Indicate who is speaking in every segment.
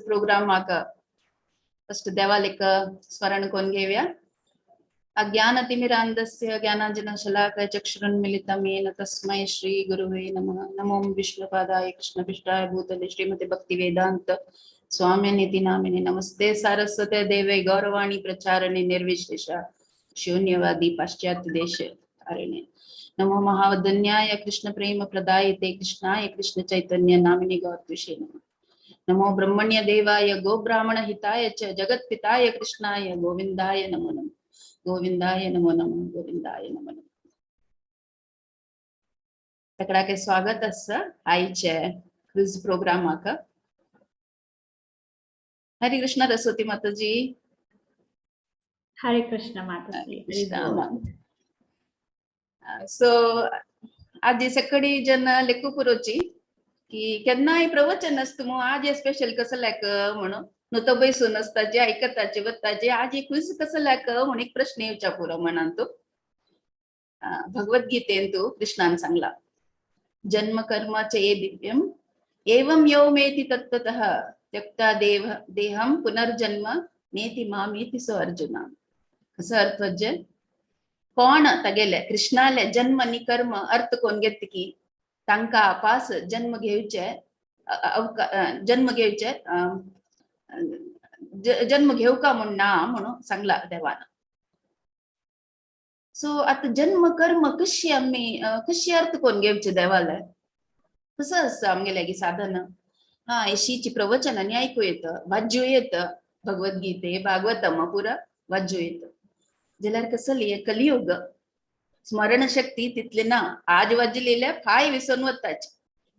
Speaker 1: प्रोग्रामाक first देवालेक स्मरण करून घेऊया. अज्ञानतिमिरान्धस्य ज्ञानांजनशलाकया चक्षुरुन्मिलितं येन तस्मै श्री गुरुवे नमः. नमो विष्णुपादाय कृष्णपृष्ठाय भूतले श्रीमते भक्तिवेदांत स्वामिनिति नामिने. नमस्ते सारस्वते देवे गौरवाणी प्रचारणे निर्विशेष शून्यवादी पाश्चात्य देश तारिणे. नमो महावदन्याय कृष्ण प्रेम प्रदायते कृष्णाय कृष्ण चैतन्य नामिने गौरद्विषे नमः. नमो ब्रह्मण्य देवाय गोब्राह्मण हिताय च जगत्पिताय कृष्णाय गोविंदाय नमो नमः. गोविंदाय नमो नमः. गोविंदाय नमो नमः. सगळ्याके स्वागत आसा आयचे क्विज प्रोग्रामाक. हरे कृष्ण रसवती माताजी.
Speaker 2: हरे कृष्ण माताजी. हरी बोल.
Speaker 1: सो आज सकाळी जन लेखू पुरोची की केन्नाय प्रवचन आसता मग आज स्पेशल कसं लायक म्हणून न्हू तो बैसून आसताचे आयकताचे वताचे, आज क्विज कसं लायक म्हणून एक प्रश्न येवच्या पुरो मनान. तो भगवद्गीतेन तू कृष्णान सांगला, जन्म कर्म च ये दिव्यम एवं यो मेति तत्त्वतः त्यक्ता देव देहम पुनर्जन्म नेति मामेति सो अर्जुना. कसो अर्थ जे कोण तागेले कृष्णाले जन्म आनी कर्म अर्थ कोण घेत की तांकां आपास जन्म घेवचे जन्म घेवचे जन्म घेवका म्हूण ना म्हणून सांगला देवान. सो आतां जन्म कर्म कशी आमी कशी अर्थ कोण घेवचे देवाले, कसं आसता आमगेले की साधन हा अशीची प्रवचनांनी आयकू येता, वाज्जू येता, भगवद्गीते भागवतम पुरा वाज्जू येता. जाल्यार कसली कलियुग स्मरणशक्ती तितली ना. आज वाजलेल्या फाय विसरून वताची,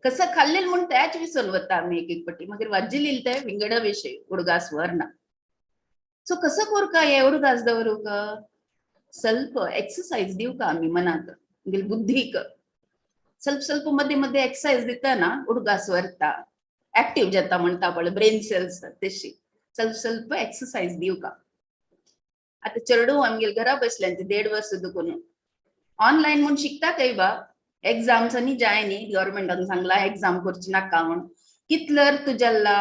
Speaker 1: कसं खाल्लेलं म्हूण त्याच विसरून वता आमी एक एक पटी. मागीर वाजलेली ते विंगड विशय उडगास वर ना. सो कसं करूका हे उडगास दवरूक? ಸ್ವಲ್ಪ एक्सरसाइज दिवका आमी मनाक, आमगेले बुद्धीक. ಸ್ವಲ್ಪ ಸ್ವಲ್ಪ मध्ये मध्ये एक्सरसाइज दितना उडगास वरता, ऍक्टिव्ह जाता म्हणता पळय ब्रेन सेल्स, तशी ಸ್ವಲ್ಪ ಸ್ವಲ್ಪ एक्सरसाइज दिवका. आता चेडूं आमगेले घरा बसल्यान ते 1.5 वर्स दुखून ऑनलायन म्हूण शिकता काय बा. एग्जाम्स आनी जाय न्ही, गव्हर्मेंटान सांगला एग्जाम करची नाका म्हूण. कितलो अर्थ जाल्ला,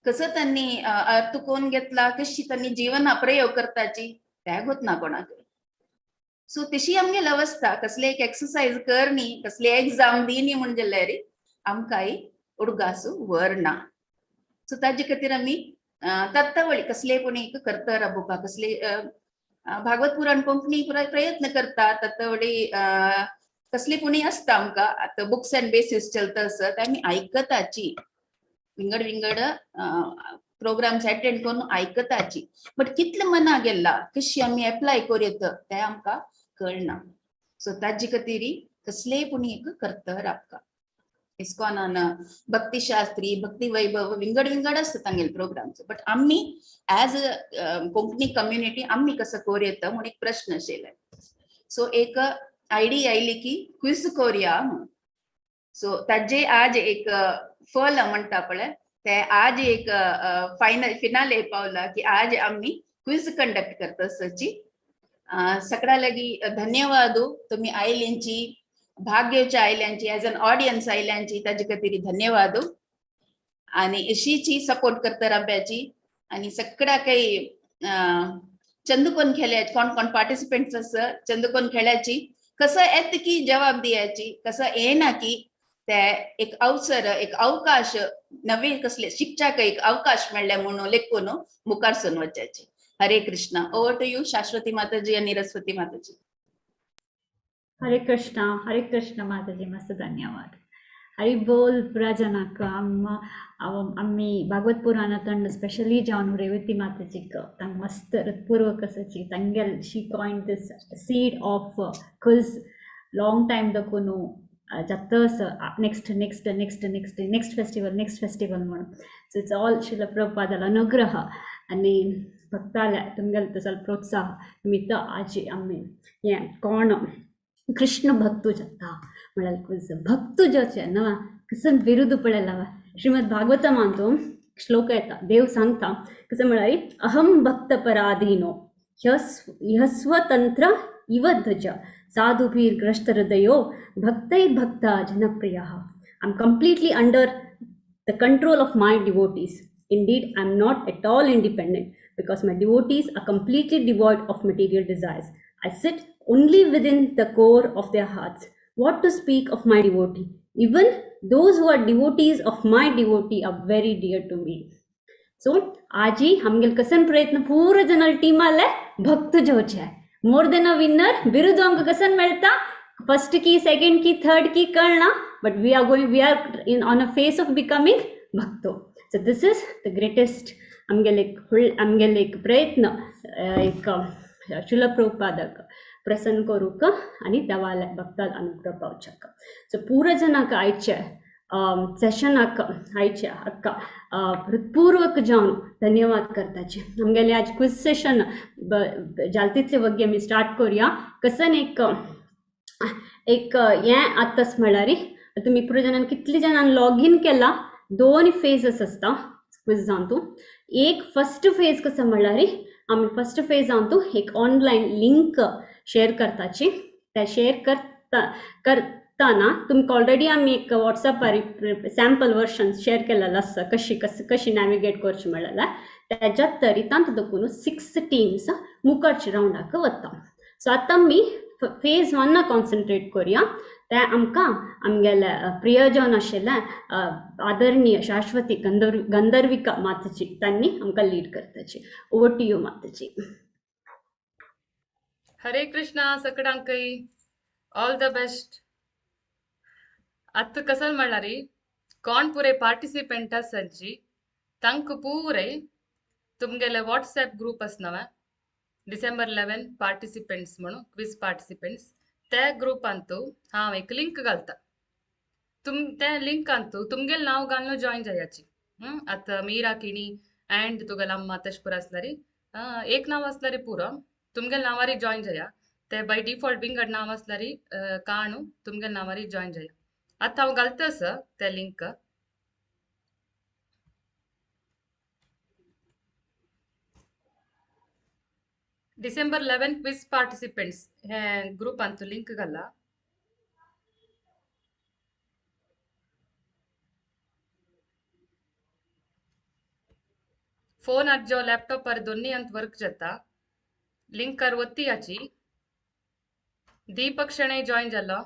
Speaker 1: कसं त्यांनी अर्थ कोण घेतला, कशी त्यांनी जीवना प्रयोग करताची त्या गोत ना कोणाक. सो तशी आमगेली अवस्था. कसले एक एक्सरसाइज कर न्ही, कसली एग्जाम दी न्ही म्हूण जाल्यार आमकांय उडगासू वर ना. सो ताजे खातीर आमी तत्तावळी कसले कोणी एक करता राबोवपा, कसले भागवत पुराण कोंकणी पुराय प्रयत्न करता. तत्तावळी कसले कोणी आसता आमकां आतां बुक्स अँड बेसीस चलता आसत ते आमी आयकताची, विंगड विंगड प्रोग्राम्स अटेंड करून आयकताची, बट कितले मना गेल्ला, कशी आमी एप्लाय करूं येता तें आमकां कळना. सो ताजे खातीर कसलेय पुणी एक करता राबका. इस्कॉनान भक्तिशास्त्री, भक्ती वैभव विंगड विंगड आसता तांगेले प्रोग्राम्स, बट आमी एज अ कोंकणी कम्युनिटी आमी कसं करूं येता म्हूण एक प्रश्न आशिल्ले. सो एक आयडिया आयली की क्विज करूया म्हणून. सो ताजे आज एक फल म्हणटा पळय ते आज एक फायनल फिनाले पावला की आज आमी क्विज कंडक्ट करता सची. सगळ्या लागी धन्यवाद. तुम्ही आयल्यांची, भाग घेवच्या आयल्यांची, एज एन ऑडियन्स आयल्यांची, ताजे खातीर धन्यवाद. आणि अशीची सपोर्ट करता राब्याची. आणि सगळ्या काही चंदुकोन खेळ्याची, कोण कोण पार्टिसिपेंट्स आसा, चंदुकोन खेळ्याची, कसं येत की जबाब दियाची, कसं येना की ते एक अवसर, एक अवकाश नवे कसले शिकच्याक एक अवकाश मेळ्ळे म्हणून लेखून मुखार सून वचाची. Hare Krishna. Over to you Shashwati Mataji आणि रस्वती माताजी.
Speaker 2: हरे कृष्णा. हरे कृष्ण माताजी, मस्त धन्यवाद. हरी बोल पुराजनाक. आम्ही भागवत पुराणांत स्पेशली जावन रेवती माताजीक तांक मस्त हृत्पूर्वक आसाची. तांगेल she coined this seed of quiz long time दकून जातस, next next next next next festival, next festival म्हणून. सो it's all Srila प्रभुपादाल अनुग्रह आनी भक्ताल्या तुमगेले तसो प्रोत्साह निमित्त आजी आमी हें कोण कृष्ण भक्तू जाता म्हळ्यार क्विज भक्तू जावचें ना कसं विरुद्ध पळयला. श्रीमद भागवतमांतू श्लोक येता, देव सांगता कसं म्हळ्यार, अहं भक्त पराधीनो ह्यस्वतंत्र इव ध्वज साधुभिर्ग्रस्त हृदयो भक्तैर्भक्ता जनप्रियः. I am completely under the control of my devotees. Indeed, I am not at all independent because my devotees are completely devoid of material desires. I sit only within the core of their hearts. What to speak of my devotee? Even those who are devotees of my devotee are very dear to me. So, आजी आमगेल कसन प्रयत्न पूरा जनल टीमाले भक्त जोचे more than a winner बिरुद आमकां कसन मेळता फर्स्ट की सेकंड की थर्ड की कळना, but we are going, we are in on a face of becoming bhakto. So this is the greatest आमगेले एक आमगेले एक प्रयत्न एक श्रील प्रभुपादक प्रसन्न करूंक आनी देवाले भक्ताक अनुग्रह पावच्याक. सो पूरा जनाक आयचे सेशनाक आयचे अक्का हृत्पूर्वक जावन धन्यवाद करताचे. आमगेले आज क्विज सेशन जाल तितले वग्गी आमी स्टार्ट करुया. कसन एक एक हें आतांच म्हळ्यार तुमी पुरो जाणान कितले जाणान लॉगीन केला. दोन फेजस आसता क्विजांतू. एक फर्स्ट फेज कसो म्हळ्यार आमी फर्स्ट फेजांतू एक ऑनलायन लिंक शेअर करताची. त्या शेअर करताना तुमकां ऑलरेडी आमी एक वॉट्सॅपार सॅम्पल वर्शन शेअर केलेलो आसा कशी कशी नॅविगेट करची म्हळ्यार त्याच्यात तरी तांतू देखून 6 टीम्स मुखारच्या रावंडाक वता. सो आतां आमी फेज 1 कॉन्सन्ट्रेट करुया. ते आमकां आमगेले प्रियजन आशिल्ले आदरणीय शाश्वती गंधर्विका माताजी तांणी आमकां लीड करताची. Over to you Mataji.
Speaker 3: Hare Krishna सगळ्यांकय all the best. आतां कसल म्हणल्यार कोण पुरे पार्टिसिपेंट आसाची तांकां पुरे तुमगेले वॉट्सॅप ग्रूप आसना डिसेंबर 11 पार्टिसिपेंट्स म्हणून क्विज पार्टिसिपेंट्स त्या ग्रुपांतू हांव एक लिंक घालता. त्या लिंकांतू तुमगेले नांव घालून जॉईन जायाची. आतां मीरा किणी अँड तुगेले अम्मा तशें पुरो आसल्यार एक नांव आसल्यार पुरो तुमगेले नांवारी जॉईन जाया. ते बाय डिफॉल्ट बिंगड नांव आसल्यार काणू तुमगेले नांवारी जॉईन जाया. आतां हांव घालता आसा ते लिंक. डिसेंबर 11 क्विज पार्टिसिपेंट्स हे ग्रुपांतू लिंक घाला. फोन आजो लॅपटॉपार दोन्ही अंत वर्क जाता. लिंकार वत्ती याची. दीपक शणै जॉईन जालो.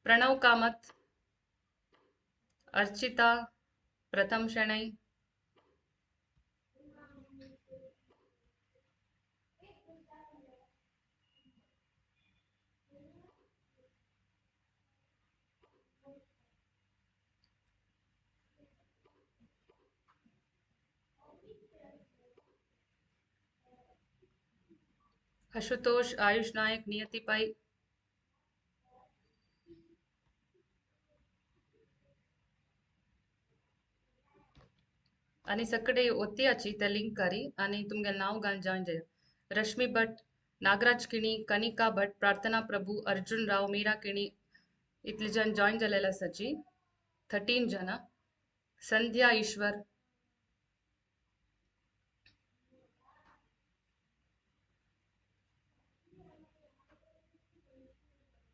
Speaker 3: प्रणव कामत, अर्चिता, प्रथम शणै, आशुतोष, आयुष नायक, नियति पाई, आणि सगळे ओत्याची त्या लिंकारी आणि तुमगे नाव घालून जॉईन जाया. रश्मी भट, नागराज किणी, कनिका भट, प्रार्थना प्रभू, अर्जुन राव, मीरा किणी इतले जण जॉईन जालेले आसाची. 13 जण. संध्या ईश्वर,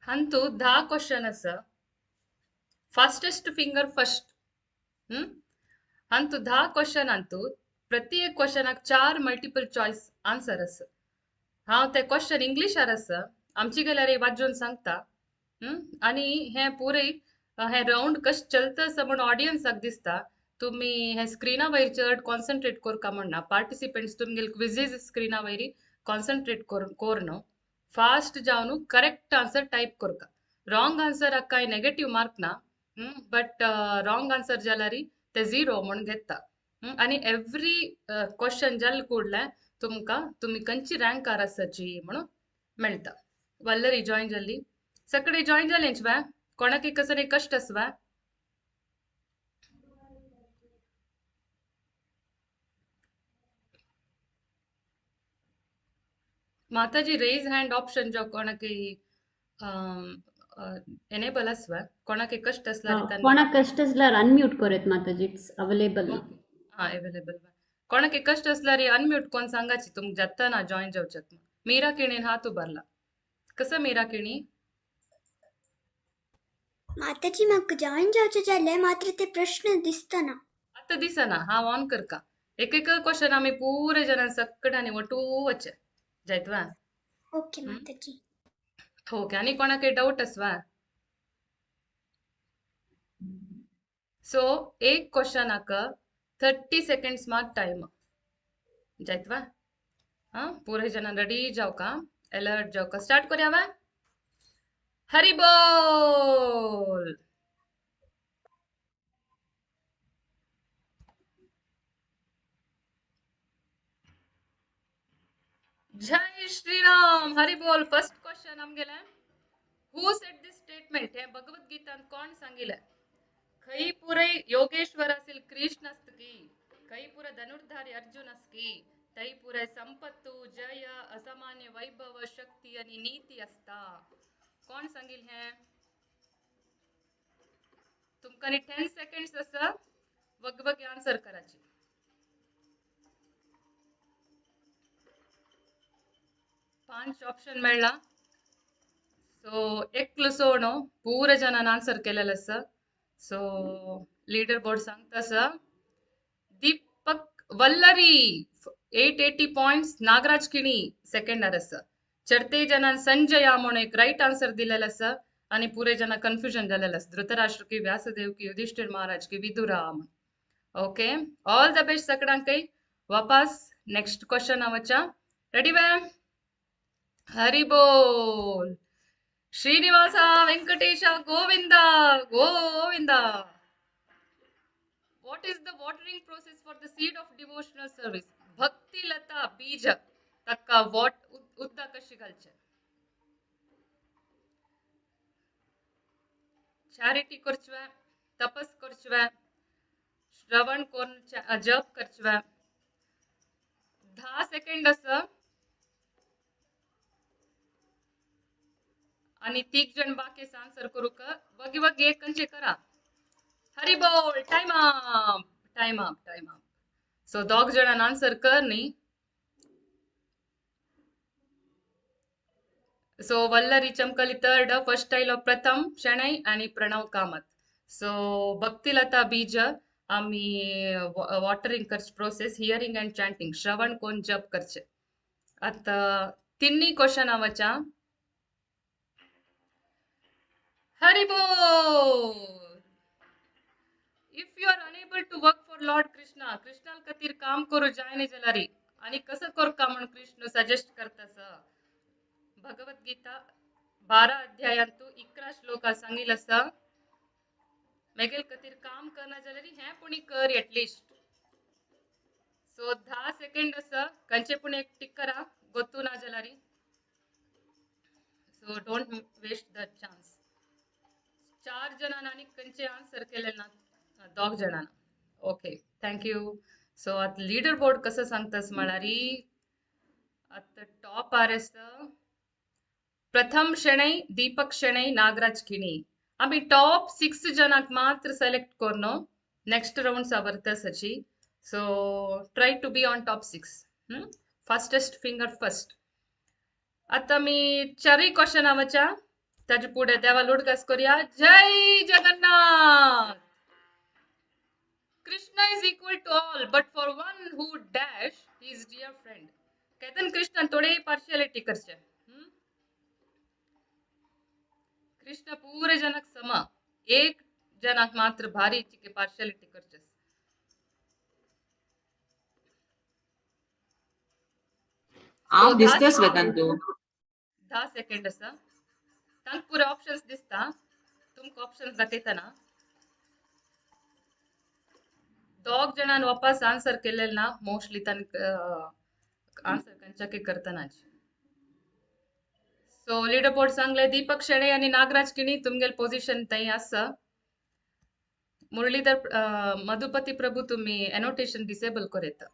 Speaker 3: हांतू 10 क्वेश्चन आसा. Fastest finger first. हांतू 10 क्वेश्चन हांतू प्रति एक क्वेश्चनाक 4 मल्टिपल चॉयस आन्सर आसा. हांव ते क्वेश्चन इंग्लिशार आसा आमची गेल्यार वाजोवन सांगता. आनी हें पुरे हें रावंड कशें चलता आसा म्हूण ऑडियन्साक दिसता. तुमी हे स्क्रिना वयर चड कॉन्सन्ट्रेट करका म्हणना. पार्टिसिपेंट्स तुमगेले क्विजीज स्क्रिना वयर कॉन्सन्ट्रेट कोर न्हू. फास्ट जावन करेक्ट आन्सर टायप करका. रॉंग आन्सराक कांय नेगेटीव मार्क ना, बट रॉंग आन्सर जाल्यार ते 0 म्हूण घेता. आनी एवरी क्वेश्चन जाले कूडले तुमकां तुमी खंयची रँकार आसाची म्हणून मेळटा. वल्लरी जॉईन जाल्ली. सगळे जॉईन जालेंच वा कोणाक कसं कश्ट आसवा. माताजी रेज हँड ऑप्शन जो कोणाक एनेबल आसवा कोणाक कश्ट आसल्यार
Speaker 2: कोणाक कश्ट आसल्यार अनम्यूट करत माताजी. It's available.
Speaker 3: हां अवेलेबल. कोणाक कश्ट आसल्यार अनम्यूट कोण सांगाची तुमकां जाता ना जॉईन जावच्याक. मीरा किणीन हात उबारला. कसं मीरा किणी?
Speaker 4: माताजी म्हाका जॉईन जावचें जालें मात्र ते प्रश्न दिसतना.
Speaker 3: आतां दिसना. हांव ऑन करका. एक एक क्वेश्चन आमी पुरे जणां सकटांनी वटू वचे जायतवा.
Speaker 4: ओके माताजी.
Speaker 3: ओके, आनी कोणाकय डाऊट आसवा? सो एक क्वेश्चनाक 30 सेकंड्स मात टायम जायतवा. हाँ, पुरे जणां रेडी जावका, अलर्ट जावका. स्टार्ट करया वा. हरि बोल. जय श्रीराम. हरि बोल. फर्स्ट क्वेश्चन आमगेले, who said this statement? हे भगवत गीतान कोण सांगिले? खंय पुरै योगेश्वर असेल कृष्ण आसता की, खंय पुरै धनुर्धारी अर्जुन आसता की, थंय पुरै संपत्तू जय असामान्य वैभव शक्ती आनी नीती आसता. कोण सांगिल हें? तुमकां 10 सेकंड्स आसा वगवगी आन्सर कराची. 5 ऑप्शन मेळ्ळा. सो एकलो सोडो पुरे जणान आन्सर केलेलं आसा. सो लीडर बोर्ड सांगता आसा दीपक वल्लरी 880 पॉइंट्स, नागराज किणी सेकंडार आसा. चडते जणान संजय म्हणून एक रायट आन्सर दिलेलं आसा आनी पुरे जणां कन्फ्युजन जालेलं आसा, धृतराष्ट्र की व्यासदेव की युधिष्ठिर महाराज की Vidura. Okay, all the best सगळ्यांकय. वापस नेक्स्ट क्वेश्चन वचा. रेडी वे? हरि बोल. Srinivasa Venkatesha Govinda Govinda. What is the watering process for the seed of devotional service? Bhakti Lata बीज ताका what उदक कशी घालचें? चॅरिटी करचें, तपस करचें, श्रवण करून जप करचें. 10 सेकंड आसा आणि 3 जण बाकी आन्सर करूक. वगी वगी एक कंचे करा. हरि बोल. Time up, time up, time up. So दोग जणान आन्सर कर न्ही. सो वल्लरी चमकली थर्ड, फर्स्ट आयलो प्रथम शणै आनी प्रणव कामत. सो भक्तिलता बीज आमी वॉटरिंग करचे प्रोसेस, हियरिंग अँड चॅन्टिंग, श्रवण कोण जप करचे. आतां तिन्ही क्वेश्चन वचा. हरि बोल. If you are unable to work for Lord Krishna, Krishna खातीर काम करू जायना जाल्यार आनी कसं करका म्हूण कृष्ण सजेस्ट करतास? भगवत गीता 12 अध्यायांतु 11 श्लोका सांगिल आसा. मेगेल खातीर काम करना जाल्यार हें पुणी कर एटलिस्ट. सो 10 सेकंड आसा, खंयचे पूण एक टिक करा, गोतू ना जाल्यार. So don't waste the chance. 4 जणांनी आनी खंयचे आन्सर केले ना, 2 जणांना. Okay, thank you. सो आतां लीडर बोर्ड कसं सांगतास म्हळ्यार आतां टॉप आर आसा प्रथम शणै, दीपक शणै, नागराज किणी. आमी टॉप 6 जणांक मात्र सेलेक्ट करून नेक्स्ट राउंड सावरतासाची. So try to be on top 6. Fastest finger first. आतां आमी 4 क्वेश्चन वचा, ताजे पुढे देवा उडगास करूया. जय Jagannath. Krishna is equal to all but for one who dash his dear friend. Ketan Krishna थोडे पार्शियलिटी करचे. कृष्ण पुरे जनक समा, एक जनाक मात्र भारी चिके पार्शियलिटी करचे.
Speaker 1: हांव दिसतस वेतान तूं.
Speaker 3: 10 सेकंड आसा. तांकां पुरे ऑप्शन्स दिसता, तुमकां ऑप्शन्स दाखयतना. 2 जणान वापस आन्सर केलेलं ना, मोस्टली तांकां आन्सर खंयच्याकय करतनाच. सो लीडर बोर्ड सांगले दीपक शेणै आनी नागराज किणी तुमगेल पोझिशन थंय आसा. मुरलीधर मधुपती प्रभू तुम्ही एनोटेशन डिसेबल करता.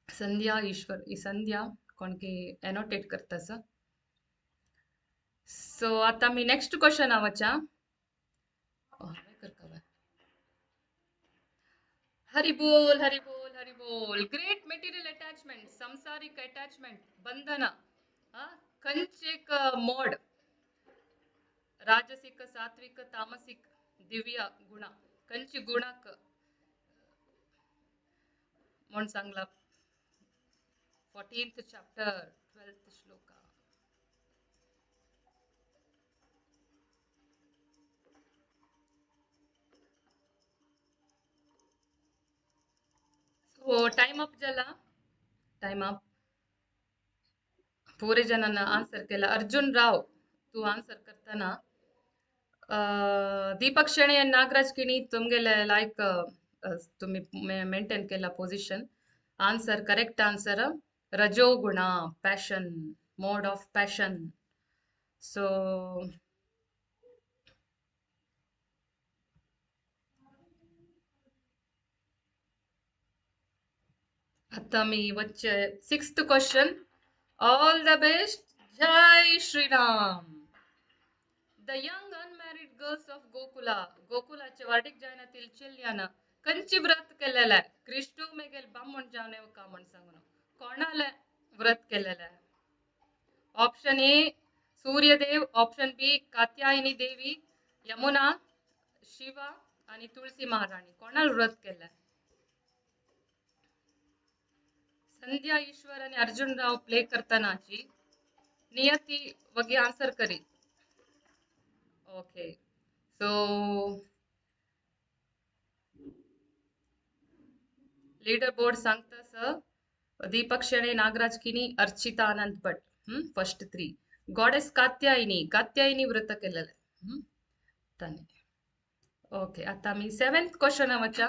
Speaker 3: संध्या ईश्वर ही संध्या कोणकी एनोटेट करतास. सो आतां मी नेक्स्ट क्वेश्चन वचा. हरि बोल, हरि बोल, हरि बोल. ग्रेट मेटेरियल अटॅचमेंट, संसारिक अटॅचमेंट, बंधन, खंयचे एक मोड राजसिक, सात्विक, तामसिक, दिव्य गुणा खंयची गुणाक म्हूण सांगला 14th chapter 12th shloka. So time up जाला, टाइम अप. पुरे जणांना आन्सर केला. अर्जुन राव तू आन्सर करताना दीपक शेणे आणि नागराज किणी तुमगेले लायक तुम्ही मेंटेन केला पोझिशन. आन्सर करेक्ट आन्सर रजोगुणा, passion, mode of passion. So आता मी वच्चे 6th question. All the best. Jai Shriram. The young unmarried girls of Gokula, गोकुलाचे वार्डिक जायनातील चेल्यानं कंची व्रत केलेलं आहे? क्रिस्टू मेगेल बामण जावने का म्हण सांगून कोणाला व्रत केलेलं आहे? Option A Suryadev, option B Katyayani Devi, Yamuna, Shiva आणि तुळसी महाराणी. कोणाला व्रत केलंय? संध्या ईश्वर आणि अर्जुन राव प्ले करतानाची नियती वगे आन्सर करी. ओके, सो लीडर बोर्ड सांगता Deepak Shenoy, Nagaraj Kini, Archita Anand Bhat first 3. Goddess Katyayani, Katyayani व्रत केलेलं ताने. ओके, आता मी 7th question वचा.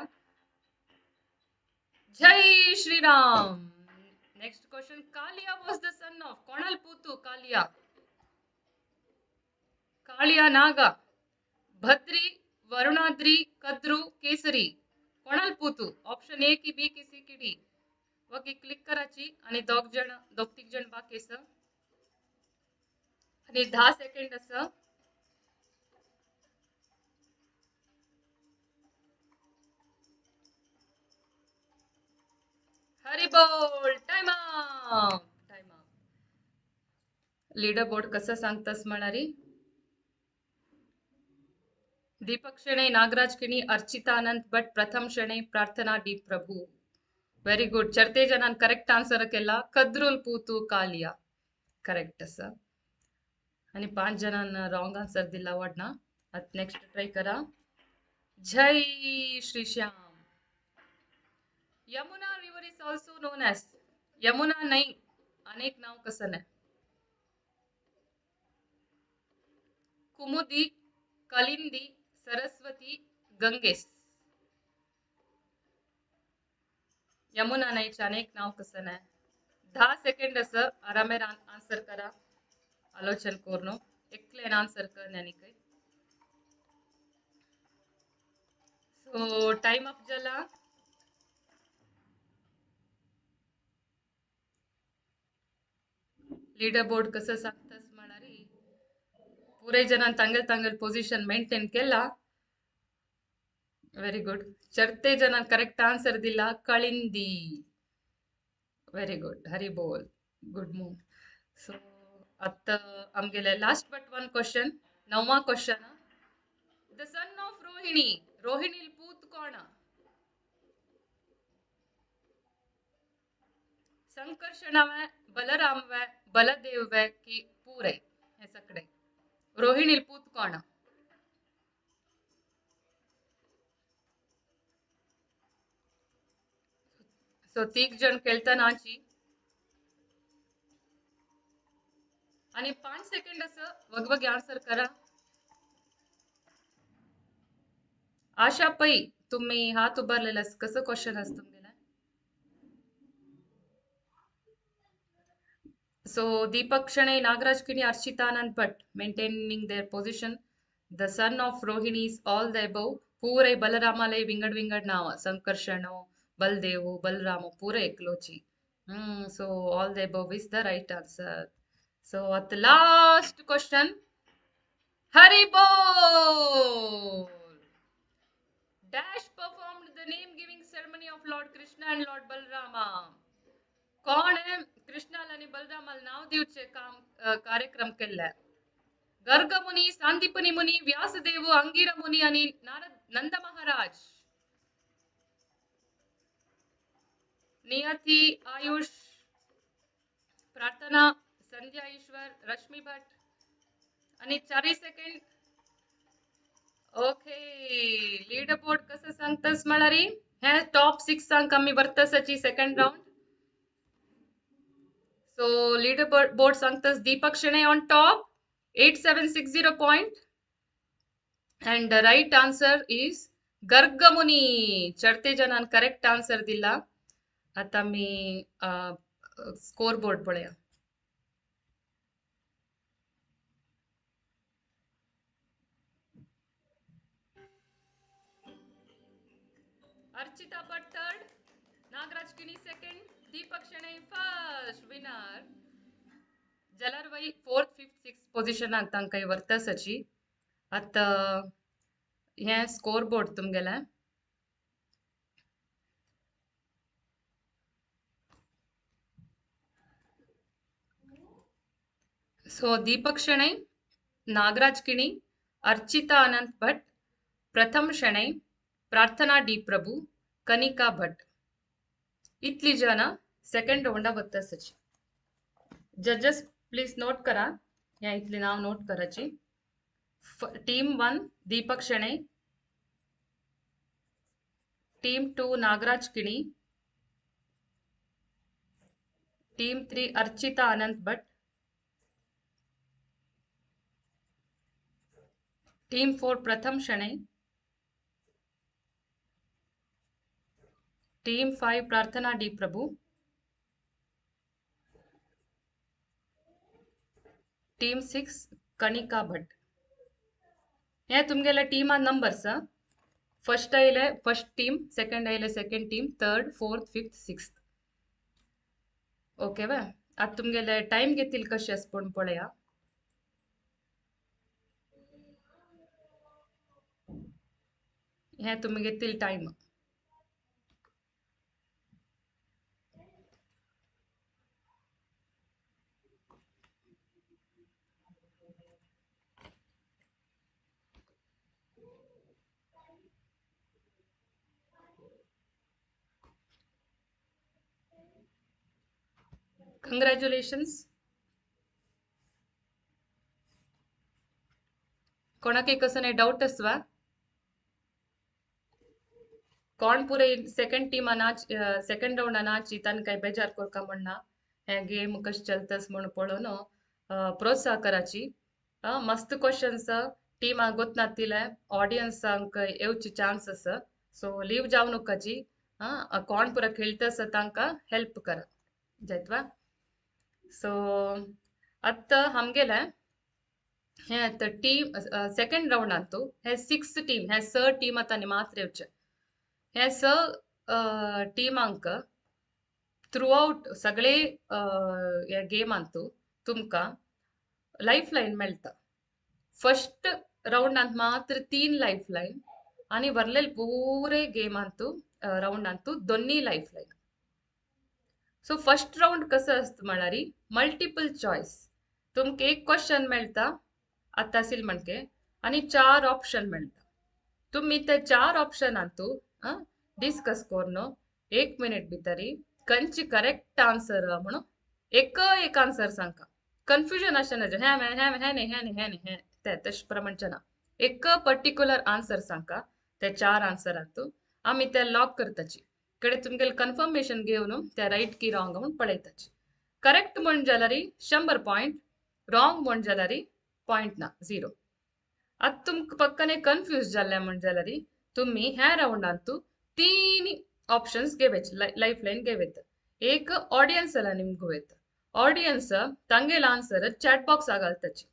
Speaker 3: जय Shriram. Next question, Kaliya was the son of कोणाल पुतू कालिया? कालिया नागा, भद्री, वरुणाद्री, कद्रू, केसरी. कोणाल पुतू? ऑप्शन ए की बी की सी की डी? वगी क्लिक करायची आणि दोघ जण दोघ तीग जण बाकी असं आणि 10 सेकंड असं. हरी बोल. Time up, time up. Leader board कसं सांगतास म्हणारी? Deepak Shenoy, Nagaraj Kini, Archita Anant Bhat, Pratham Shenoy, Prarthana D Prabhu. Very good. चर्ते जणांन करेक्ट आन्सर केला. कद्रुल पूतू कालिया करेक्ट असं. आणि 5 जणांना रॉंग आन्सर दिला वाटना. आता नेक्स्ट ट्राय करा. जय Shri Shyam. Yamuna river is also known as, Yamuna नाही अनेक नाव कसं नाही? कुमुदी, कलिंदी, सरस्वती, गंगेस. यमुना नाहीचे अनेक नाव कसं नाही? 10 सेकंड असं आरामेर आन्सर करा. आलोचन करून एकलेन आन्सर करण्याने काही. सो टाइम अप झाला. लीडर बोर्ड कसं सांगतास म्हणारी? पुरे जणां तांगेल तांगेल पोझिशन मेंटेन केला. Very good. चर्ते जणां करेक्ट आन्सर दिला. कळिंदी. Very good. हरी बोल. Good move. सो आता आमगेले लास्ट बट वन क्वेश्चन, 9वा question. The son of Rohini, Rohini पूत कोण? संकर्षणावे, बलरामवे, बलदेववे की पुरे हे सगळे? रोहिणी पूत कोण? सो तीग जण खेळतानाची आणि 5 सेकंड असं वगवगे आन्सर करा. आशा पै तुम्ही हात उभारलेला, कसं क्वेश्चन असतं तुमगेला? So Deepak Shenoy, Nagaraj Kini, Archita Anand Bhat maintaining their position. The son of Rohini is all the above. पूरे बलरामाले विंगड विंगड नाव, संकर्षण, बलदेव, बलराम पूरे एकलोची. So all the above is the right answer. So at the last question, Hari बोल. Dash performed the name giving ceremony of Lord Krishna and Lord Balarama. कोण आहे कृष्णाला आणि बलरामाला नाव दिवचे काम कार्यक्रम केलाय? गर्ग मुनी, सांदीपनी मुनी, व्यासदेव, अंगीर मुनी आणि नारद नंद महाराज. नियती, आयुष, प्रार्थना, संध्या ईश्वर, रश्मी भट आणि 4 सेकंड. ओके, लीडर बोर्ड कसं सांगतस म्हणारी? हे टॉप 6 सांग आम्ही वर्तसाची second round. So leader board सांगतस Deepak Shenoy on top 8760 point and the right answer is Gargamuni. चढते जणान करेक्ट आन्सर दिला. आता मी स्कोर बोर्ड पळया. Archita Bhat third, Nagaraj Kini second, Deepak Shenoy first winner. जलारवाई 4th 5th 6th पोझिशनाक तांकां वर्तसाची. आतां हें स्कोर बोर्ड तुमगेलें. सो दीपक शेणै, नागराज किणी, अर्चिता अनंत भट, प्रथम शेणै, प्रार्थना डी प्रभू, कनिका भट इतली जाणां सेकंड रावंडा वतासाची. जजेस प्लीज नोट करा, ह्या इतली नांव नोट कराची. Team 1 Deepak Shenoy, team 2 Nagaraj Kini, team 3 Archita Anant Bhat, team 4 Pratham Shenoy, team 5 Prarthana D Prabhu, team 6 Kanika Bhat. हे तुमगेले टीमा नंबर्स. फर्स्ट आयले फर्स्ट टीम, सेकंड आयले second team, third, fourth, fifth, sixth. Okay वा? आतां तुमगेले time घेतील कशें आसा पूण पळया. हे तुमी घेतील टायम. कंग्रॅच्युलेशन्स. कोणाकय कसं नाही डाऊट आसवा? कोण पुरे सेकंड टीम नाच, सेकंड रावंडा नाची तांकां बेजार करका म्हणना. हे गेम कशें चलतस म्हूण पळोवन प्रोत्साह कराची. मस्त क्वेश्चन्स टिमाक गोतनातिले ऑडियन्सांक येवची चान्स आसा. सो लीव जावं नकाची. कोण पुरा खेळतस तांकां हेल्प करा जायतवा. सो आतां आमगेलें हें आतां टीम सेकंड रावंडांतू हे 6 टीम, हे 6 टीम आतां आनी मात्र येवचे. हे 6 टिमांक थ्रू आउट सगळे ह्या गेमांतू तुमकां लायफ लायन मेळटा. फर्स्ट रावंडांत मात्र 3 लायफ लायन आनी वरलेले पुरे गेमांतू रावंडांतू 2 life line. So first round कसं असतं म्हळ्यार मल्टिपल चॉयस. तुमकां एक क्वेश्चन मेळटा आतां आसील म्हणके आनी 4 ऑप्शन मेळटा. तुमी ते 4 ऑप्शनांतू डिस्कस करून 1 मिनिट भितरी खंयची करेक्ट आन्सर म्हणून एक एक आन्सर सांगा. कन्फ्युजन अशें ना, हें हें हें न्ही हें न्ही हें न्ही हें तें तशें प्रमाणचें ना. एक पर्टिक्युलर आन्सर सांगा ते 4 आन्सरांतू आमी ते लॉक करताची. कडे तुमगेले कन्फर्मेशन घेवन ते रायट की रॉंग म्हूण पळयताची. करेक्ट म्हण जाल्यार 100 पॉयंट, रॉंग म्हण जाल्यार पॉयंट ना 0. आतां तुमकां पक्कने कन्फ्यूज जाल्लें म्हण जाल्यार तुमी ह्या रावंडांतू 3 ऑप्शन्स घेवचे, लायफ लायन घेवयता. एक ऑडियन्स आला निमकां वयता. ऑडियन्स तांगेलो आन्सर चॅट बॉक्सा घालताची.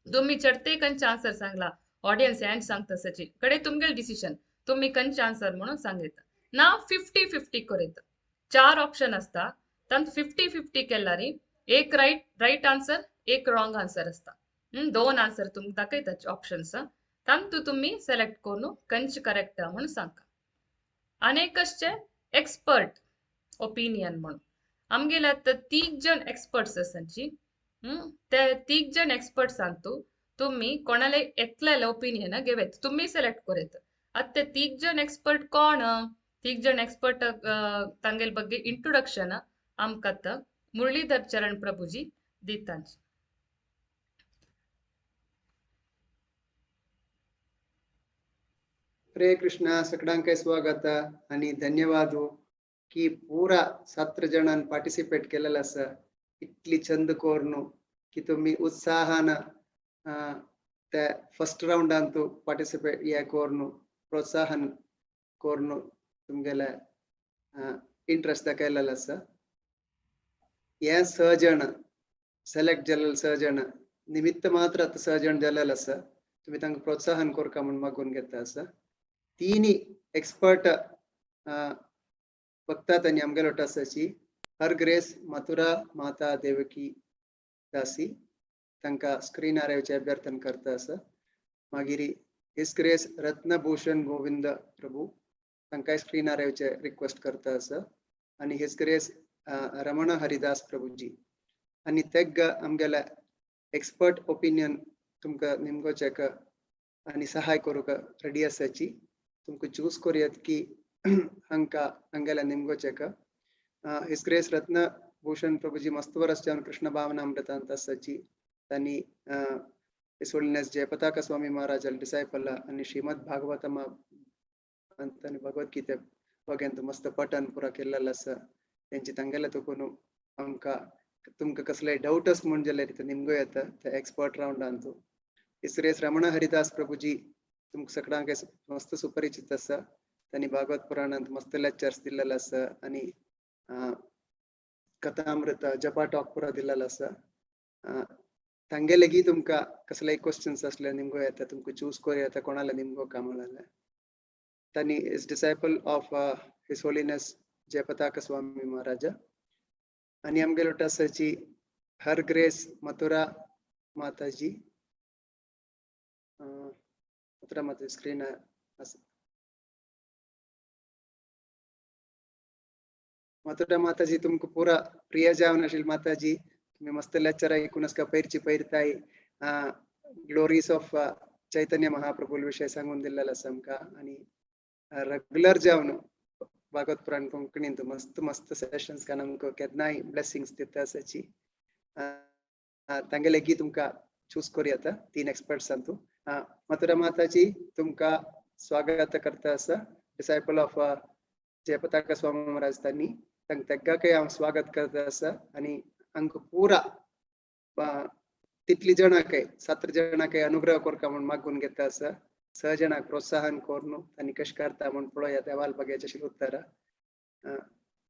Speaker 3: तुमी चडते खंयचे आन्सर सांगला ऑडियन्स हें सांगता सची कडे तुमगेले डिसिजन तुमी खंयचे आन्सर म्हणून सांगयता. ना 50-50 करयता. 4 ऑप्शन आसता तांत 50-50 केल्यार एक रायट आन्सर एक रॉंग आन्सर आसता. 2 आन्सर तुमकां दाखयता ऑप्शन्स तांतू तुमी सिलेक्ट करून खंयचे करेक्ट म्हणून सांगा. आनी एक अशें एक्सपर्ट ओपिनियन म्हणून आमगेले आतां 3 जण एक्सपर्ट्स आसाची. ते 3 जण एक्सपर्ट्सांतू तुम्ही कोणाले एकल्याले ओपिनियन घेवेत, तुम्ही सिलेक्ट करेत. आतां ते तीग जण एक्सपर्ट कोण, तीग जण एक्सपर्ट तांगेले ಬಗ್ಗೆ इंट्रोडक्शन आमकां मुरलीधर चरण प्रभुजी दितांची.
Speaker 5: हरे कृष्णा, सगळ्यांक स्वागत आणि धन्यवाद की पूरा 7 जणांनी पार्टिसिपेट केलेलं आसा. इतली चंद कोरनु की तुम्ही उत्साहान त्या फर्स्ट राउंडांतु पार्टिसिपेट हे कोरनु प्रोत्साहन कोरनु तुमगेले इंट्रस्ट दाखयलेलो आसा. हे 6 जण सेलेक्ट जाल्ले 6 जण निमित्त मात्र आतां 6 जण जाल्ले आसा. तुम्ही तांकां प्रोत्साहन करका म्हूण मागून घेता आसा. तिनी एक्सपर्ट वक्तात आनी आमगेलो आसाची हर ग्रेस मथुरा माता देवकी दासी तांकां स्क्रीनार येवचें अभ्यर्थन करता आसा. मागीर his grace Ratnabhushan Govind Prabhu तांकांय स्क्रीनार येवचें रिक्वेस्ट करता आसा. आनी his grace Raman Haridas Prabhuji आनी तेग आमगेले एक्सपर्ट ओपिनियन तुमकां निमगोचेक आनी सहाय करूंक रेडी आसाची. तुमकां चूज करुयात की हांकां हांगेले निमगोचेक. His grace Ratnabhushan Prabhuji मस्त वरस जावन कृष्ण भावनामृतांत आसाची. तांणी his holiness Jayapataka Swami Maharaj disciple आनी श्रीमद भागवतम आनी भगवद्गीते बगेंत मस्त पठन पुरा केल्लें आसा. तेंचे तांगेले तुकून आमकां तुमकां कसलेय डावटस म्हूण जाल्यार ते निमगो येता ते expert राउंडांतु. His grace Raman Haridas Prabhuji तुमकां सगळ्यांक मस्त सुपरिचित आसा. तांणी भागवत पुराणांत मस्त लेक्चर्स दिल्लेले आसा आनी कथामृत जपा टॉक पुरा दिल्लेलो आसा. तांगे लेगीत तुमकां कसलेय क्वेश्चन्स आसले निमगो येता, तुमकां चूज करूं येता कोणाले निमगो का म्हळ्यार. तांणी is disciple of his holiness Jayapataka Swami Maharaja. आनी आमगेलो आसाची हर ग्रेस मथुरा माताजी. मथुरा माताजी स्क्रीन आसा. मथुरा माताजी तुमकां पुरा प्रिय जावन आशिल्ली माताजी. तुम्ही मस्त लेक्चर ऐकून आसका पैरची पैरताय ग्लोरीज ऑफ चैतन्य महाप्रभू विषय सांगून दिल्लेलो आसा आमकां. आनी रेगुलर जावन भागवत पुराण कोंकणींत मस्त मस्त सेशन्स कान आमकां केन्नाय ब्लेसिंग्स दिता आसाची. तांगे लेगीत तुमकां चूज करूं येता 3 एक्सपर्ट्सांतू. मथुरा माताजी तुमकां स्वागत करता आसा. डिसायपल ऑफ जयपताका स्वामी महाराज तांणी तांकां तेग्गाकय हांव स्वागत करता आसा. आनी हांकां पुरा तितली जाणांकय 7 जाणांकय अनुग्रह करका म्हूण मागून घेता आसा. 6 जाणांक प्रोत्साहन करून तांणी कशें करता म्हूण पळोवया देवाल बघायचे अशें उत्तर.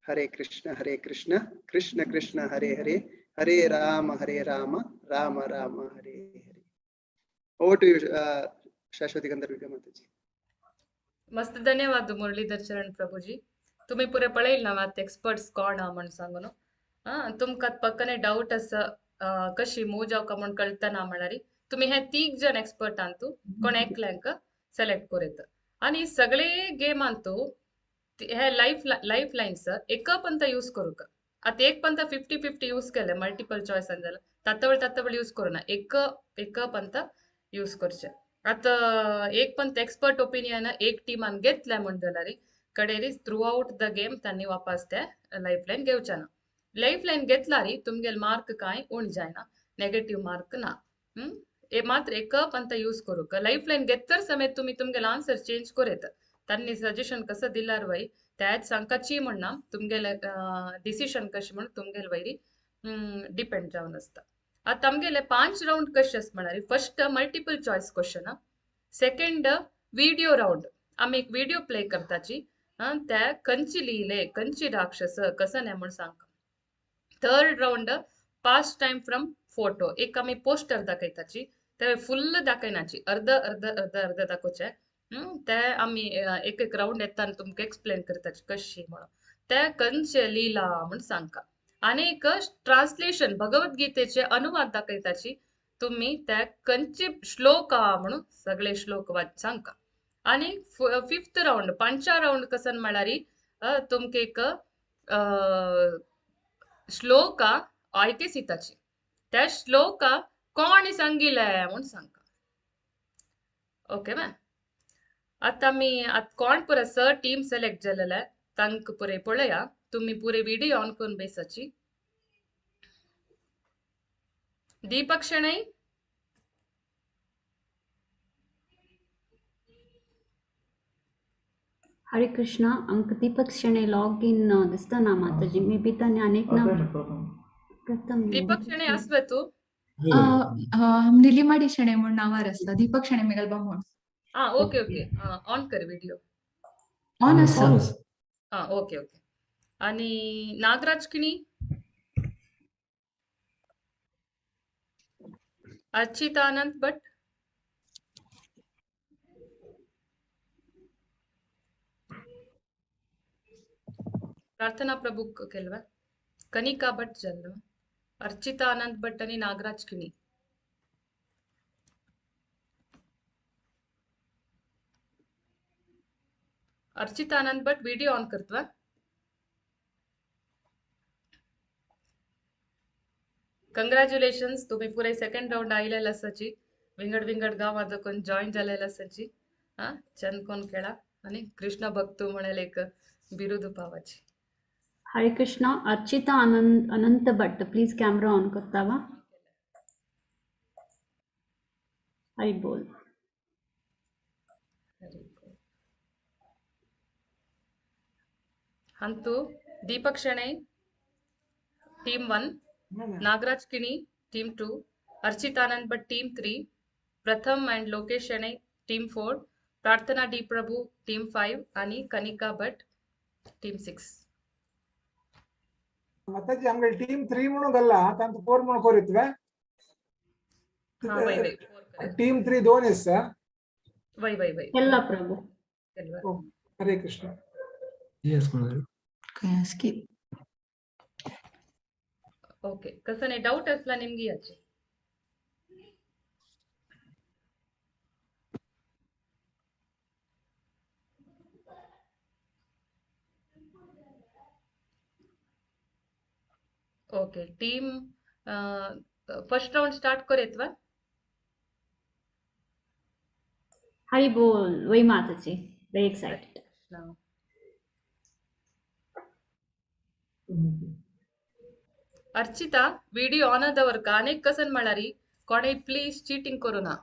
Speaker 5: हरे कृष्ण हरे Krishna Krishna Krishna Hare Hare Hare Ram Ram Ram Hare Hare. Over to you Shashwati Gandharvika Mataji.
Speaker 3: मस्त धन्यवाद मुरलीधर चरण प्रभुजी. तुम्ही पुरे पळयल ना आतां एक्सपर्ट्स कोण हा म्हूण सांगून. तुमकां पक्कने डावट आसा कशी मूव जावका म्हूण कळटा ना म्हळ्यार तुम्ही हे 3 जण एक्सपर्ट आंतू कोण एकल्यांक सिलेक्ट करूं. आनी सगळे गेमांतू हे लायफ लायन्स एक पंत यूज करूंक. आतां एक पंत 50-50 यूज केले मल्टिपल चॉयसान जाल्यार तातवळ तातवळ यूज करूना, एक एक पंत यूज करचे. आतां एक पंत एक्सपर्ट ओपिनियन एक टिमान घेतले म्हण जाल्यार कडेरी थ्रू आउट the game तांणी वापस ते लायफ लायन घेवचे ना. लायफ लायन घेतल्यार तुमगेले मार्क कांय उण जायना, नेगेटीव मार्क ना. मात्र एक पंत यूज करूंक. लायफ लायन घेतर समेत तुमी तुमगेले आन्सर चेंज करूं. तांणी सजेशन कसं दिल्यार वय त्याच सांगकाची म्हण ना, तुमगेले डिसिशन कशें म्हण तुमगेले वयरी डिपेंड जावन आसता. आतां आमगेले 5 राउंड कशे आसा म्हळ्यार first multiple choice question, second video round. आमी एक व्हिडिओ प्ले करताची त्या खंयची लिहिले खंयची राक्षस कसं न्ही म्हण सांग. Third round pass time from photo. एक आमी पोस्टर दाखयताची ते फुल्ल दाखयनाची, अर्ध अर्ध अर्ध अर्ध दाखोवचे. ते आमी एक एक राउंड येता आनी तुमकां एक्सप्लेन करताची कशी म्हणून ते खंयचे लिला म्हण सांगका. आनी एक ट्रान्सलेशन भगवद्गीतेचे अनुवाद दाखयताची तुम्ही त्या खंयचे श्लोक म्हणून सगळे श्लोक वाच सांगका. आनी फिफ्थ राउंड पांचव्या राउंड कसन म्हळ्यार तुमकां एक श्लोक आयके सीताची त्या श्लोका कोण सांगिले म्हूण सांगका. ओके वा आतां आमी आतां कोण पुरा स टीम सिलेक्ट जालेले तांकां पुरे पळया. तुमी पुरे व्हिडिओ ऑन करून बेसाची. दीपक शणै,
Speaker 2: हरे कृष्णा. अंक दीपक शणै लॉग इन दिसता ना माताजी. मे बी तांणी अनेक ना प्रथम.
Speaker 3: दीपक शणै आसवे तूं?
Speaker 6: निलिमाडी शणै म्हूण नांवार आसता. दीपक शणै मेगल म्हूण.
Speaker 3: आं ओके ओके, ऑन कर व्हिडिओ.
Speaker 6: ऑन आसा.
Speaker 3: आं ओके ओके. आणि नागराज किणी, अर्चिता अनंत भट, प्रार्थना प्रभु केलवा, कनिका भट जल्लवा, अर्चिता अनंत भट आणि नागराज किणी. अर्चिता अनंत भट व्हिडिओ ऑन करतवा. कंग्रॅच्युलेशन्स, तुम्ही पुरे सेकंड राऊंड आयलेले आसाची. विंगड विंगड गांवांत कोण जॉईन जालेले आसाची. आं चंद कोण खेळा आणि कृष्ण भक्तू म्हळ्यार एक बिरुद पावाची.
Speaker 2: Hare Krishna. Archita Anant Anant Bhat please camera on करतावा. Hari बोल.
Speaker 3: अंतु Deepak Shenoy team 1, Nagaraj Kini team 2, Archita Anand Bhat team 3, Pratham and Lokesh Shenoy team 4, Prarthana D Prabhu team 5 आणि कनिका भट टीम 6.
Speaker 7: माताजी आमगे टीम 3 म्हणून गल्ला तांत 4 म्हणून कोरित्वे.
Speaker 3: हां वय वय
Speaker 7: टीम 3 दोन आसा.
Speaker 3: वय वय वय
Speaker 2: ಎಲ್ಲ Prabhu.
Speaker 7: Hare Krishna.
Speaker 8: Yes, Gurudev.
Speaker 6: Skip.
Speaker 3: Okay, कसं डाऊट असला निमगी याची. Okay, team first round start करेत वा.
Speaker 2: हरी बोल. वै Mataji, very excited.
Speaker 3: Archita video on दवरका. अनेक कसन म्हळ्यारी कोणेय प्लीज चिटींग करू ना.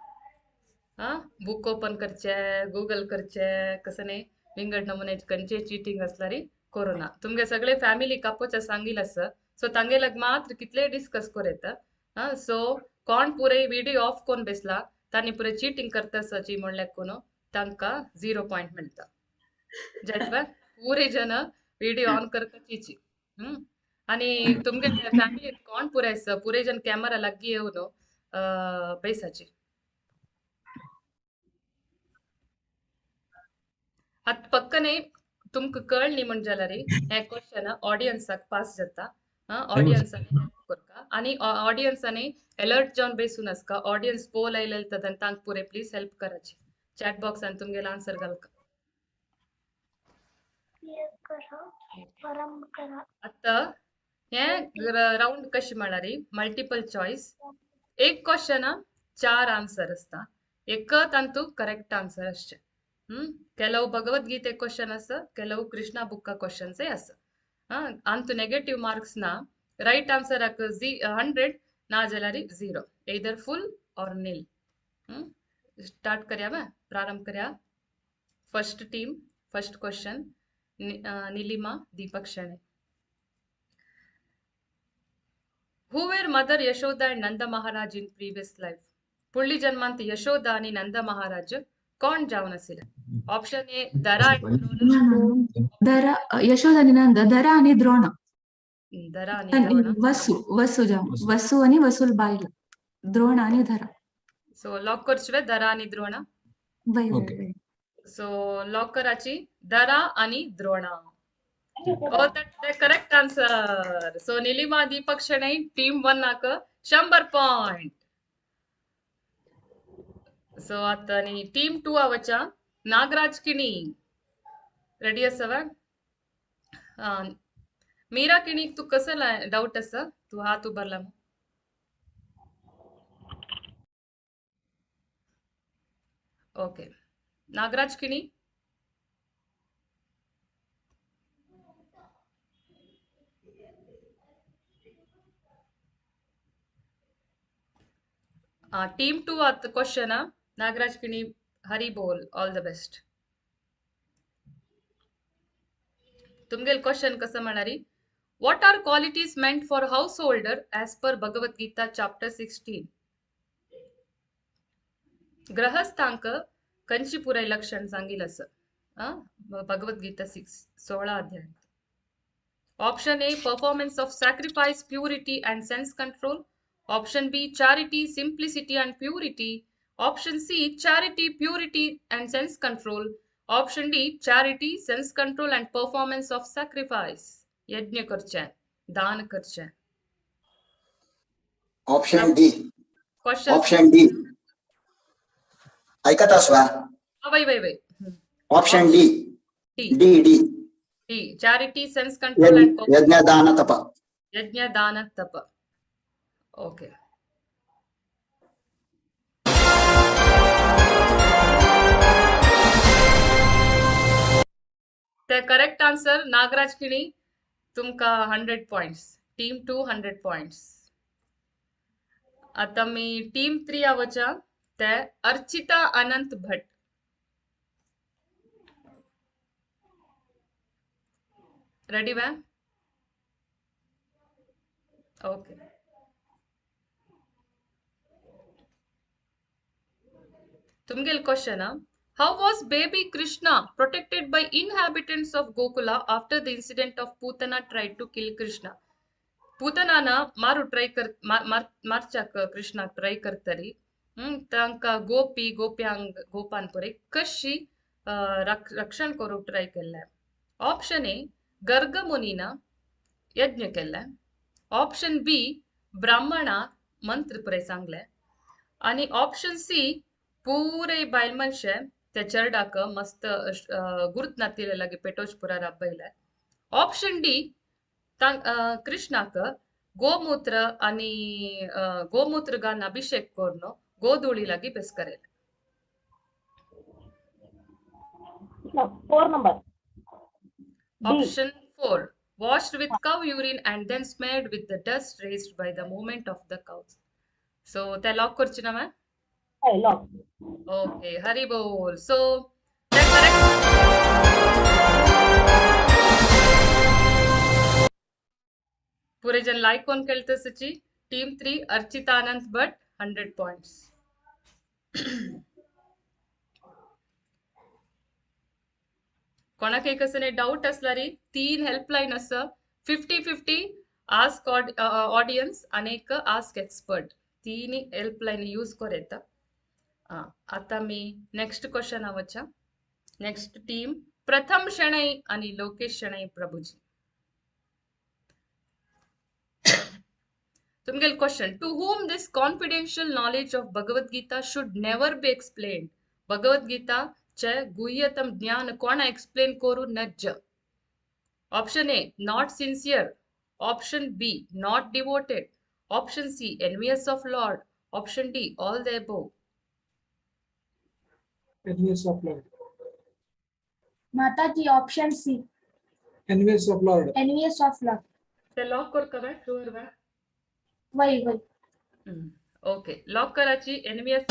Speaker 3: हां बुक ओपन करचे, गुगल करचे, कसं न्ही विंगड नमुन्याचे खंयचे चिटींग आसल्यारी करू ना. तुमगे सगळे फॅमिली कापोच्या सांगील आसा. सो तांगेल्याक मात्र कितले डिस्कस करूं येता. हां सो कोण पुरे व्हिडिओ ऑफ कोण बेसला तांणी पुरे चिटींग करता सची म्हणल्यार कोण तांकां 0 पॉयंट मेळटा. जातवा पुरे जण व्हिडिओ ऑन करता चिची. आणि तुमगे फॅमिलीत कोण पुरे आसा पुरे जण कॅमेरा लागीं येवन बेसाची. आतां पक्कने तुमकां कळ्ळी म्हण जाल्यार हें क्वेश्चन ऑडियन्साक पास जाता. ऑडियन्साक हेल्प करता आनी ऑडियन्सांनी अलर्ट जावन बेसून आसका. ऑडियन्स पोल आयलेले आनी तांकां पुरे प्लीज हेल्प कराची. चॅट बॉक्सान तुमगेलो आन्सर घालका. आतां हें रावंड कशें म्हळ्यार मल्टिपल चॉयस. एक क्वेश्चन 4 आन्सर आसता. एक तांतू करेक्ट आन्सर आसचें. ಕೆಲವು ಭಗವದ್ಗೀತೆ ಕ್ವಶನ್ आसा, ಕೆಲವು ಕೃಷ್ಣ ಬುಕ್ಕ ಕ್ವಶನ್ಸೇ आसा. हां अंतु ನೆಗೆಟಿವ್ ಮಾರ್ಕ್ಸ್ ना. ರೈಟ್ ಆನ್ಸರ್ ಹಾಕ 100 ना जाल्यार 0, either full or nil. Start करया वा, प्रारंभ करया. First team first question Nilima Deepak Shenoy. Who were mother Yashoda and Nanda Maharaj in previous life? पुढली जन्मांत Yashoda आणि नंद महाराज कोण जावन आशिल्ले? ऑप्शन ए दरा आणि द्रोण.
Speaker 6: धरा यशोदा आणि नंद, धरा आणि द्रोण.
Speaker 3: दरा आणि द्रोण.
Speaker 6: वसु वसु जावन वसु आणि वसूल बायल, द्रोण आणि धरा.
Speaker 3: सो लॉक करचवे दरा आणि द्रोण.
Speaker 6: वय
Speaker 8: Okay.
Speaker 6: वय.
Speaker 3: सो लॉक कराची दरा आणि Drona. Oh, that the correct answer. So Nilima Deepak Shenoy team 1 नाक 100 पॉइंट. सो आता नी टीम 2 आवचा नागराज किणी रेडी आसावा? मीरा किणी तू कसं डाऊट आसा? तू हात उबारला. Okay Nagaraj Kini team 2 आत क्वेश्चन नागराज किणी हरी बोल ऑल the best. तुमगेल क्वेश्चन कसं म्हणारी what are qualities meant for householder as per Bhagavad Gita chapter 16. ग्रहस्थांक कंची पुराय लक्षण सांगील असं भगवद्गीता 16 अध्याय. Option A performance of sacrifice purity and sense control. Option B charity simplicity and purity. Option C charity purity and sense control. Option D charity sense control and performance of sacrifice. यज्ञ करचे दान करचे.
Speaker 9: Option D.
Speaker 3: Question
Speaker 9: option D ऐकत असवा.
Speaker 3: वय वय वय
Speaker 9: option D
Speaker 3: D
Speaker 9: D D
Speaker 3: D charity sense control and
Speaker 9: यज्ञ दान तप.
Speaker 3: यज्ञ दान तप. ओके ते करेक्ट आन्सर नागराज किणी तुमका 100 पॉइंट्स. Team 2 100 points. आता मी टीम 3 आवचा ते अर्चिता अनंत भट. रेडी वे? ओके तुमगेल question how was baby Krishna protected by inhabitants of Gokula after the incident of Putana tried to kill Krishna. पूतनान मारू ट्राय कर मारच्याक कृष्णाक ट्राय करतरी तांकां गोपी गोप्यांक गोपान पुरे कशी रक्षण करूंक ट्राय केल्लें. ऑप्शन ए गर्ग मुनीन यज्ञ केल्लें. ऑप्शन बी ब्राह्मणा मंत्र पुरे सांगलें आनी ऑप्शन सी पुरे बायल मनशे त्या चेरडाक मस्त गुर्त नातिल्ले लागीं पेटोवच पुरा राबयलें. ऑप्शन डी कृष्णाक गोमूत्र आनी गोमूत्र घालून अभिषेक करून गोधुळी लागीं बेसकरेलें.
Speaker 10: 4 number.
Speaker 3: Option 4 washed with cow urine and then smeared with the dust raised by the movement of the cows. So ते लॉक करची ना मॅम?
Speaker 10: लॉक.
Speaker 3: ओके हरी बोल. सो ते करेक्ट पुरे जन लाईक कोण केलं तसची. Team 3 Archita Anant Bhat 100 points. कोणाक एक असं डाऊट असला री 3 हेल्पलाईन असं 50-50 आस्क ऑडियन्स आणि एक आस्क एक्सपर्ट 3 हेल्पलाईन यूज कर येता. आता मी नेक्स्ट क्वेश्चन आवच्या. नेक्स्ट टीम प्रथम शणै आणि लोकेश शणै प्रभुजी. तुमगेल question to whom this confidential knowledge of Bhagavad Gita should never be explained. Bhagavad Gita चे गुह्यतम ज्ञान कोणा एक्सप्लेन करू नज्ज. Option A not sincere. Option B not devoted. Option C envious of lord. Option D all the above.
Speaker 7: Envious of lord.
Speaker 11: Mataji option C
Speaker 7: envious of lord.
Speaker 11: Envious of lord.
Speaker 3: ते lock कर कवे sure वे?
Speaker 11: वय वय.
Speaker 3: Okay lock कराची envious.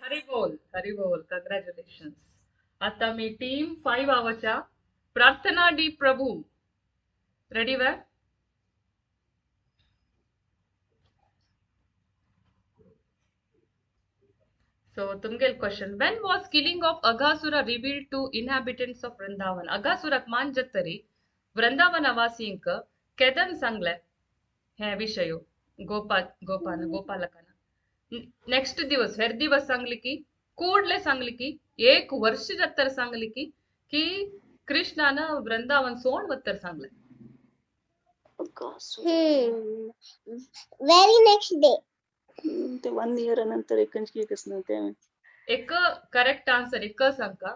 Speaker 3: Hari बोल हरी बोल. कंग्रॅच्युलेशन. आता मी टीम 5 आवच्या प्रार्थना डी प्रभू. रेडी वे? सो तुमगेल question when was killing of Aghasura revealed to inhabitants of Vrindavan. अघासुराक मान जतरी वृंदावन वासींक केदन सांगले हे विषय गोपा गोपान गोपालकान. नेक्स्ट दिवस हेर दिवस सांगली की कूडले सांगली की एक वर्ष जातर सांगली की की कृष्णान वृंदावन सोड वत्तर सांगले.
Speaker 4: Very next day.
Speaker 1: ते 1 इयर नंतर एकंच एकच ना ते
Speaker 3: एक करेक्ट आन्सर एक सांगका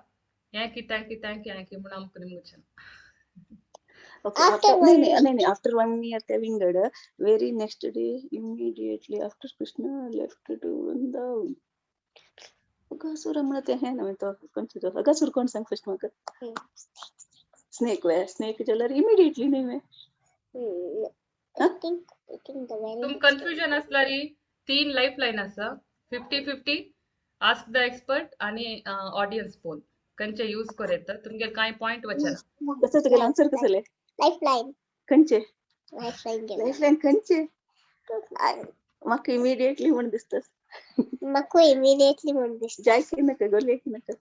Speaker 3: हे कित्याक कित्याक हे की म्हणून आमकां निमगचें.
Speaker 6: Okay,
Speaker 11: After
Speaker 6: after
Speaker 11: one
Speaker 6: नाही
Speaker 11: week.
Speaker 6: नाही नाही आफ्टर 1 इयर ते विंगड. Very next day immediately after Krishna left to Vrindavan. Aghasura म्हणत हे ना तो कोण तो अगासुर कोण सांग फर्स्ट म्हाका. स्नेक वे स्नेक जाल्यार इमिडिएटली न्ही वे.
Speaker 11: I think the very
Speaker 3: तुम
Speaker 11: next day.
Speaker 3: Confusion असल्यारी 3 life line आसा. 50-50, आस्क the expert आणि ऑडियन्स पोल खंयचे यूज कर येता तुमगे कांय पॉइंट वचना.
Speaker 6: कसं तुगेलें आन्सर कसले?
Speaker 11: Lifeline.
Speaker 6: खंयचे?
Speaker 11: Lifeline गेला.
Speaker 6: लाईफ लाईन खंयचे? म्हाका इमिडिएटली म्हण दिसता.
Speaker 11: म्हाका इमिडिएटली म्हण दिसता.
Speaker 6: जाय की नाका गोले की नाका.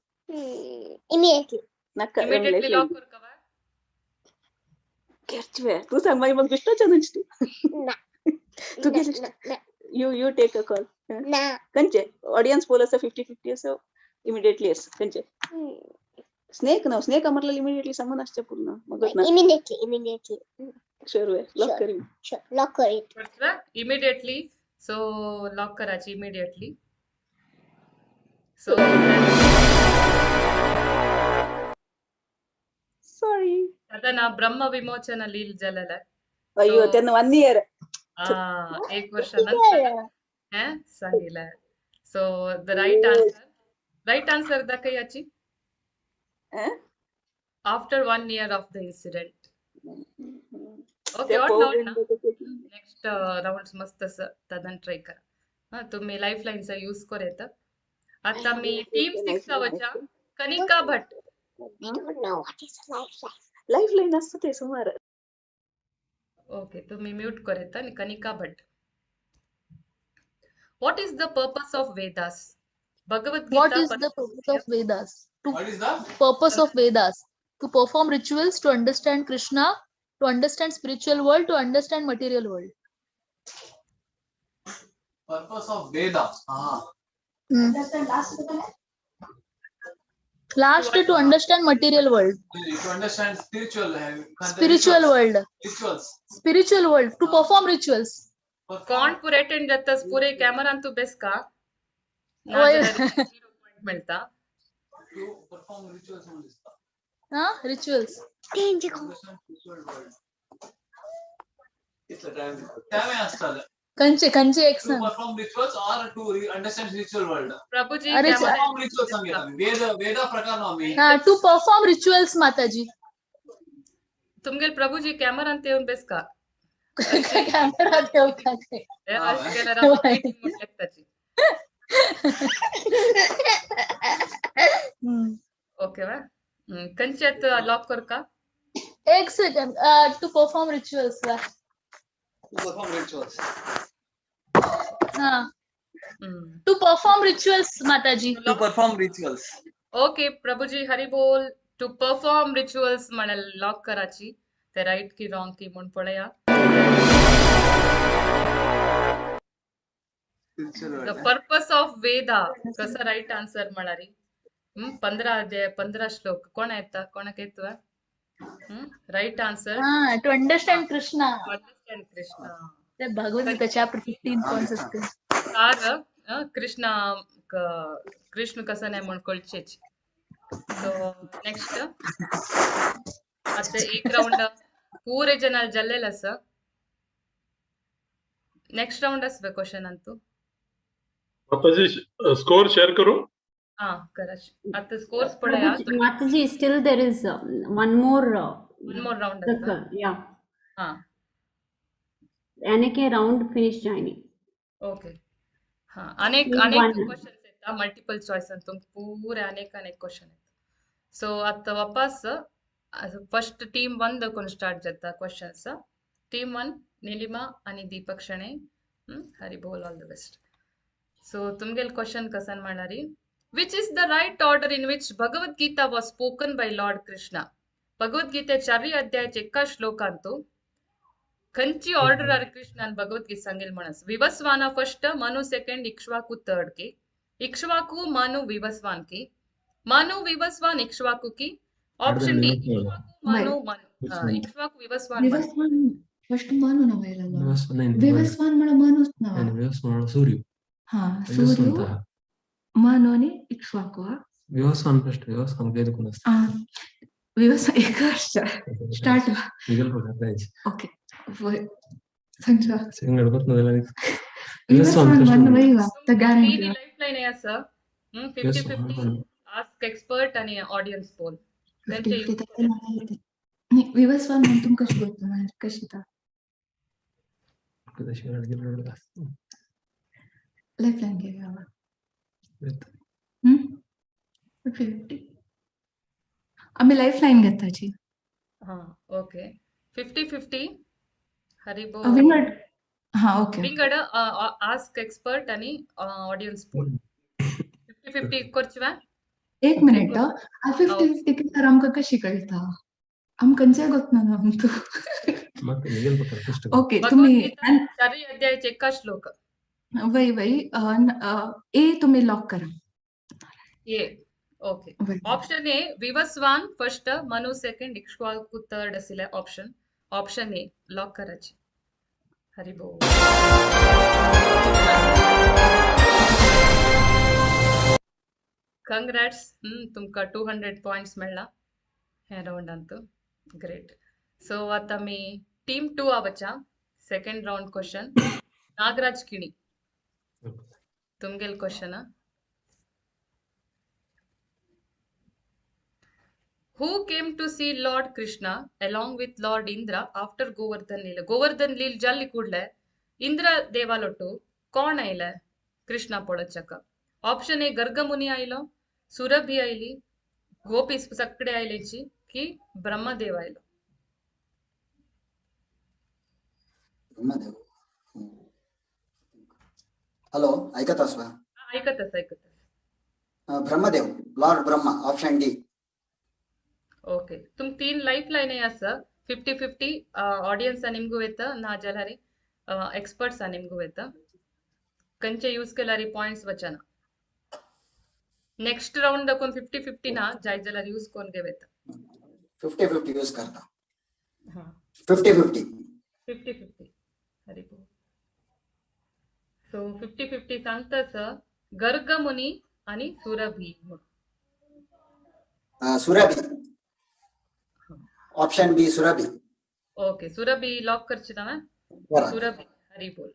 Speaker 11: इमिडिएटली.
Speaker 6: नाका
Speaker 3: इमिडिएटली लॉक कर का?
Speaker 6: केर्च वे तू सांग मागीर म्हाका बेश्टो चॅलेंज तूं.
Speaker 11: ना.
Speaker 6: तू गेले.
Speaker 11: ना.
Speaker 6: You take a call.
Speaker 11: ना.
Speaker 6: खंयचे ऑडियन्स पोल आसा 50-50 आसा इमिडिएटली आसा खंयचे? स्नेक ना स्नेक म्हटल्यार इमिडिएटली सांगून आसचें पूर्ण मगत ना.
Speaker 11: Immediately immediately.
Speaker 6: शुअर वे लॉक करी.
Speaker 11: शुअर लॉक करी.
Speaker 3: इमिडिएटली सो लॉक करायची इमिडिएटली. So
Speaker 6: sorry.
Speaker 3: ना ब्रह्म विमोचन लील जलला.
Speaker 6: अय्यो तेन्ना 1 इयर.
Speaker 3: एक वर्ष नंतर हे सांगितलं. So the right answer, right answer दाखयाची after 1 year of the incident. Okay, what not ना नेक्स्ट राउंड मस्त तदन ट्राय करा. हा तुम्ही लाईफ लाईनचा यूज कर येता. आता मी टीम 6 वचा Kanika Bhat.
Speaker 11: I don't know what is a lifeline.
Speaker 6: Lifeline असतं ते सुमार.
Speaker 3: ओके तुम्ही म्यूट कर येता. आणि Kanika Bhat, what is the purpose of Vedas? Bhagavad
Speaker 12: What
Speaker 3: Gita
Speaker 12: is the purpose of Vedas?
Speaker 13: What is the
Speaker 12: Purpose of Vedas? To perform rituals, to understand Krishna, to understand spiritual world, to understand material world.
Speaker 13: Purpose of Vedas?
Speaker 12: Last, to understand material world.
Speaker 13: To understand spiritual.
Speaker 12: Spiritual world.
Speaker 13: Rituals.
Speaker 12: Spiritual world. To perform rituals.
Speaker 3: कोण पुरे attend जातास पुरे कॅमेरान तू बेस का zero point मेळता.
Speaker 13: To perform rituals म्हणून दिसता.
Speaker 12: हा rituals. खंयचे खंयचे एक
Speaker 13: To
Speaker 12: सांग.
Speaker 13: perform rituals or to understand spiritual world.
Speaker 3: Prabhuji
Speaker 12: अरे
Speaker 13: Perform rituals सांगितलं आम्ही. वेद वेदा प्रकार आम्ही.
Speaker 12: हा टू परफॉर्म रिच्युअल्स माताजी.
Speaker 3: तुमगेल प्रभुजी कॅमेरान येवन बेस का
Speaker 12: कॅमेरा ठेवता ते.
Speaker 3: अशें केल्यार आमकां म्हटलें ताची. ओके वा खंयच्यात लॉक कर का?
Speaker 12: एक सेकंड. टू परफॉर्म रिच्युअल्स वा.
Speaker 13: To perform rituals.
Speaker 12: हा टू परफॉर्म रिच्युअल्स माताजी.
Speaker 13: To perform rituals.
Speaker 3: Okay Prabhuji Hari बोल. टू परफॉर्म रिच्युअल्स म्हळ्यार लॉक कराची ते रायट की रॉंग की म्हूण पळया. The purpose of Veda कसं राईट आन्सर म्हळ्यार 15 अध्याय 15 श्लोक कोण येता कोणाक येतवा? Right answer.
Speaker 12: हा to understand Krishna.
Speaker 3: Understand Krishna.
Speaker 12: ते भगवद गीता चॅप्टर 15.16.
Speaker 3: सार कृष्ण कृष्ण कसं नाही म्हण कळचेच. सो नेक्स्ट आता एक राउंड पूरे जन जल्लेल आसा. Next round आसबे question Antu.
Speaker 14: माताजी स्कोर शेअर करू?
Speaker 3: हा करा. आता स्कोर्स पळया.
Speaker 2: Mataji, still there is one more.
Speaker 3: One more round.
Speaker 2: Yeah.
Speaker 3: हा
Speaker 2: अनेक राउंड फिनिश जायनी.
Speaker 3: ओके हा अनेक अनेक क्वेश्चन्स येता मल्टिपल चॉईस अंतू पूरे अनेक अनेक क्वेश्चन येता. सो आता वापस फर्स्ट टीम 1 दखून स्टार्ट जाता क्वेश्चन्स. टीम 1 निलिमा आणि दीपक शणे. हरी बोल, ऑल the best. So तुमगेल क्वेश्चन कसन म्हणणारी, which is the right order in which Bhagavad Gita was spoken by Lord Krishna? Bhagavad Gita 4 अध्यायाचे एका श्लोकांतू खंची ऑर्डर आर कृष्णान भगवद्गीता सांगेल म्हणस. Vivasvan first, Manu second, Ikshvaku third की इक्ष्वाकु मनु विवस्वान की मनु विवस्वान इक्ष्वाकु की. Option D Ikshvaku Manu Manu Ikshvaku Vivasvan.
Speaker 6: Vivasvan first Manu ना विवस्वान म्हणा मनुच ना.
Speaker 8: विवस्वान सूर्य.
Speaker 6: हा सूर्य मनु आणि इक्ष्वाकु.
Speaker 8: विवस्वान फर्स्ट विवस्वान वेद कोण असतं.
Speaker 15: एक स्टार्ट. ओके, सांगच्या.
Speaker 3: तीन लाईफ लाईन आसा. 50-50, आस्क एक्सपर्ट आणि ऑडियन्स पोल.
Speaker 15: विवस्वान म्हणून तुमकां कशें गोत्ता कशी लाईफ लाईन घेया. 50. आम्ही लाईफ लाईन घेताची.
Speaker 3: हा, ओके, 50-50. हरी बोल.
Speaker 15: विंगड. हा, ओके.
Speaker 3: विंगड आस्क एक्सपर्ट आणि ऑडियन्स पोल. 50-50 करचवा.
Speaker 15: एक मिनिट. 50-50 केल्यार आमकां कशी कळटा? आमकां खंयच्याय गोतना आमकां. ओके, तुम्ही
Speaker 3: चारही अध्यायाचे एका श्लोक.
Speaker 15: वय वय, ए तुम्ही लॉक करा.
Speaker 3: A, okay. Option A Vivasvan first, Manu second, Ikshvaku third असिले ऑप्शन. ऑप्शन ए लॉक करायची. हरी बोल. कंग्रॅट्स, तुमका 200 पॉइंट्स मेळ्ळा हे राउंडांत. ग्रेट. सो आता मी टीम 2 आवचा. Second round question. Nagaraj Kini, तुमगेल question. Who came to see Lord Krishna along with Lord Indra after Govardhan Leela? Govardhan Leela जाल्ली ಕೂಡ್ಲೆ ಇಂದ್ರ ದೇವಾಲೊಟ್ಟು ಕೋಣ ಆಯ್ಲೆ ಕೃಷ್ಣ ಪೊಳಚಕ? ಆಪ್ಷನ್ ಎ ಗರ್ಗಮುನಿ ಆಯ್ಲೋ, ಸುರಭಿ ಆಯ್ಲಿ, ಗೋಪಿ ಸಕ್ಕಡೆ ಆಯ್ಲೇಚಿ ಕಿ ಬ್ರಹ್ಮದೇವ ಆಯ್ಲೋ?
Speaker 9: ब्रह्मदेव. हॅलो, ऐकत असवा?
Speaker 3: ऐकतच, ऐकतच.
Speaker 9: Brahmadev, lord Brahma, option D.
Speaker 3: Okay, तुम 3 लाईफ लाईन आसा. 50-50, ऑडियन्स निमगू येता ना जाल्यार एक्सपर्ट्स निमगू येता. कंचे यूज केल्यार पॉइंट्स वचना. नेक्स्ट राउंड दाखवून 50-50 ना जाय जाल्यार यूज कोण घेव येता.
Speaker 9: 50-50 यूज करता. 50-50.
Speaker 3: 50-50. हरी बोल. सो 50-50 सांगतास गर्गमुनी आणि सुरभी म्हणून.
Speaker 9: Surabhi, option B Surabhi.
Speaker 3: Okay, Surabhi lock करची ना? सुरभी. हरी बोल.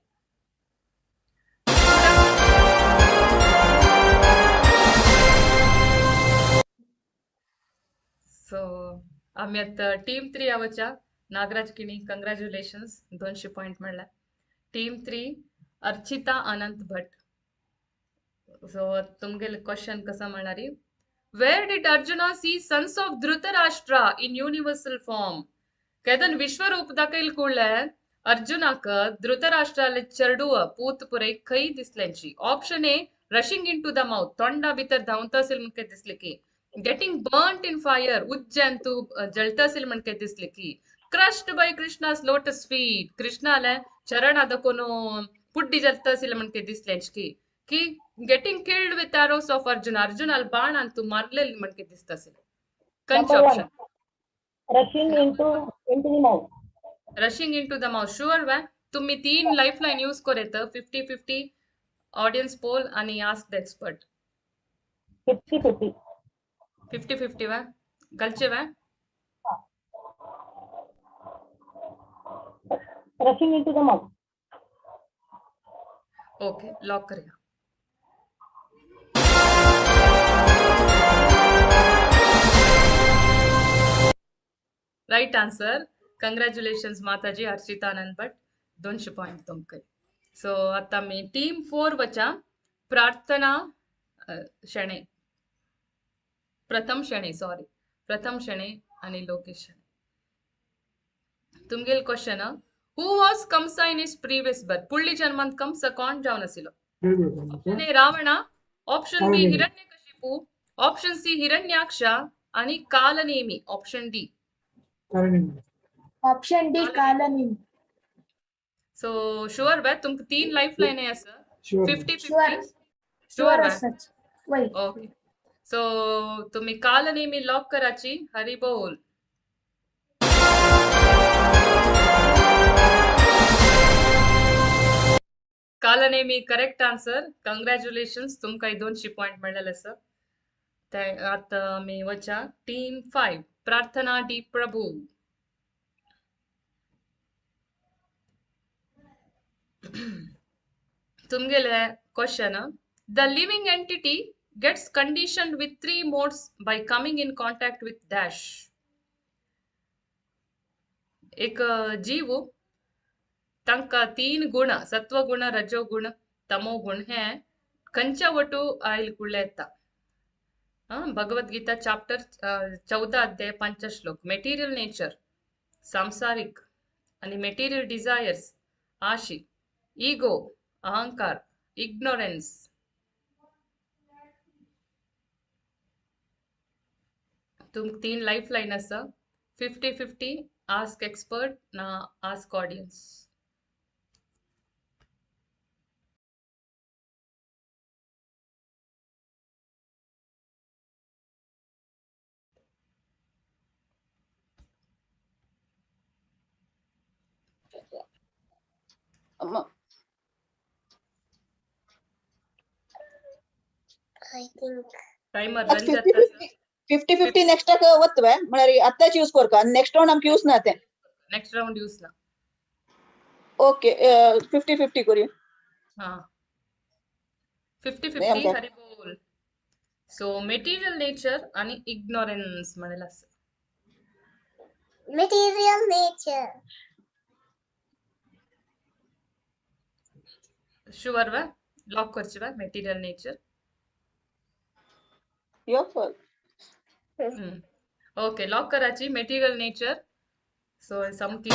Speaker 3: सो आम्ही आता टीम 3 आवच्या. नागराज किणी, कंग्रॅच्युलेशन्स, 200 पॉइंट मेळ्ळा. टीम 3 अर्चिता अनंत भट. सो तुमगेले क्वेश्चन कसा म्हणणारी? Where did Arjuna see sons of Dhritarashtra in universal form? केदन विश्वरूप दाखयल ಕೂಡ್ಲೆ अर्जुनाक धृतराष्ट्राले चेडूव पूत पुरै खंय दिसल्यांची? Option A rushing into the mouth, तोंडा भितर धांवता असेल म्हणके दिसले की, गेटिंग बर्न्ट इन फायर, उज्जंतु जळता असेल म्हणके दिसले की, crushed by Krishna's lotus feet, कृष्णाले चरण दाखोवन पुड्डी जळता असेल म्हणके दिसल्यांची की, की getting killed with arrows of Arjuna, अर्जुनाल बाण अंतु मारलेल म्हणके दिसता असेल? कंच option?
Speaker 10: Rushing into the mouth.
Speaker 3: Rushing into the mouth. Sure वा? तुम्ही 3 लाईफ लाईन यूज करेत. 50-50, ऑडियन्स पोल आणि आस्क the expert.
Speaker 10: 50-50.
Speaker 3: 50-50 वा? गलचे वा?
Speaker 10: Rushing into the mouth.
Speaker 3: Okay, lock करूया. Right answer. Congratulations Mataji Archita Anand Bhat, 200 point तुमकां. So आता मी टीम 4 वचा. प्रार्थना शेणे, प्रथम शेणे, सॉरी, प्रथम शेणे आणि Lokesh शेणे. तुमगेल question, who was Kamsa in his previous birth? पुढली जन्मांत कंस कोण जावन आशिल्लो? Option A Ravana, option B Hiranyakashipu, option C Hiranyaksha आणि Kalanemi, option D.
Speaker 16: Option D Kalanemi.
Speaker 3: So sure वा? तुमका 3 लाईफ लाईन आसा. 50-50.
Speaker 16: शुअर.
Speaker 3: शुअर? ओके, सो तुम्ही Kalanemi lock कराची. हरी बोल. Kalanemi correct answer. कंग्रॅच्युलेशन्स, तुमकां 200 पॉइंट मेळ्ळेले आसा. ते आतां आमी वचा team 5. Prarthana D Prabhu. तुमगेले question, the living entity gets conditioned with three modes by coming in contact with dash. एक जीव तांकां तीन गुण, सत्वगुण, रजोगुण, तमोगुण हे खंयच्या वटू आयल कुळ्ळे येता. भगवद्गीता चॅप्टर 14 अध्याय 5 श्लोक. मेटीरियल नेचर, सांसारिक आणि मेटीरियल डिझायर्स, आशी, इगो, अहंकार, इग्नोरन्स. तुमकां तीन लायफ लायन आसा. 50-50, आस्क एक्सपर्ट ना ask audience.
Speaker 11: I think
Speaker 3: timer run जाता.
Speaker 6: 50-50 नेक्स्ट वत्तवे म्हळ्यार आत्ताच यूज करका, नेक्स्ट राउंड आमकां यूज ना ते.
Speaker 3: नेक्स्ट राउंड यूज ना.
Speaker 6: ओके, 50-50 करूया.
Speaker 3: हां, 50-50. हरी बोल. सो मेटीरियल नेचर आणि इग्नोरन्स म्हणेल आसा.
Speaker 11: Material nature.
Speaker 3: Sure वा? लॉक करची वा material nature?
Speaker 6: Your fault.
Speaker 3: Okay, lock करायची मेटीरियल नेचर. सो समकी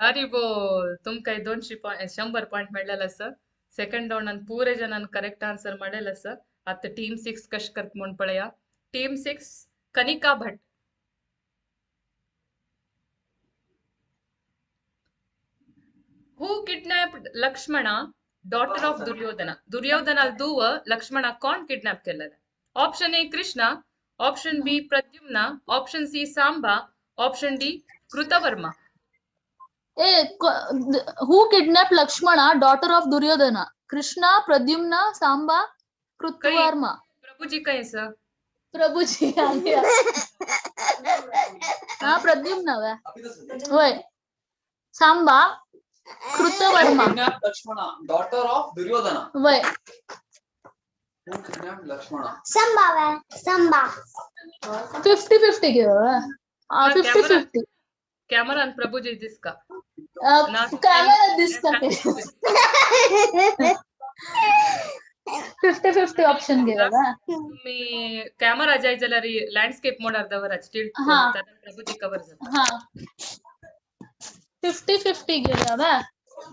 Speaker 3: हरी बोल. तुमकां 200 पॉयंट 100 पॉयंट मेळ्ळेले आसा. सेकंड राउंडान पुरे जणान करेक्ट आन्सर म्हणलेले आसा. आतां टीम 6 कशें करता म्हूण पळया. Team 6 Kanika Bhat. Who kidnapped Lakshmana, daughter of Duryodhana? Duryodhana दुव Lakshmana कोण किडनॅप केलेले? Option A Krishna, option B Pradyumna, option C Samba, option D Kritavarma.
Speaker 12: Who kidnapped Lakshmana, daughter of Duryodhana? Krishna, Pradyumna, Samba, Kritavarma.
Speaker 3: Prabhuji काय sir?
Speaker 12: प्रभुजी हा प्रद्युम्न होय, Samba, Kritavarma.
Speaker 13: Lakshmana, daughter of Duryodhana.
Speaker 12: वय
Speaker 13: Lakshmana.
Speaker 11: Samba Samba.
Speaker 12: 50-50 घेऊ. 50-50.
Speaker 3: Camera प्रभुजी दिसका?
Speaker 12: Camera दिसता. 50-50 option घेऊया.
Speaker 3: तुम्ही camera जाय जाल्यार लँडस्केप मोडार दवरात, टिल्ट प्रभुजी कवर जाता.
Speaker 12: हा, 50-50 घेऊया.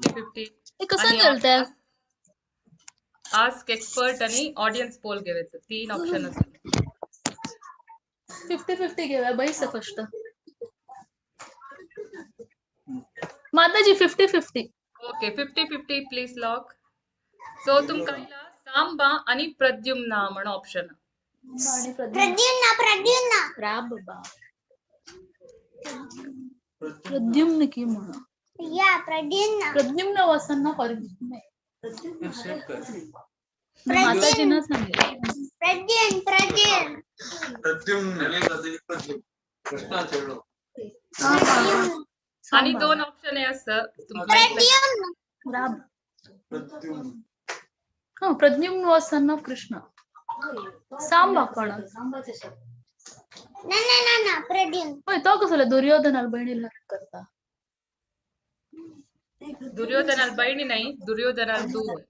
Speaker 3: 50-50.
Speaker 12: कसं चलतंय?
Speaker 3: आस्क एक्सपर्ट आणि ऑडियन्स पोल घेवायचं. 3 ऑप्शन असतात.
Speaker 12: 50-50 घेऊया. बैस फर्स्ट माताजी. 50-50.
Speaker 3: Okay, 50-50 please lock. सो तुमकां सांबा आणि प्रद्युम्ना म्हण ऑप्शन.
Speaker 11: प्रद्युम्ना, प्रद्युम्ना.
Speaker 12: राब बा, प्रद्युम्न की म्हणून.
Speaker 11: या प्रद्युम्न.
Speaker 12: प्रद्युम्न वसन्न माताजींना सांगेल.
Speaker 11: प्रद्युम्न, प्रद्युम्न,
Speaker 13: प्रद्युम्न. कृष्णा चेडो.
Speaker 3: आणि 2 ऑप्शन आहे.
Speaker 11: प्रद्युम्न.
Speaker 12: हा, Pradyumna was son of Krishna. Samba कोण?
Speaker 11: ना ना ना ना, प्रद्युम्न.
Speaker 12: होय, तो कसो दुर्योधनाला बहिणीला करता.
Speaker 3: दुर्योधनाला बहिणी नाही, दुर्योधनाला दूर.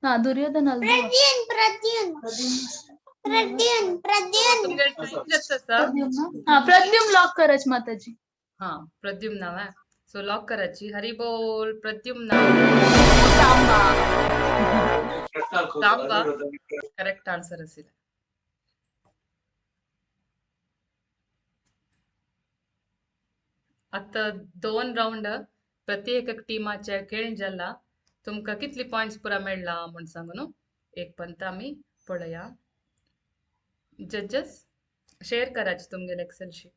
Speaker 12: हा, दुर्योधनाला
Speaker 11: प्रद्युम्न, प्रद्युम्न, प्रद्युम्न, प्रद्युम्न.
Speaker 12: हा, प्रद्युम्न लॉक करायची माताजी.
Speaker 3: हा, प्रद्युम्न नाव आहे. सो लॉक करायची. हरी बोल. प्रद्युम्न सांबा करेक्ट आन्सर असेल. आता 2 राउंड प्रत्येक टीमाचे खेळ जाला. तुमकां कितली पॉयंट्स पुरा मेळ्ळा म्हूण सांगू न्हू. एक पंत आमी पळया. जजेस शेअर करायची तुमगेले XL sheet.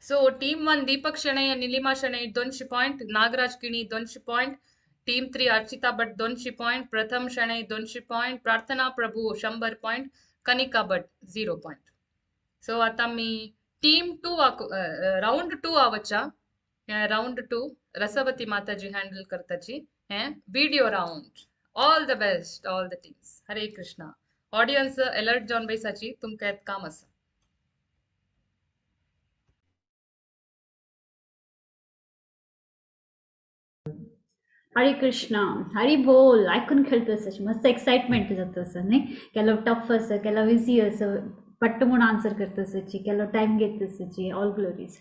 Speaker 3: So team 1 Deepak Shenoy आणि Nilima Shenoy 200 point, Nagaraj Kini 200 point, team 3 Archita Bhat 200 point, Pratham Shenoy 200 point, Prarthana Prabhu 100 point, Kanika Bhat 0 point. So आता मी टीम 2 राउंड 2 आवचा. राउंड 2 रसवती माताजी हँडल करताची हे video round. All the best all the teams. Hare Krishna. Audience alert जावन बैसाची, तुमकां काम आसा.
Speaker 2: हरे कृष्णा, हरी बोल. आयकून खेळतो असं मस्त एक्साइटमेंट जाता असं न्ही. केलो टफ आसा, केलो इजी आसा, पट्ट म्हूण आन्सर करता आसाची, केलो टायम घेता आसाची. All glories.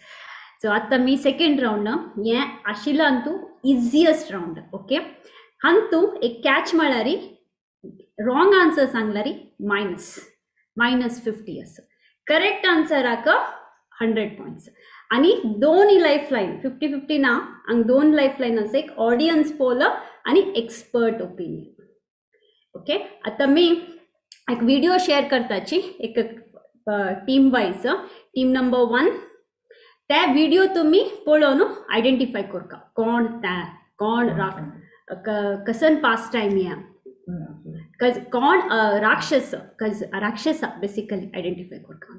Speaker 2: सो आतां मी सेकेंड रावंड हें आशिल्लो अंतू इजियस्ट रावंड. ओके, हांतू एक कॅच म्हळ्यार रॉंग आन्सर सांगल्यार मायनस 50 आसा. करेक्ट आन्सराक 100 पॉयंट्स. आणि दोन लाईफ लाईन 50-50 ना, हांगा दोन लाईफ लाईन आसा, एक ऑडियन्स पोल आणि एक्सपर्ट ओपिनियन. ओके, आता मी एक व्हिडिओ शेअर करताची एक टीम वाईज. टीम नंबर 1 त्या व्हिडिओ तुम्ही पळोवन आयडेंटिफाय करका कोण त्या कोण कसन पास टायम या कोण राक्षस राक्षसा बेसिकली आयडेंटिफाय करका.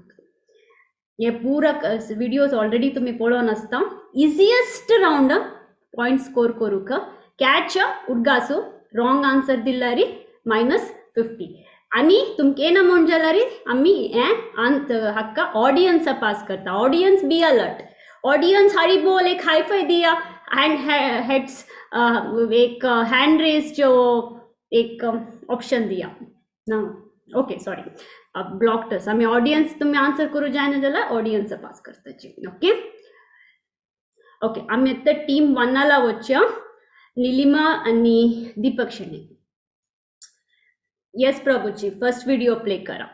Speaker 2: हे पुरा व्हिडिओज ऑलरेडी तुम्ही पळोवन आसता. इजिएस्ट रावंड पॉयंट स्कोर करूक कॅच उडगासू रॉंग आन्सर दिल्यारी -50. आनी तुमकां येना म्हूण जाल्यार आमी हें हाका ऑडियन्सा पास करता. Audience be alert. Audience Hari बोल, एक हायफाय दिया, हँड हेड्स, एक हँड रेज जो एक ऑप्शन दिया ना. ओके सॉरी ब्लॉक्ड आसा. आमी ऑडियन्स तुमी आन्सर करूं जायना जाल्यार ऑडियन्सा पास करताची. ओके ओके, आमी आतां टीम 1 वचया. निलिमा आनी Deepak Shenoy. Yes Prabhuji, first video play करा.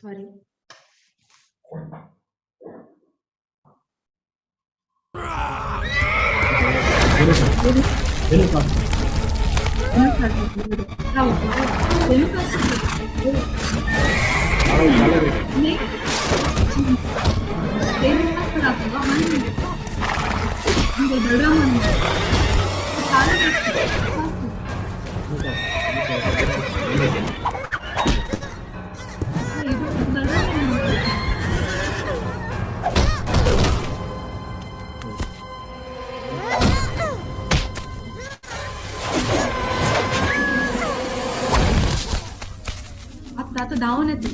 Speaker 15: सॉरी. आता धावून येते.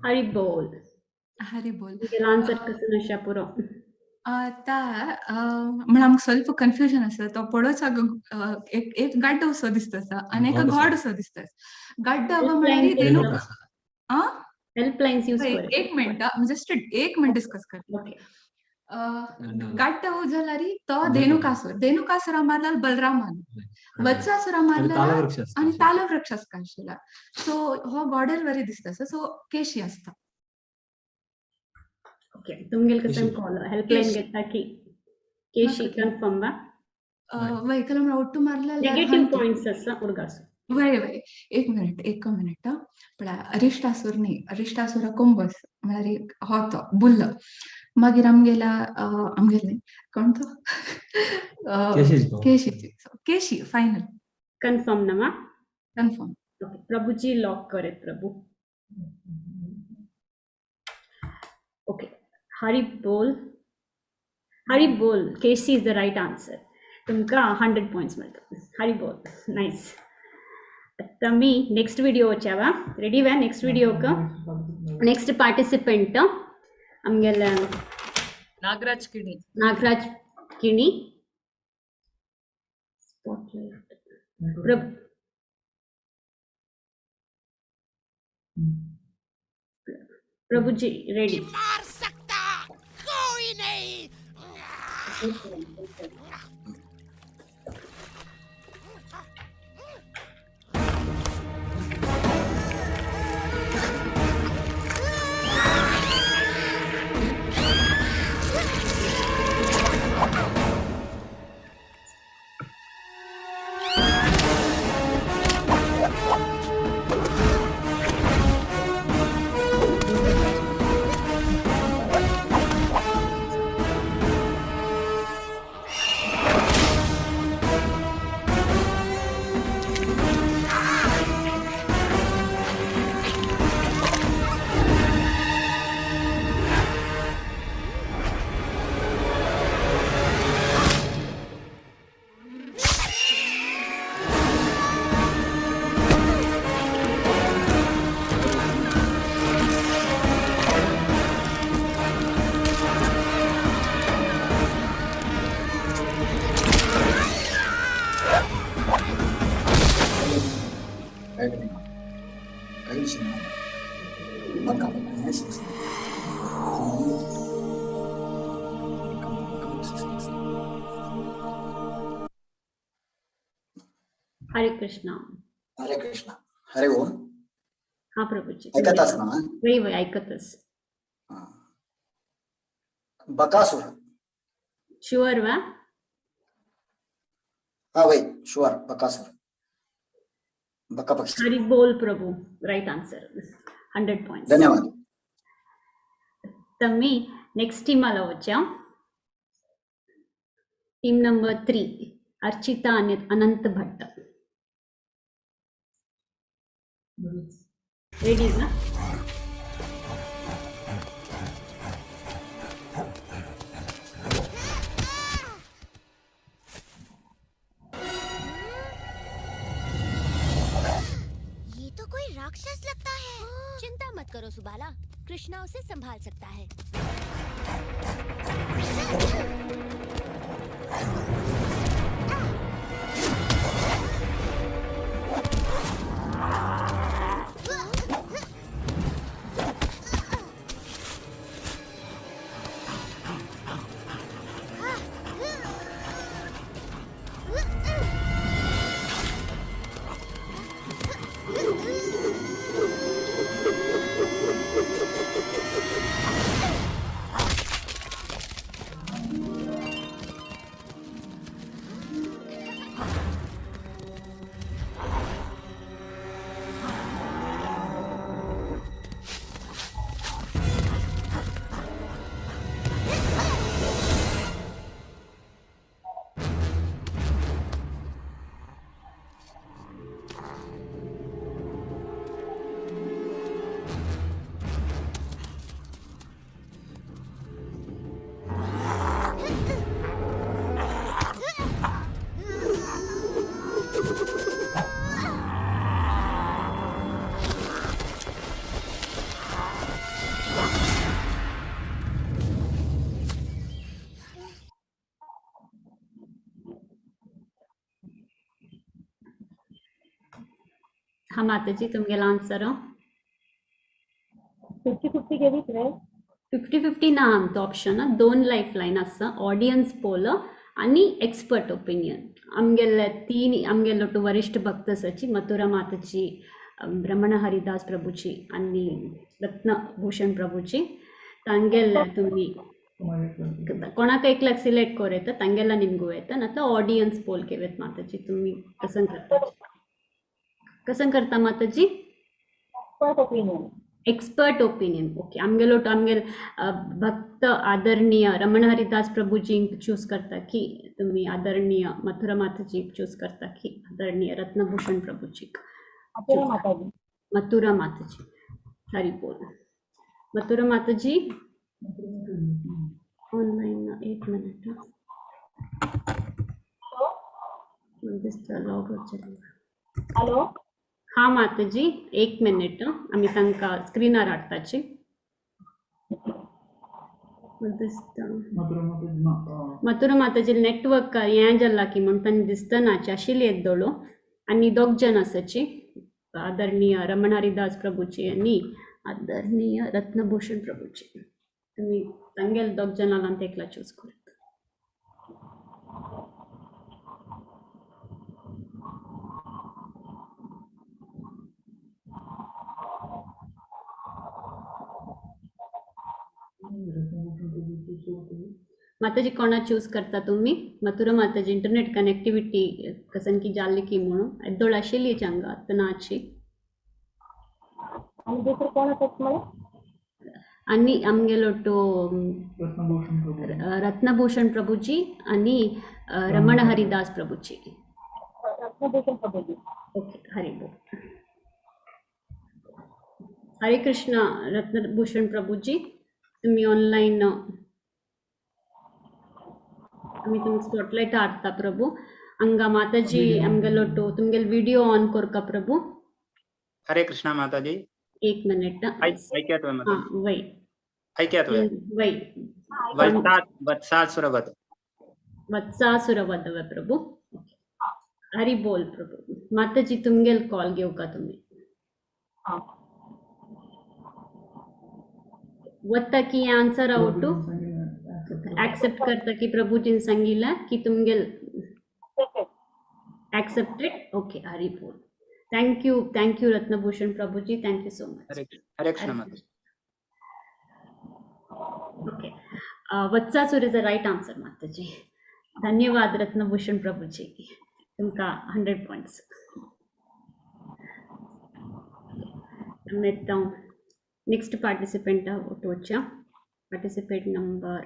Speaker 2: हरी बोल.
Speaker 15: हरी बोल.
Speaker 2: आन्सर कसं नशा पुरो
Speaker 15: आता म्हण आमकां ಸ್ವಲ್ಪ कन्फ्युजन आसा. तो पडोच एक एक गाड्डो असो दिसता आसा आनी एका गॉड असो दिसता. गाड्डो म्हळ्यार
Speaker 2: हेल्पलायन्स यूज कर.
Speaker 15: एक मिनिट, जस्ट एक मिनिट डिस्कस कर. गाड्डो जाल्यार तो धेनुकासूर, धेनुकासुरा मारला बलरामान, वत्सासुरा मारला आनी तालवृक्ष आसता आशिल्ला. सो हो गॉडल वरी दिसता आसा. सो केशी आसता.
Speaker 2: ओके, तुमगेल कसं कॉल हेल्पलाइन घेता की केशी कन्फर्म बा?
Speaker 15: वय कला म्हळ्यार ಒಟ್ಟು मारला
Speaker 2: ನೆಗೆಟಿವ್ ಪಾಯಿಂಟ್ಸ್ ಅಸ उडगासू.
Speaker 15: वय वय एक मिनिट एक मिनिट पळय अरिश्टासूर न्ही, अरिश्टासुरा कुंभस म्हळ्यार एक हो तो बुल्ल. मागीर आमगेला आमगेले कोण तो केशी, केशी फायनल
Speaker 2: कन्फर्म नमा?
Speaker 15: कन्फर्म.
Speaker 2: प्रभुजी लॉक करेत प्रभु. ओके, हरी बोल हरी बोल. Keshi is the right answer. तुमकां 100 पॉइंट्स मेळटा. हरी बोल, नायस. आतां मी नेक्स्ट व्हिडिओ वच्यावा. रेडी वा नेक्स्ट व्हिडिओक? नेक्स्ट पार्टिसिपेंट आमगेले
Speaker 3: नागराज किणी.
Speaker 2: नागराज किणी. प्रभुजी रेडी?
Speaker 17: मार सकता कोई नहीं.
Speaker 2: हरे कृष्णा.
Speaker 9: हरे कृष्णा. हरे ओम.
Speaker 2: हा प्रभुजी.
Speaker 9: ऐकतास ना?
Speaker 2: वय वय ऐकतस.
Speaker 9: बकासुर.
Speaker 2: शुअर वा?
Speaker 9: हा वय शुअर बकासुर. बका पक्षी.
Speaker 2: हरी बोल प्रभु, राईट आन्सर, 100 पॉइंट्स.
Speaker 9: धन्यवाद.
Speaker 2: तर मी नेक्स्ट टीमाला वच्या. टीम नंबर 3, अर्चिता आणि अनंत भट्ट. रेडी ना?
Speaker 11: ये तो कोई राक्षस लगता है. चिंता मत करो सुबाला, कृष्णा उसे संभाल सकता है.
Speaker 2: हा माताजी तुमगेला आन्सर
Speaker 10: 50-50 गेलीत रे?
Speaker 2: 50-50 ना आमचो ऑप्शन. 2 लायफ लायन आसा, ऑडियन्स पोल आणि एक्सपर्ट ओपिनियन. आमगेले 3 आमगेलो टू वरिष्ठ भक्त आसाची, मथुरा माताची, रमण हरिदास प्रभूची आणि रत्नभूषण प्रभूची. तांगेले तुम्ही कोणाक एकल्याक सिलेक्ट कर येता तांगेला निमगू येता नातल्यार ऑडियन्स पोल घेवत माताजी. तुमी कसं करता, कसं करता माताजी?
Speaker 10: Expert opinion.
Speaker 2: Expert opinion, okay. आमगेलो आमगेल भक्त आदरणीय रमण हरिदास प्रभुजींक चूज करता की तुम्ही आदरणीय मथुरा माताजी चूज करता की आदरणीय रत्नभूषण प्रभुजीक?
Speaker 10: मथुरा माताजी.
Speaker 2: मथुरा माताजी, हरी बोल. मथुरा माताजी ऑनलाईन, एक मिनिट दिसता लॉग आउट जालें.
Speaker 10: हॅलो.
Speaker 2: हा माताजी, एक मिनिट, आमी तांकां स्क्रिनार हाडटाची दिसता. मथुरा माताजी नेटवर्क हें जाला की म्हूण तांणी दिसतना आशिल्ली येद्दोळो. आनी दोग जण आसाची, आदरणीय रमण हरिदास प्रभुची आनी आदरणीय रत्नभूषण प्रभुची. तुमी तांगेले दोग जणांक एकला चूज करात. माताजी कोणा चूज करता तुम्ही? मथुरा माताजी इंटरनेट कनेक्टिविटी कसन की जाल्ली की म्हणून एद्दोळ आशिल्ली हांगा आतां नाची.
Speaker 10: आनी दुसरो कोण आसा तुम्हाला?
Speaker 2: आनी आमगेलो तो रत्नभूषण प्रभुजी आनी रमण हरिदास प्रभुजी.
Speaker 10: रत्नभूषण प्रभुजी.
Speaker 2: ओके, हरी बोल. हरे कृष्ण रत्नभूषण प्रभुजी, तुम्ही ऑनलाईन, आमी तुमकां स्पॉटलायट हाडटा प्रभू. हांगा माताजी आमगेलो तो तुमगेलो व्हिडिओ ऑन करका प्रभू.
Speaker 18: हरे कृष्णा माताजी.
Speaker 2: एक मिनिट.
Speaker 18: ऐक्यात वय माताजी?
Speaker 2: वय
Speaker 18: ऐक्यात वय.
Speaker 2: वय.
Speaker 18: वत्सासुरवध.
Speaker 2: वत्सासुरवध वय प्रभू. हरी बोल प्रभू. माताजी तुमगेल कॉल घेवका तुम्ही? वत्ता की आन्सर आवटू एक्सेप्ट करता की प्रभुजीन सांगिला की तुमगेल एक्सेप्टेड? ओके, हरी बोल. Thank you, thank you Ratnabhushan Prabhuji, thank you so much.
Speaker 18: Hare Krishna Mataji.
Speaker 2: Okay, Vatsasur is the right answer Mataji. धन्यवाद रत्नभूषण प्रभुजी, तुमका 100 पॉइंट्स. नेक्स्ट पार्टिसिपेंट वचया, पार्टिसिपेंट नंबर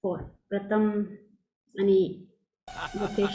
Speaker 2: 4 प्रथम आणि मुकेश.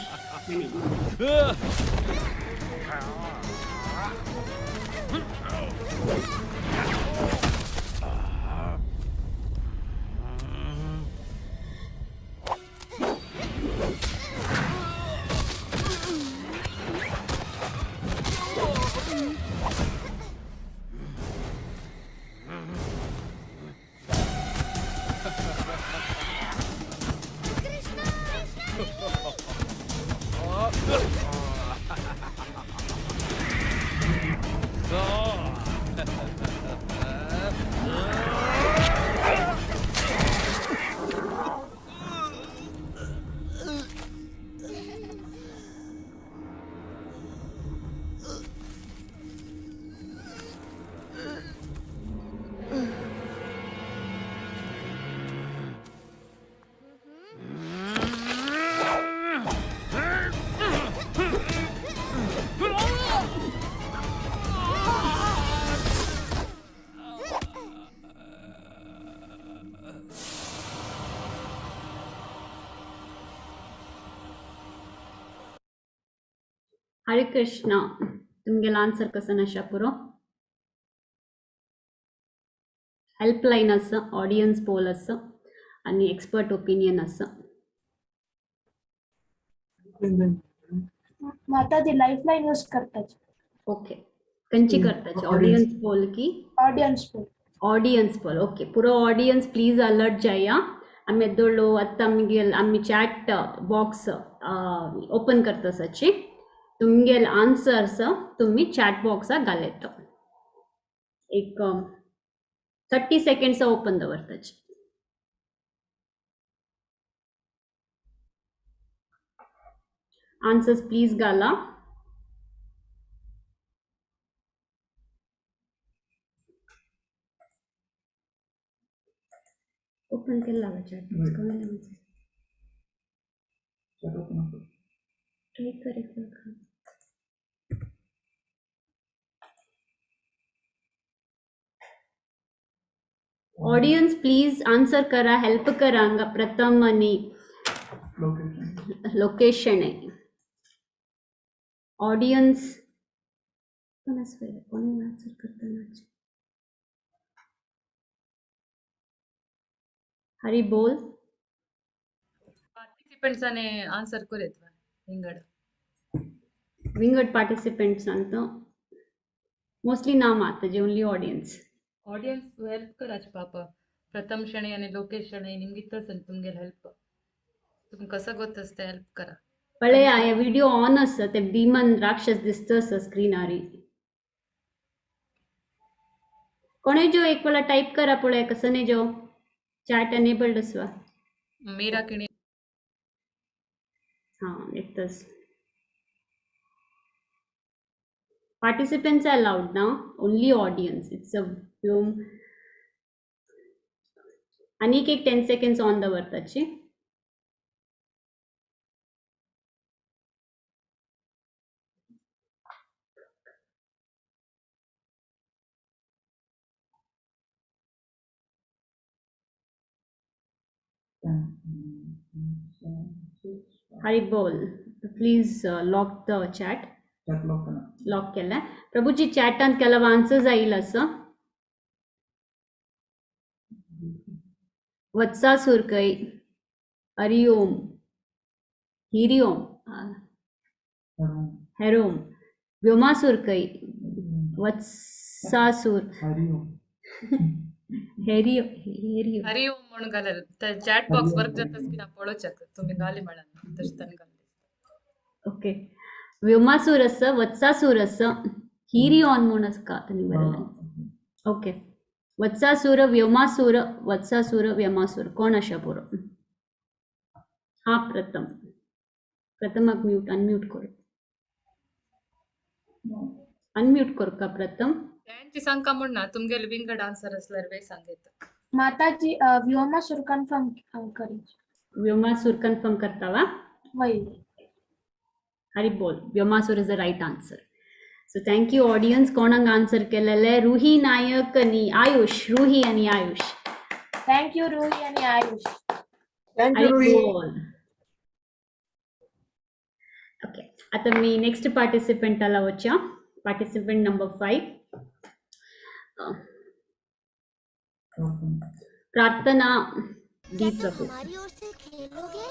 Speaker 2: हरे कृष्ण, तुमगेला आन्सर कसं आशा पुरो? हेल्पलायन आसा, ऑडियन्स पोल आसा आनी एक्सपर्ट ओपिनियन आसा.
Speaker 16: माताजी लाईफलाईन यूज करतात.
Speaker 2: ओके, कंची करताची? ऑडियन्स पोल की?
Speaker 16: Audience poll.
Speaker 2: Audience poll, okay. पुरो ऑडियन्स प्लीज अलर्ट जाया. आमी येदोळो आतां आमगेल आमी चॅट बॉक्स ओपन करता साची, तुमगेल आन्सर्स तुम्ही चॅट बॉक्साक घालयता. एक 30 सेकंड्स ओपन दवरताची. आन्सर्स प्लीज घाला. ओपन केला चॅट बॉक्स कळलं माझं.
Speaker 8: चॅट ओपन कर.
Speaker 2: ट्राय कर एक वेळ. ऑडियन्स प्लीज आन्सर करा, हेल्प करा हांगा प्रथम आनी
Speaker 8: लोकेशन.
Speaker 2: लोकेशन आहे. ऑडियन्स कोण आसपय, कोण आन्सर करता ना. हरी बोल.
Speaker 3: पार्टिसिपेंट्साने आन्सर करूयात विंगड.
Speaker 2: विंगड पार्टिसिपेंट्स अंत मोस्टली ना माताजी, ओन्ली ऑडियन्स.
Speaker 3: ऑडियन्स हेल्प कराच पाಪ. ಪ್ರಥಮ್ ಶಣೆ आणि लोकेश ಶಣೆ ನಿಮ್ಗೆ ಇತ್ತಸನ್ तुमगेल हेल्प, तुम कसं गोतस ते हेल्प करा.
Speaker 2: पळया हे व्हिडिओ ऑन आसा, ते डिमन राक्षस दिसता आसा स्क्रीनारी. कोणे जो एक वेळा टाईप करा पळया, कसं नाही जो चॅट एनेबल्ड आसवा.
Speaker 3: मीरा किणी.
Speaker 2: हां एकतच पार्टिसिपेंट्स अलाउड ना, only audience. It's a Vyom. आनीक एक 10 सेकंड्स ऑन दवरताची. हरी बोल. Please lock the chat.
Speaker 8: Chat lock करा.
Speaker 2: लॉक केलाय प्रभूजी. चॅटांत ಕೆಲವು आन्सर्स आयिल असं. वत्सासूर कै, हरिओम, हिरिओम, हेरोम, व्योमासूर कै, वत्सासूर,
Speaker 8: हरिओम.
Speaker 2: हेरियो हेरियो.
Speaker 3: हरी ओम म्हणून घालेल ते चॅट बॉक्स वर्क जातच की ना पळोवच्याक तुम्ही घाली म्हळ्यार तशें ताणें घालें.
Speaker 2: ओके, व्योमासूर आसा, वत्सासूर आसा, हिरिऑन म्हूण आसा तांणी बरयलें. ओके, वत्सासूर, व्योमासूर, वत्सासूर, व्योमासूर कोण आसा पुरो. हा प्रथम, प्रथमाक म्यूट अनम्यूट कर, अनम्यूट कर का प्रथम.
Speaker 3: त्यांची सांगका म्हण ना तुमगेले विंगड आन्सर असल्यार वे सांगेत.
Speaker 16: माताजी, व्योमासूर कन्फर्म करी.
Speaker 2: व्योमासूर कन्फर्म करता वा?
Speaker 16: वय.
Speaker 2: हरी बोल. Vyomasur is the right answer. So thank you audience. कोणाक आन्सर केलेले? रुही नायक आणि आयुष. रुही आणि आयुष.
Speaker 16: Thank you Ruhi आणि Ayush.
Speaker 7: Thank you
Speaker 2: Hari
Speaker 7: Ruhi.
Speaker 2: बोल. ओके, आता मी नेक्स्ट पार्टिसिपेंटाला वचया. Participant number 5, Prarthana
Speaker 11: क्या
Speaker 2: डी
Speaker 11: तुम
Speaker 2: प्रभु.
Speaker 11: हमारी ओर से खेलोगे?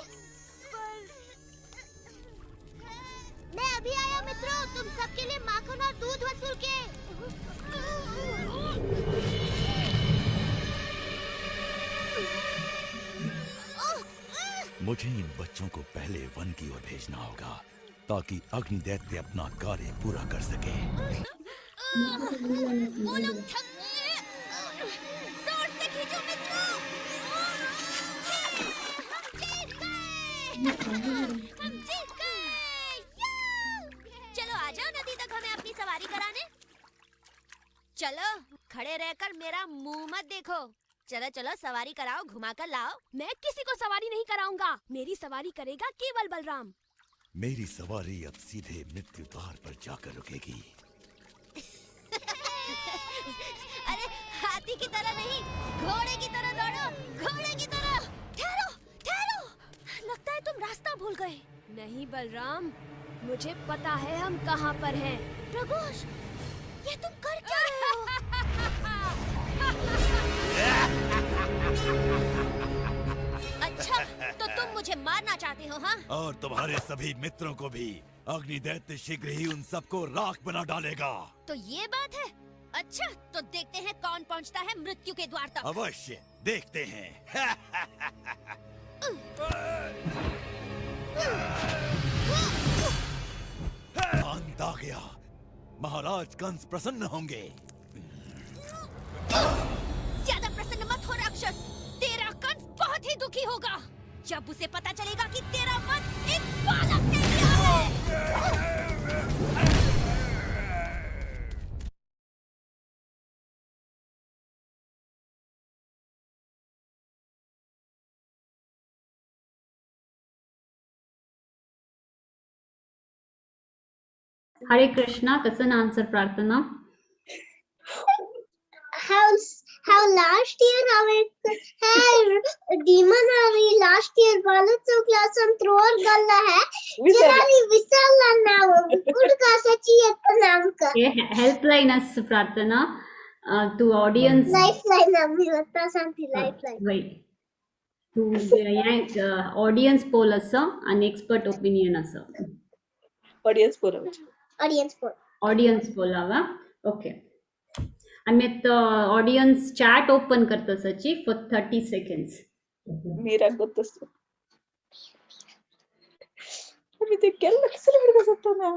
Speaker 11: मैं अभी आया मित्रों, तुम सबके लिए माखन और दूध वसूल के।
Speaker 19: मुझे इन बच्चों को पहले वन की ओर भेजना होगा ताकि अग्निदैत्य अपना कार्य पूरा कर सके।
Speaker 11: वो लोग थक गए। जोर से खींचो मित्रों। हम जीत गए, हम जीत गए। चलो आ जाओ नदी तक हमें अपनी सवारी कराने। चलो, खड़े रहकर मेरा मुंह मत देखो। चलो चलो सवारी कराओ, घुमा कर लाओ।
Speaker 20: मैं किसी को सवारी नहीं कराऊंगा, मेरी सवारी करेगा केवल बलराम।
Speaker 19: मेरी सवारी अब सीधे मृत्यु द्वार पर जाकर रुकेगी।
Speaker 11: अरे हाथी की तरह नहीं, घोड़े की तरह दौड़ो, घोड़े की तरह। ठहरो ठहरो, लगता है तुम रास्ता भूल गए।
Speaker 20: नहीं बलराम, मुझे पता है हम कहाँ पर हैं।
Speaker 11: प्रघोष, ये तुम कर क्या रहे हो? अच्छा, तो तुम मुझे मारना चाहते हो हाँ?
Speaker 19: और तुम्हारे सभी मित्रों को भी। अग्निदैत्य शीघ्र ही उन सबको राख बना डालेगा।
Speaker 11: तो ये बात है। अच्छा, तो देखते हैं कौन पहुंचता है मृत्यु के द्वार तक।
Speaker 19: अवश्य देखते हैं। अंत आ गया। महाराज कंस प्रसन्न होंगे।
Speaker 11: ज्यादा प्रसन्न मत हो राक्षस, तेरा कंस बहुत ही दुखी होगा जब उसे पता चलेगा कि तेरा वध एक बालक ने किया है।
Speaker 2: हरे कृष्णा, कसं आन्सर प्रार्थना?
Speaker 4: How last year हांवें हे demon हांवें last year बालोत्सव क्लासान थ्रोवर घाल्ला है जराली विसरला नाव कुडकासाची येता नामका
Speaker 2: हेल्पलाइन आस प्रार्थना तू ऑडियन्स
Speaker 4: लाईफ लाईन आम्ही वता सांगती लाईफ लाईन
Speaker 2: वय तू ऑडियन्स पोल आसा आनी एक्सपर्ट ओपिनियन आसा.
Speaker 6: Audience poll,
Speaker 4: audience poll,
Speaker 2: audience poll आवा. ओके, आमी आतां ऑडियन्स चॅट ओपन करता सची फॉर 30 सेकंड्स.
Speaker 6: मीरा ಗೊತ್ತಷ್ಟು आम्ही ते केलं कसं विडिओ जातो ना.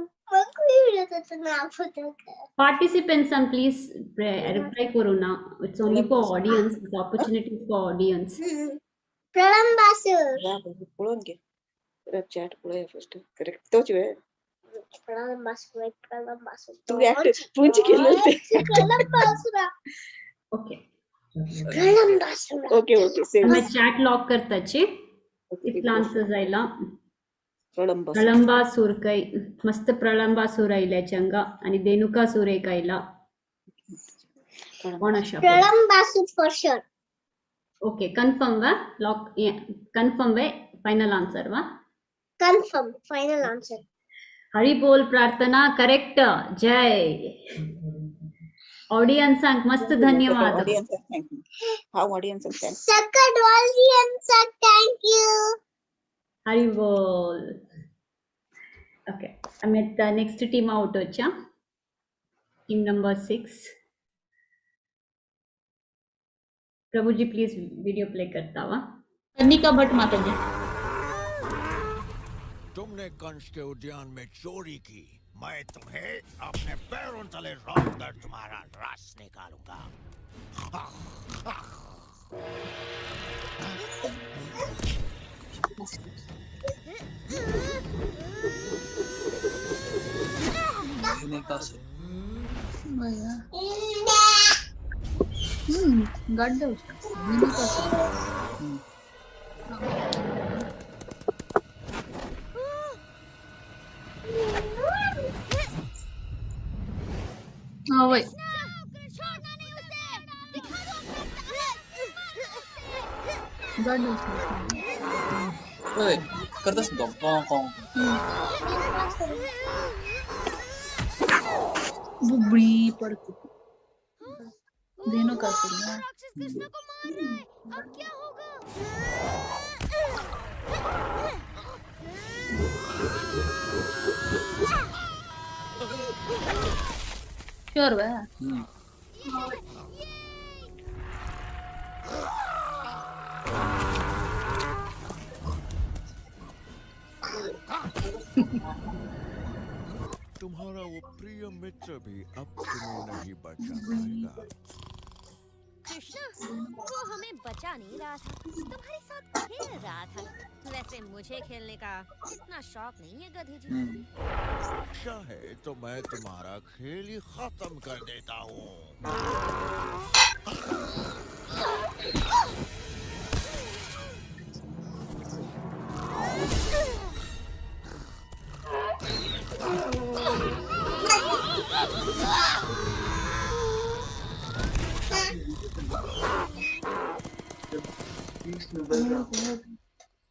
Speaker 2: Participants and please reply करू ना. It's only for audience, it's opportunity for audience.
Speaker 4: Pralambasur
Speaker 6: पळोवन घे चॅट पळय फर्स्ट करेक्ट तोच वे.
Speaker 4: प्रलंबासूर, प्रलंबासूर
Speaker 6: तू ऍक्ट तुमची केलं ते.
Speaker 4: Pralambasur,
Speaker 2: okay
Speaker 4: Pralambasur.
Speaker 6: Okay okay same.
Speaker 2: आमी चॅट लॉक करताची. इतला आन्सर जायला
Speaker 6: प्रलंबासूर.
Speaker 2: प्रलंबासूर काय मस्त प्रलंबासूर आयल्याचे हांगा आनी धेनुकासूर एक आयला. कोण आशा
Speaker 4: Pralambasur for sure.
Speaker 2: Okay, confirm वा लॉक कन्फर्म वे फायनल आन्सर वा?
Speaker 4: Confirm final answer.
Speaker 2: Hari बोल प्रार्थना, करेक्ट. जय ऑडियन्सांक मस्त धन्यवाद.
Speaker 6: Audience thank you. हांव ऑडियन्स thank.
Speaker 4: सकट ऑडियन्साक thank you.
Speaker 2: Hari बोल. ओके, आमी आतां नेक्स्ट टीम आउट वच्या. Team number 6. Prabhuji please video play करता वा.
Speaker 12: कनिका भट्ट माताजी.
Speaker 19: तुमने कंस के उद्यान में चोरी की, मैं तुम्हें अपने पैरों तले रौंद कर तुम्हारा रस निकालूंगा.
Speaker 12: वय
Speaker 13: करतास तो कों कों
Speaker 12: बुबड़ी पडते धेनुकासुर ना.
Speaker 11: कृष्ण को मार रहा है, अब क्या होगा?
Speaker 12: श्योर वे?
Speaker 19: तुम्हारा वो प्रिय मित्र भी अब तुम्हें नहीं बचा पाएगा.
Speaker 11: कृष्णा, वो हमें बचा नहीं रहा था, तुम्हारे साथ खेल रहा था. वैसे मुझे खेलने का इतना शौक नहीं है गधे जी.
Speaker 19: अच्छा है तो मैं तुम्हारा खेल ही खत्म कर देता हूँ.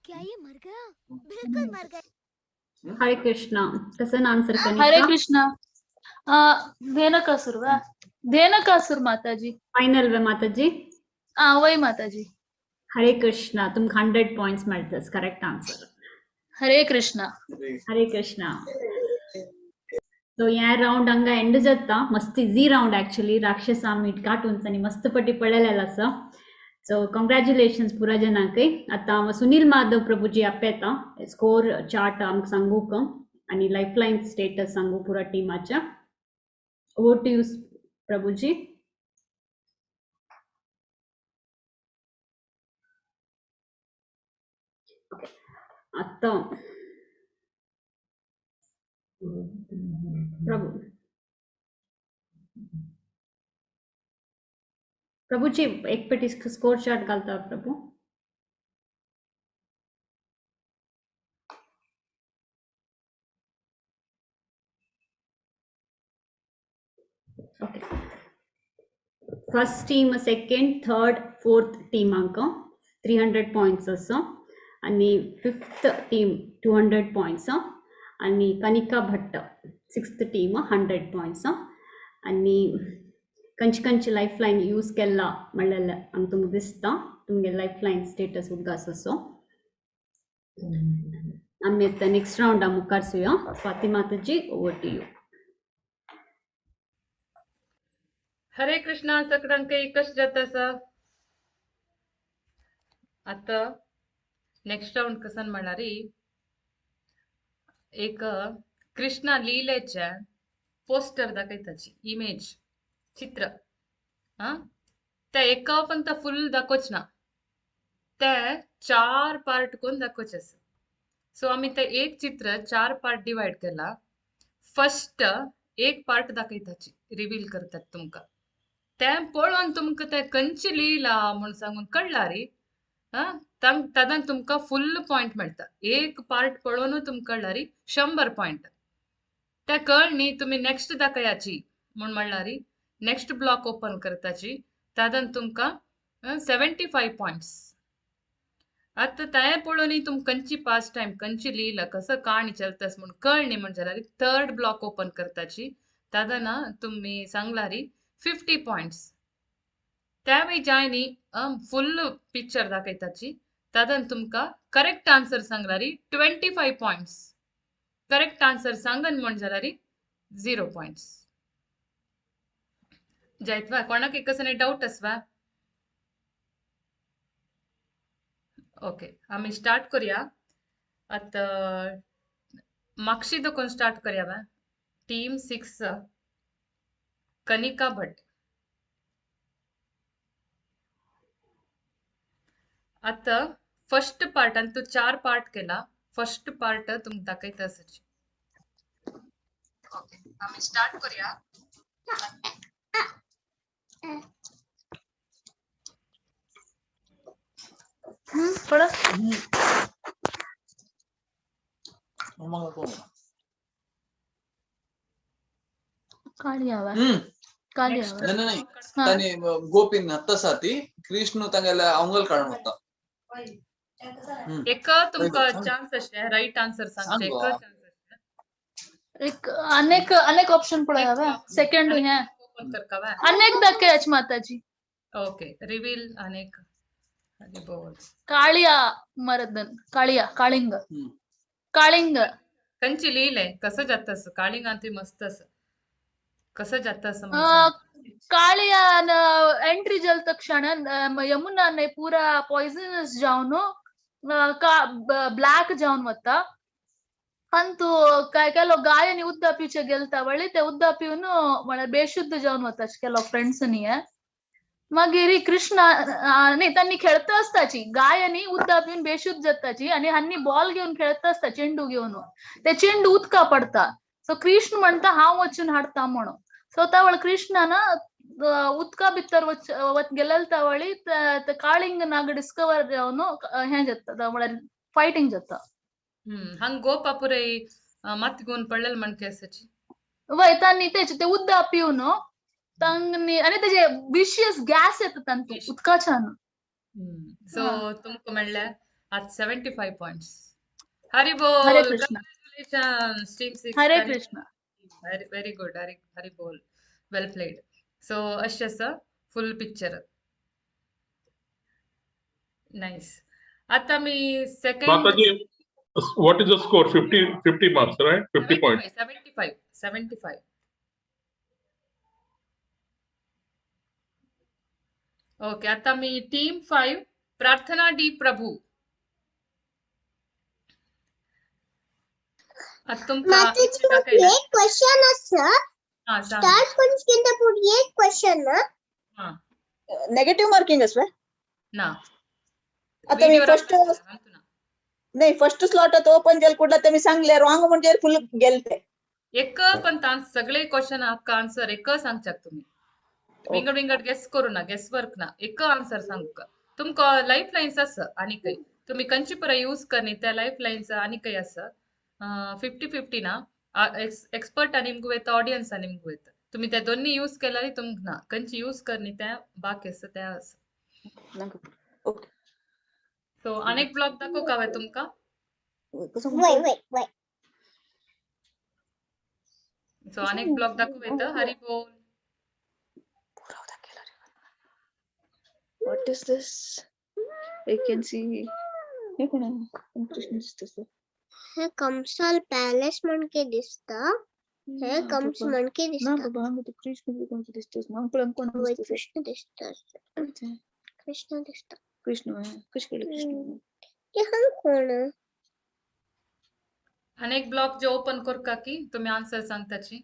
Speaker 11: क्या ये मर गया? बिल्कुल मर गया.
Speaker 2: हरे कृष्णा, कसं आन्सर
Speaker 12: हरे कृष्णा. धेनुकासुर वा? धेनुकासुर माताजी.
Speaker 2: फायनल वे माताजी?
Speaker 12: वय माताजी.
Speaker 2: हरे कृष्णा, तुमका 100 पॉइंट्स मेळतस. Correct answer.
Speaker 12: Hare Krishna.
Speaker 2: Hare Krishna. So ह्या राउंड हांगा एंड जाता. मस्त इजी राउंड एक्चुअली. राक्षस आमी कार्टून्स आनी मस्त पटी पळयलेलो आसा. सो कॉंग्रॅच्युलेशन्स पुरा जणांकय. आतां सुनील माधव प्रभुजी आपयता स्कोर चार्ट आमकां सांगूक आनी लायफलायन स्टेटस सांगू पुरा टिमाच्या. Over to you Prabhuji. Okay, आतां प्रभु प्रभुजी एक पेटी स्कोर चार्ट घालता प्रभु. Okay, first team, second, third, fourth टीमांक 300 points आसा आनी फिफ्थ टीम 200 पॉयंट्स आनी Kanika Bhatt sixth team 100 points. आनी कंच कंच लायफ लायन यूज केला म्हणल्यार हांगा तुमकां दिसता तुमगे लायफ लायन स्टेटस उदकास असो. आमी आतां नेक्स्ट रावंडा मुखार सुया. Swati Mataji, over to you.
Speaker 3: Hare Krishna. सगळ्यांक कशें जाता आसा? आतां नेक्स्ट रावंड कसन म्हणल्यार एक कृष्णा लीलेचे पोस्टर दाखयताची, इमेज, चित्र. आं, ते एका पण ते फुल दाखोवच ना, ते 4 पार्ट कोण दाखोवचे आसा. सो आमी ते एक चित्र 4 पार्ट डिवायड केला. फर्स्ट एक पार्ट दाखयताची, रिवील करतात तुमकां. ते पळोवन तुमकां ते खंयची लीला म्हूण सांगून कळ्ळा रे. आं, तातूंत तुमकां फुल पॉयंट मेळटा. एक पार्ट पळोवन तुमकां कळ्ळा रे 100 पॉयंट. ते कळ न्ही तुमी नेक्स्ट दाखयाची म्हूण म्हणल्यार नेक्स्ट ब्लॉक ओपन करताची, तातूंत तुमकां 75 पॉयंट्स. आतां तें पळोवन तुमकां खंयची पास टायम, खंयची लीला, कसो काणी चलतास म्हूण कळ्ळी म्हण जाल्यार थर्ड ब्लॉक ओपन करताची, तातूंत तुमी सांगला रे 50 पॉयंट्स. त्यावेळी जाय न्ही फुल पिक्चर दाखयताची, तातूंत तुमकां करेक्ट आन्सर सांगला रे 25 पॉयंट्स. करेक्ट आन्सर सांगन म्हण जाल्यार 0 पॉयंट्स. जायत वा? कोणाक एक कसं डाऊट आसवा? ओके, आमी स्टार्ट करूया. आतां मागशी दोकून स्टार्ट करूया वा. टीम 6, कनिका भट. आतां फर्स्ट पार्ट, आनी तूं 4 पार्ट केला. फर्स्ट पार्ट तुमकां दाखयता आसा. ओके, आमी स्टार्ट करूया.
Speaker 12: थोडा काळिया काळिया
Speaker 13: नाही नाही, गोपीन हत्तासाठी कृष्ण तांगेले अंगल काढून होता.
Speaker 3: एक तुमका चान्स अशे राइट आन्सर सांगचे, एक चान्स
Speaker 12: एक अनेक अनेक ऑप्शन पळोवया. सेकंड हे अनेक दाखयाच माताजी.
Speaker 3: ओके, रिवील अनेक. अरे बोल.
Speaker 12: काळिया मरदन, काळिया, काळिंग, काळिंग
Speaker 3: कंची लिहिले कसं जातस काळिंग अंती मस्त असं कसं जातस.
Speaker 12: काळिया एंट्री जल तक्षण यमुना ने पूरा पॉइजनस जावन ब्लॅक जावन वता. अंतू काय केलो गायनी उद्दा पिवचे गेलता वळी ते उद्दा पिवन म्हळ्यार बेशुद्ध जावन वता केलो फ्रेंड्स न्ही. मागीर कृष्णा न्ही तांणी खेळता आसताची गायनी उद्दा पिवन बेशुद्ध जाताची आनी हांनी बॉल घेवन खेळता आसता, चेंडू घेवन. ते चेंडू उदका पडता. सो कृष्ण म्हणटा हांव वचून हाडता म्हणून. सो त्या कृष्णान उदका भितर वच गेलेले त्यावेळी काळिंग नाग डिस्कवर जावन हें जाता म्हळ्यार फायटींग जाता.
Speaker 3: हंग गोपा पुरै मत घेवन पडलेले म्हण केसाची
Speaker 12: वय तांणी तेचे ते उद्दा पिवन तांणी आनी तेजे विशियस गॅस येता तांतू उदकाच्यान.
Speaker 3: सो तुमकां मेळ्ळे आतां 75 पॉयंट्स. हरी बोल.
Speaker 12: हरे Krishna.
Speaker 3: Congratulations team 6.
Speaker 12: Hare Krishna.
Speaker 3: Very very good. Hari Hari बोल. Well played. सो अशें आसा फुल पिक्चर. नायस. आतां आमी second.
Speaker 14: Mataji, what is the score? 50 marks, right? 50 points.
Speaker 3: 75 75. Okay, आता मी टीम 5, प्रार्थना डी प्रभू. आता तुमका
Speaker 4: एक क्वेश्चन आसा. स्टार्ट कोण पुढे एक क्वेश्चन.
Speaker 3: हा,
Speaker 6: नेगेटिव्ह मार्किंग आसवे
Speaker 3: ना?
Speaker 6: आता मी फर्स्ट नाही, फर्स्ट स्लॉट आता ओपन जाल कुठला ते मी सांगले रॉंग म्हणजे फुल गेलते.
Speaker 3: एक पण सगळे क्वेश्चन आपका आन्सर एक सांगचाक तुम्ही. विंगड विंगड गेस करू ना, गेस वर्क ना, एक आन्सर सांगू. तुमकां लायफ लायन्स आसा आनी काही तुम्ही कंची परा यूज करणी त्या लायफ लायन्स आनी काही आसा. 50-50 ना, एक्सपर्ट आनी निमगू येता, ऑडियन्स आनी निमगू येता. तुम्ही त्या दोन्ही यूज केल्यार तुमकां ना, खंयची यूज करनी त्या बाकी आसा त्या आसा.
Speaker 6: ओके.
Speaker 3: सो अनेक ब्लॉक दाखोवंक हांवें तुमकां.
Speaker 4: Wait, wait, wait.
Speaker 3: सो अनेक ब्लॉक दाखोवं येता. हरी बोल.
Speaker 6: What is this? I can see. हे कोण आहे? कृष्ण दिसतं.
Speaker 4: हे कंसाल पॅलेस म्हणके दिसता. हे
Speaker 6: ना
Speaker 4: कंस
Speaker 6: बाबा,
Speaker 4: म्हणके
Speaker 6: ना
Speaker 4: दिसता.
Speaker 6: बाबा, हांगा ते कृष्ण बी कोणते दिसता. हांगा पळय कोण
Speaker 4: वय
Speaker 6: दिसता.
Speaker 4: कृष्ण दिसता. कृष्ण दिसता.
Speaker 6: कृष्ण कशें कळ्ळें कृष्ण?
Speaker 4: ते हांगा कोण?
Speaker 3: अनेक ब्लॉक जे ओपन करका की तुम्ही आन्सर सांगताची.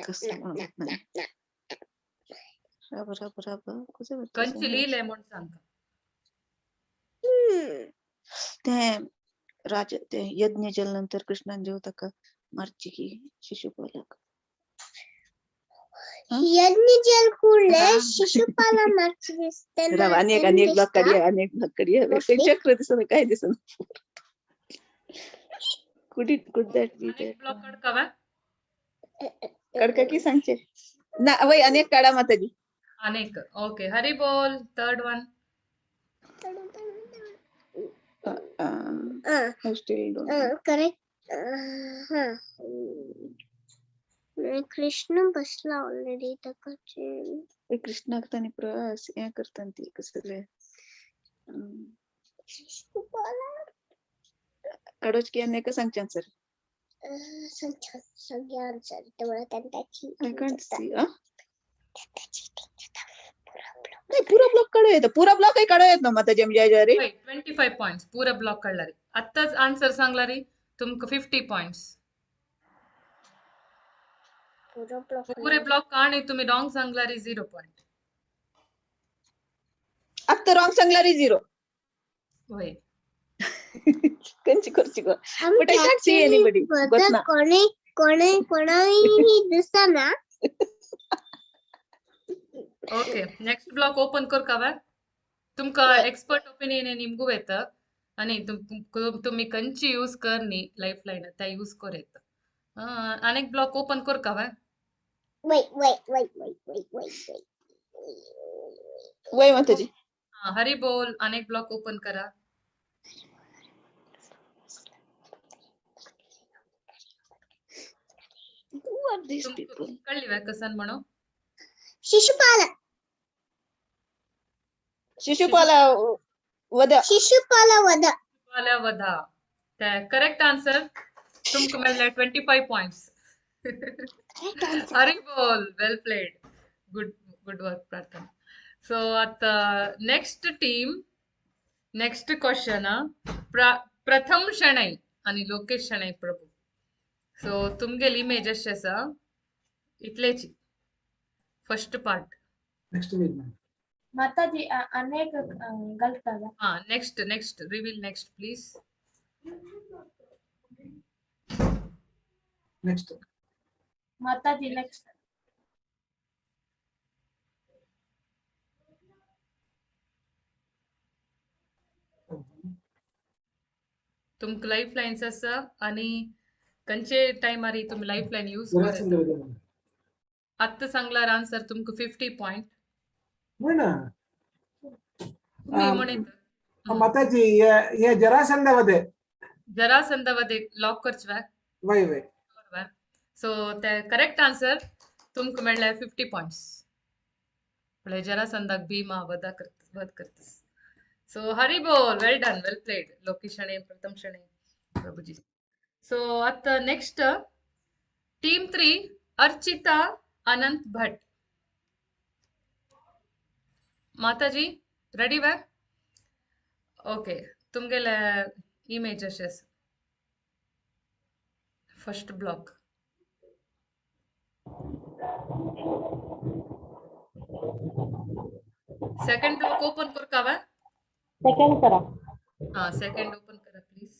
Speaker 6: कसं म्हणून नाही. राब राब राब कसं वता
Speaker 3: खंयची लिहिले म्हूण सांगता.
Speaker 6: ते राज ते यज्ञ जाले नंतर कृष्णान जेव ताका मारची की शिशुपालाक.
Speaker 4: यज्ञ जल कुडले शिशुपाला मारची दिसता.
Speaker 6: राव अनेक अनेक ब्लॉक काढया, अनेक ब्लॉक काढया. ते चक्र दिसना, काय दिसना. Could it could that be
Speaker 3: अनेक ब्लॉक काडका
Speaker 6: काडका की सांगचे ना वय अनेक काढा माताजी.
Speaker 3: अनेक. ओके. हरी बोल. Third one.
Speaker 6: I still don't know.
Speaker 4: Correct. हा कृष्ण बसला ऑलरेडी ताका.
Speaker 6: कृष्णाक ताणी पुरा हें करता ती कसले काडोच की अनेक सांगचे आन्सर.
Speaker 4: सगळे आन्सर तांची.
Speaker 6: I can't see. नाही, पुरा ब्लॉक काढू येतो. पुरा ब्लॉक काढू येत ना माताजी आमच्या ह्याच्यावर.
Speaker 3: 25 पॉइंट्स पुरा ब्लॉक काढला रे. आत्ताच आन्सर सांगला रे तुमका 50 पॉइंट्स. पुरे ब्लॉक आणि तुम्ही रॉंग सांगला रे 0 पॉइंट.
Speaker 6: आत्ता रॉंग सांगला रे 0.
Speaker 3: होय.
Speaker 6: कंची करची गो. But I can't see anybody. गोतना.
Speaker 4: कोणी कोणी कोणाही दिसना.
Speaker 3: ओके. नेक्स्ट ब्लॉक ओपन कर का तुमका एक्सपर्ट ओपिनियन निमगू येत आणि तुम्ही कंची यूज करनी लाईफ लाईन त्या यूज कर येत. अनेक ब्लॉक ओपन कर का?
Speaker 4: Wait, wait, wait, wait, wait, wait, wait.
Speaker 6: वय माताजी.
Speaker 3: हरी बोल. अनेक ब्लॉक ओपन करा.
Speaker 6: Who are these people?
Speaker 3: कळली वे कसन म्हणो?
Speaker 4: शिशुपाला.
Speaker 6: शिशुपाला वध.
Speaker 4: शिशुपाला वध.
Speaker 3: शिशुपाला वध. ते करेक्ट आन्सर तुमका मेळ्ळे 25 पॉइंट्स. हरी बोल. Well played. Good good work Prarthana. So आता नेक्स्ट टीम, नेक्स्ट क्वेश्चन प्रथम शणै आणि लोकेश शणै प्रभू. सो तुमगेली इमेज अशी आसा इतलेची फर्स्ट पार्ट.
Speaker 7: नेक्स्ट वीक
Speaker 16: माताजी अनेक गलत.
Speaker 3: हा next next reveal next please.
Speaker 7: Next
Speaker 16: Mataji next.
Speaker 3: तुमका लाईफ लाईन्स आसा आणि कंचे टायमारी तुम्ही लाईफ लाईन यूज करता. आत्ता सांगलार आन्सर तुमका 50 पॉइंट.
Speaker 7: म्हणा
Speaker 3: तुम्ही म्हणत
Speaker 7: माताजी हे जरासंध वधे.
Speaker 3: जरासंध वधे लॉक करचवा.
Speaker 7: वय वय.
Speaker 3: सो ते करेक्ट आन्सर तुमका मेळ्ळे 50 पॉइंट्स. पळय जरासंधाक भीमा वध करतस. सो हरी बोल. Well done, well played Lokesh Shenoy, Pratham Shenoy Prabhuji. So आता next team 3 Archita Anant Bhat. Mataji ready way? Okay. तुमगेले इमेज अशें आसा. First block. Second block open करका वे?
Speaker 10: सेकंड करा.
Speaker 3: हाँ सेकंड ओपन करा please.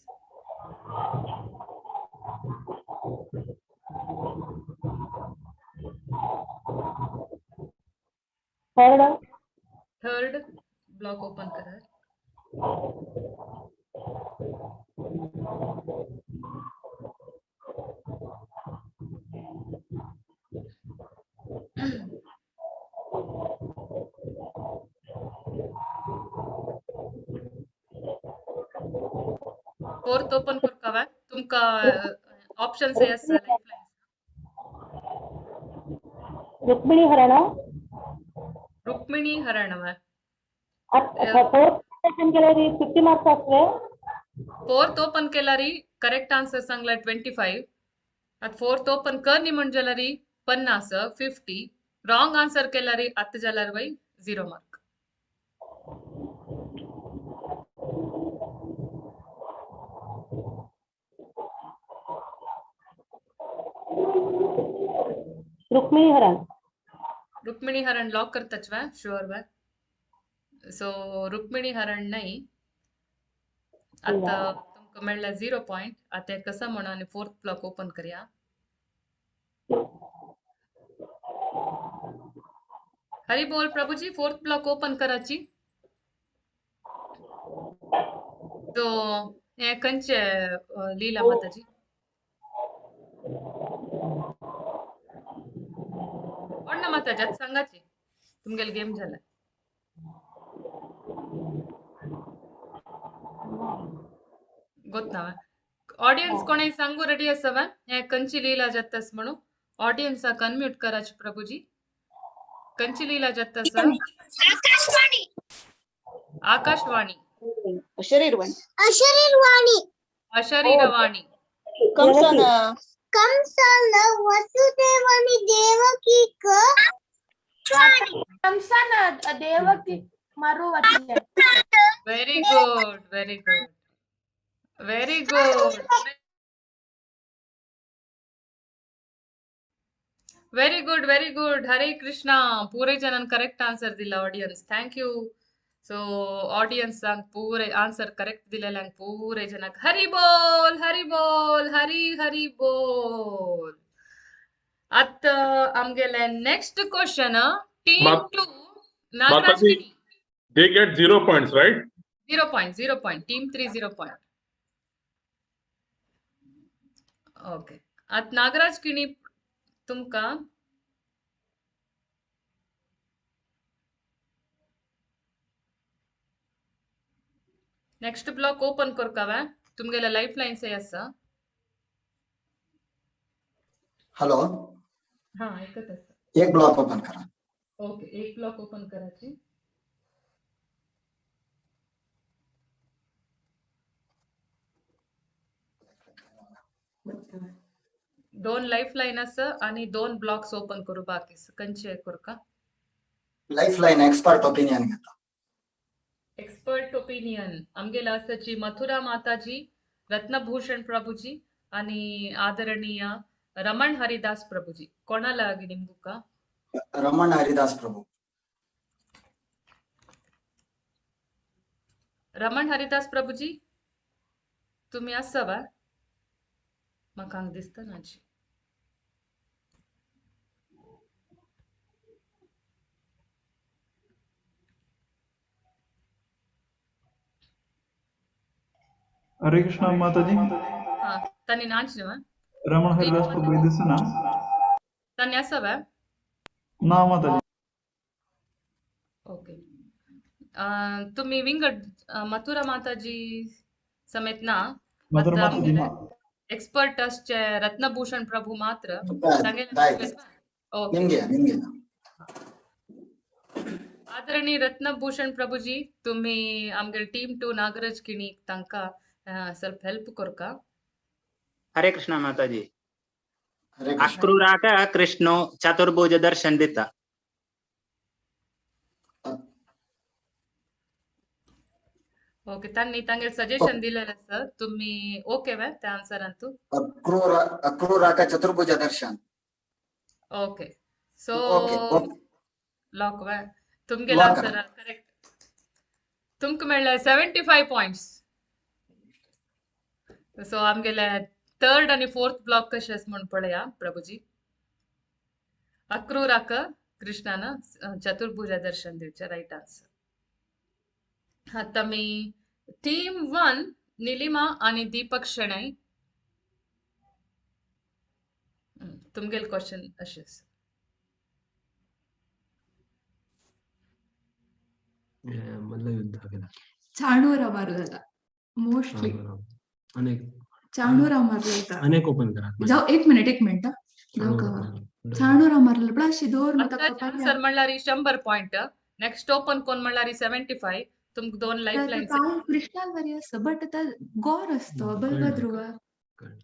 Speaker 10: Third
Speaker 3: third block open करा. Fourth open करका तुमकां ऑप्शन्स हे आसा लायफ.
Speaker 10: रुक्मिणी हरण.
Speaker 3: रुक्मिणी हरण.
Speaker 10: फोर्थ ओपन केल्यार 50 मार्क्स आसले.
Speaker 3: फोर्थ ओपन केल्यार करेक्ट आन्सर सांगला 25. आतां फोर्थ ओपन कर न्ही म्हण जाल्यार 50 50. रॉंग आन्सर केल्यार आतां जाल्यार वय 0 मार्क.
Speaker 10: रुक्मिणी हरण.
Speaker 3: रुक्मिणी हरण लॉक करताच वा? शुअर वा? सो रुक्मिणी हरण नाही. आता तुमकां मेळ्ळा 0 पॉइंट. आता कसं म्हणून आनी फोर्थ ब्लॉक ओपन करया. हरी बोल प्रभुजी. फोर्थ ब्लॉक ओपन कराची. तो हे खंयचे लीला माताजी? कोण ना माताजी आतां सांगाची तुमगेले गेम जाला. गोत ना ऑडियन्स कोणें सांगू रेडी आसा वा हे खंयची लीला जातास म्हणून? ऑडियन्साक अनम्यूट कराची प्रभुजी. खंयची लीला जातास?
Speaker 4: Akashvani.
Speaker 3: Akashvani.
Speaker 6: अशरीरवाणी.
Speaker 4: अशरीरवाणी.
Speaker 3: अशरीरवाणी.
Speaker 6: कंसन.
Speaker 4: कंसन वसुदेवानी देवकीक.
Speaker 16: कंसन Devaki मारुवतले.
Speaker 3: Very good very good very good very good very good. Hare Krishna. पूरे जनान करेक्ट आन्सर दिला audience. Thank you. So audience पूरे आन्सर करेक्ट दिलेल्यांक पूरे जनाक हरी बोल हरी बोल हरी हरी बोल. आतां आमगेले next question team 2 Nagraj.
Speaker 14: They get 0 points, right?
Speaker 3: 0 point, 0 point. Team 3 0 point. Okay. आतां नागराज किणी तुमकां नेक्स्ट ब्लॉक ओपन करका. तुमगेले लायफ लायन्स आसा.
Speaker 9: हॅलो.
Speaker 3: हा ऐकत आसा.
Speaker 9: एक ब्लॉक ओपन करा.
Speaker 3: ओके एक ब्लॉक ओपन कराची. दोन लायफ लायन आसा आणि 2 ब्लॉक्स ओपन करू बाकी खंयचे करका?
Speaker 9: लायफ लायन एक्सपर्ट ओपिनियन घेता.
Speaker 3: एक्सपर्ट ओपिनियन आमगेला आसाची मथुरा माताजी, रत्नभूषण प्रभुजी आणि आदरणीय रमण हरिदास प्रभुजी. कोणाला आगी निमगुका?
Speaker 9: रमण हरिदास प्रभु.
Speaker 3: रमण हरिदास प्रभुजी तुम्ही आसा वा? म्हाका हांगा दिसता नाची.
Speaker 8: हरे कृष्णा माताजी.
Speaker 3: हा तांणी नाच न्हू?
Speaker 8: रमण हरिदास प्रभु दिसना
Speaker 3: तांणी आसा वा?
Speaker 8: ना माताजी.
Speaker 3: ओके. तुम्ही विंगड मथुरा माताजी समेत ना?
Speaker 8: मथुरा माताजी ना.
Speaker 3: एक्सपर्ट आसचे रत्नभूषण प्रभु मात्र.
Speaker 9: निमगे निमगे.
Speaker 3: आदरणीय रत्नभूषण प्रभुजी तुम्ही आमगेले टीम 2 नागराज किणी तांकां ಸ್ವಲ್ಪ हेल्प करका.
Speaker 18: हरे कृष्णा माताजी. अक्रूराक कृष्णो चतुर्भुज दर्शन दिता.
Speaker 3: ओके तांणी तांगेले सजेशन दिलेलें आसा. तुम्ही ओके वे त्या आन्सरांतू?
Speaker 9: अक्रूराक चतुर्भुज दर्शन.
Speaker 3: ओके सो लॉक वे तुमगेले आन्सर करेक्ट. तुमकां मेळ्ळे 75 पॉइंट्स. सो आमगेले थर्ड आणि फोर्थ ब्लॉक कशे आसा म्हूण पळया प्रभुजी. अक्रूराक कृष्णान चतुर्भुज दर्शन दिवचें रायट आन्सर. आतां आमी टीम 1 निलिमा आणि दीपक शेणै. तुमगेले क्वेश्चन अशें आसा.
Speaker 21: मल्ल युद्ध केला.
Speaker 15: चाणूर मारुला मोस्टली.
Speaker 21: अनेक
Speaker 15: चाणूरा मारलेला.
Speaker 21: अनेक ओपन करा.
Speaker 15: जाऊ, एक मिनिट, एक मिनिट. जाऊ का चाणूरा मारलेला पण अशी दोर मग
Speaker 3: अंदाज आन्सर म्हणल्यार 100 पॉइंट. नेक्स्ट ओपन कोण म्हणल्यार 75. तुमकां दोन लायफ लायन्स.
Speaker 15: काल कृष्णान बरी आसता, बट आतां गोर असतो बलभद्र.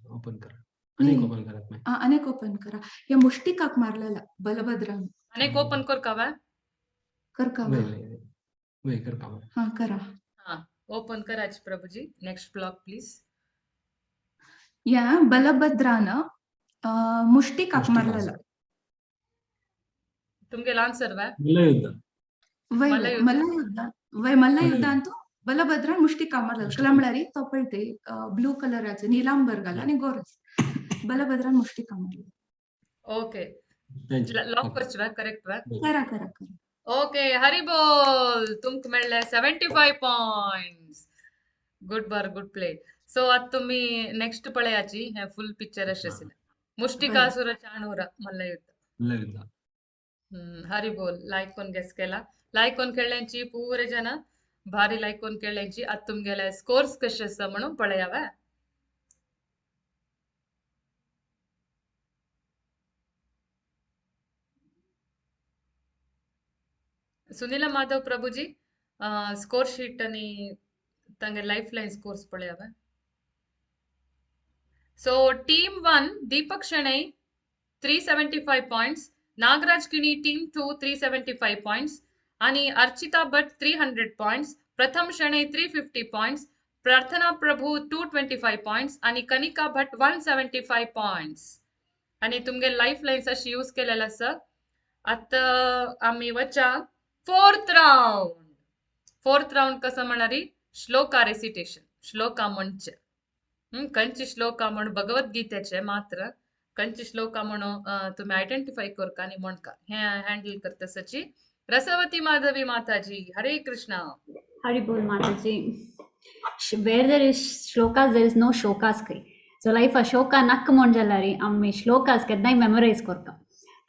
Speaker 21: ओपन करा, अनेक ओपन करात.
Speaker 15: अनेक ओपन करा. या मुष्टिकाक मारलेला बलभद्रान.
Speaker 3: अनेक ओपन कर का?
Speaker 15: कर का?
Speaker 21: कर का?
Speaker 15: हा, करा.
Speaker 3: हा, ओपन कराच प्रभुजी. Next block please.
Speaker 15: या बलभद्रान मुष्टिकाक मारलेला.
Speaker 3: तुमगेला आन्सर वा?
Speaker 21: मल्लयुद्ध.
Speaker 15: वय, मल्लयुद्ध. वय, मल्लयुद्धांतू बलभद्रान मुष्टिका मारलेला. कला म्हळ्यार तो पळय ते ब्लू कलराचे निलांबर घाला आनी गोरस. बलभद्रान मुष्टिका मारलेला.
Speaker 3: ओके, लॉक करच वा? करेक्ट वा?
Speaker 15: करा करा करा.
Speaker 3: ओके, हरी बोल. तुमकां मेळ्ळे 75 points. Good bar, good play. So आतां तुमी नेक्स्ट पळयाची हे फुल पिक्चर अशें आशिल्लें. मुष्टिकासुर चाणूर मल्लयुद्ध.
Speaker 21: मल्लयुद्ध.
Speaker 3: हरी बोल. लायक कोण गेस केला, लायक कोण खेळ्यांची पुरे जण भारी लायक कोण खेळ्यांची. आतां तुमगेले स्कोर्स कशे आसा म्हणून पळयावे. सुनीला माधव प्रभुजी स्कोर शीट आणि तांगे लायफ लायन स्कोर्स पळयावे. So team 1 Deepak Shenoy 375 points, Nagaraj Kini team 2 375 points आणि Archita Bhat 300 points, Pratham Shenoy 350 points, Prarthana Prabhu 225 points आणि कनिका भट 175 पॉइंट्स. आणि तुमगे लायफ लायन्स अशी यूज केलेला आसा. आतां आमी वचा फोर्थ राउंड. फोर्थ राउंड कसं म्हणारी श्लोका रेसिटेशन. श्लोका म्हणचे कंची श्लोका म्हण भगवद्गीतेचे मात्र कंची श्लोका म्हणून तुम्ही आयडेंटिफाय करका आणि म्हणका. हे हँडल करता सची रसवती माधवी माताजी. हरे कृष्णा.
Speaker 2: हरी बोल माताजी. Where there is shlokas there is no shokas खंय. सो लायफ शोका नक्क म्हण जाल्यार आमी श्लोकास केन्नाय मेमोरायज करता,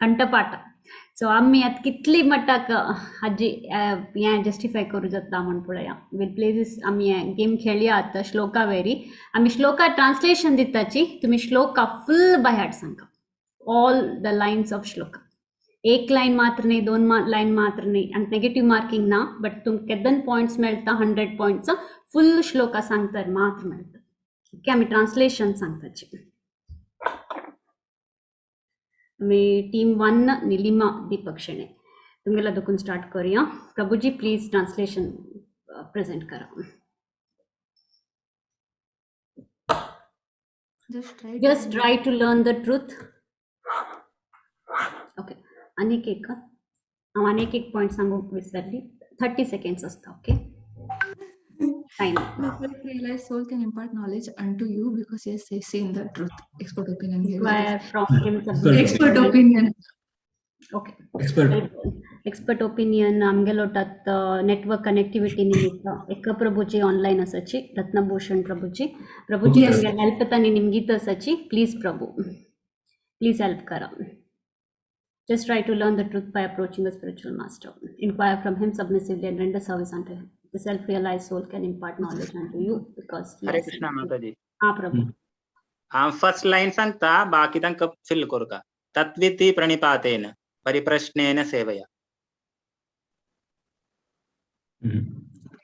Speaker 2: कंठपाठ. सो आमी आतां कितली मट्टाक हाजी हें जस्टिफाय करूं जाता म्हण पळया. वील प्ले दीस. आमी हें गेम खेळया आतां श्लोका वेरी. आमी श्लोका ट्रान्सलेशन दिताची, तुमी श्लोका फुल बाय हार्ट सांगा. All the lines of shloka. एक लायन मात्र न्ही, दोन लायन मात्र न्ही, आनी नेगेटीव मार्किंग ना, बट तुमकां केदन पॉयंट्स मेळटा 100 पॉयंट्स फुल श्लोका सांगतर मात्र मेळटा. ओके, आमी ट्रान्सलेशन सांगताची. आमी टीम 1 निलिमा दीपक शेणे तुमगेला दोकून स्टार्ट करूया. प्रभुजी प्लीज ट्रान्सलेशन प्रेझेंट करा. Just try to learn the truth. Okay, आनीक एक हांव आनीक एक पॉयंट सांगूंक विसरली. 30 सेकंड्स आसता. Okay, time.
Speaker 15: The self-realized soul can impart knowledge unto you because he has seen the truth. Expert opinion.
Speaker 2: Require from him.
Speaker 15: Expert opinion.
Speaker 2: Okay. Expert opinion. आमगेलोटात network connectivity निमित्त एक प्रभुजी ऑनलाइन आसाची, रत्नभूषण प्रभुजी. प्रभुजी तुमगे help आनी निमगीत आसाची. Please Prabhu, please help करा. Just try to learn the truth by approaching a spiritual master. Inquire from him submissively and render service unto him. The self-realized soul can impart knowledge unto you because he
Speaker 18: Hare
Speaker 2: has
Speaker 18: Krishna Mataji.
Speaker 2: हा प्रभु.
Speaker 18: हांव first line सांगता, बाकी तांकां fill करका. तत्विति प्रणिपातेन परिप्रश्नेन सेवया.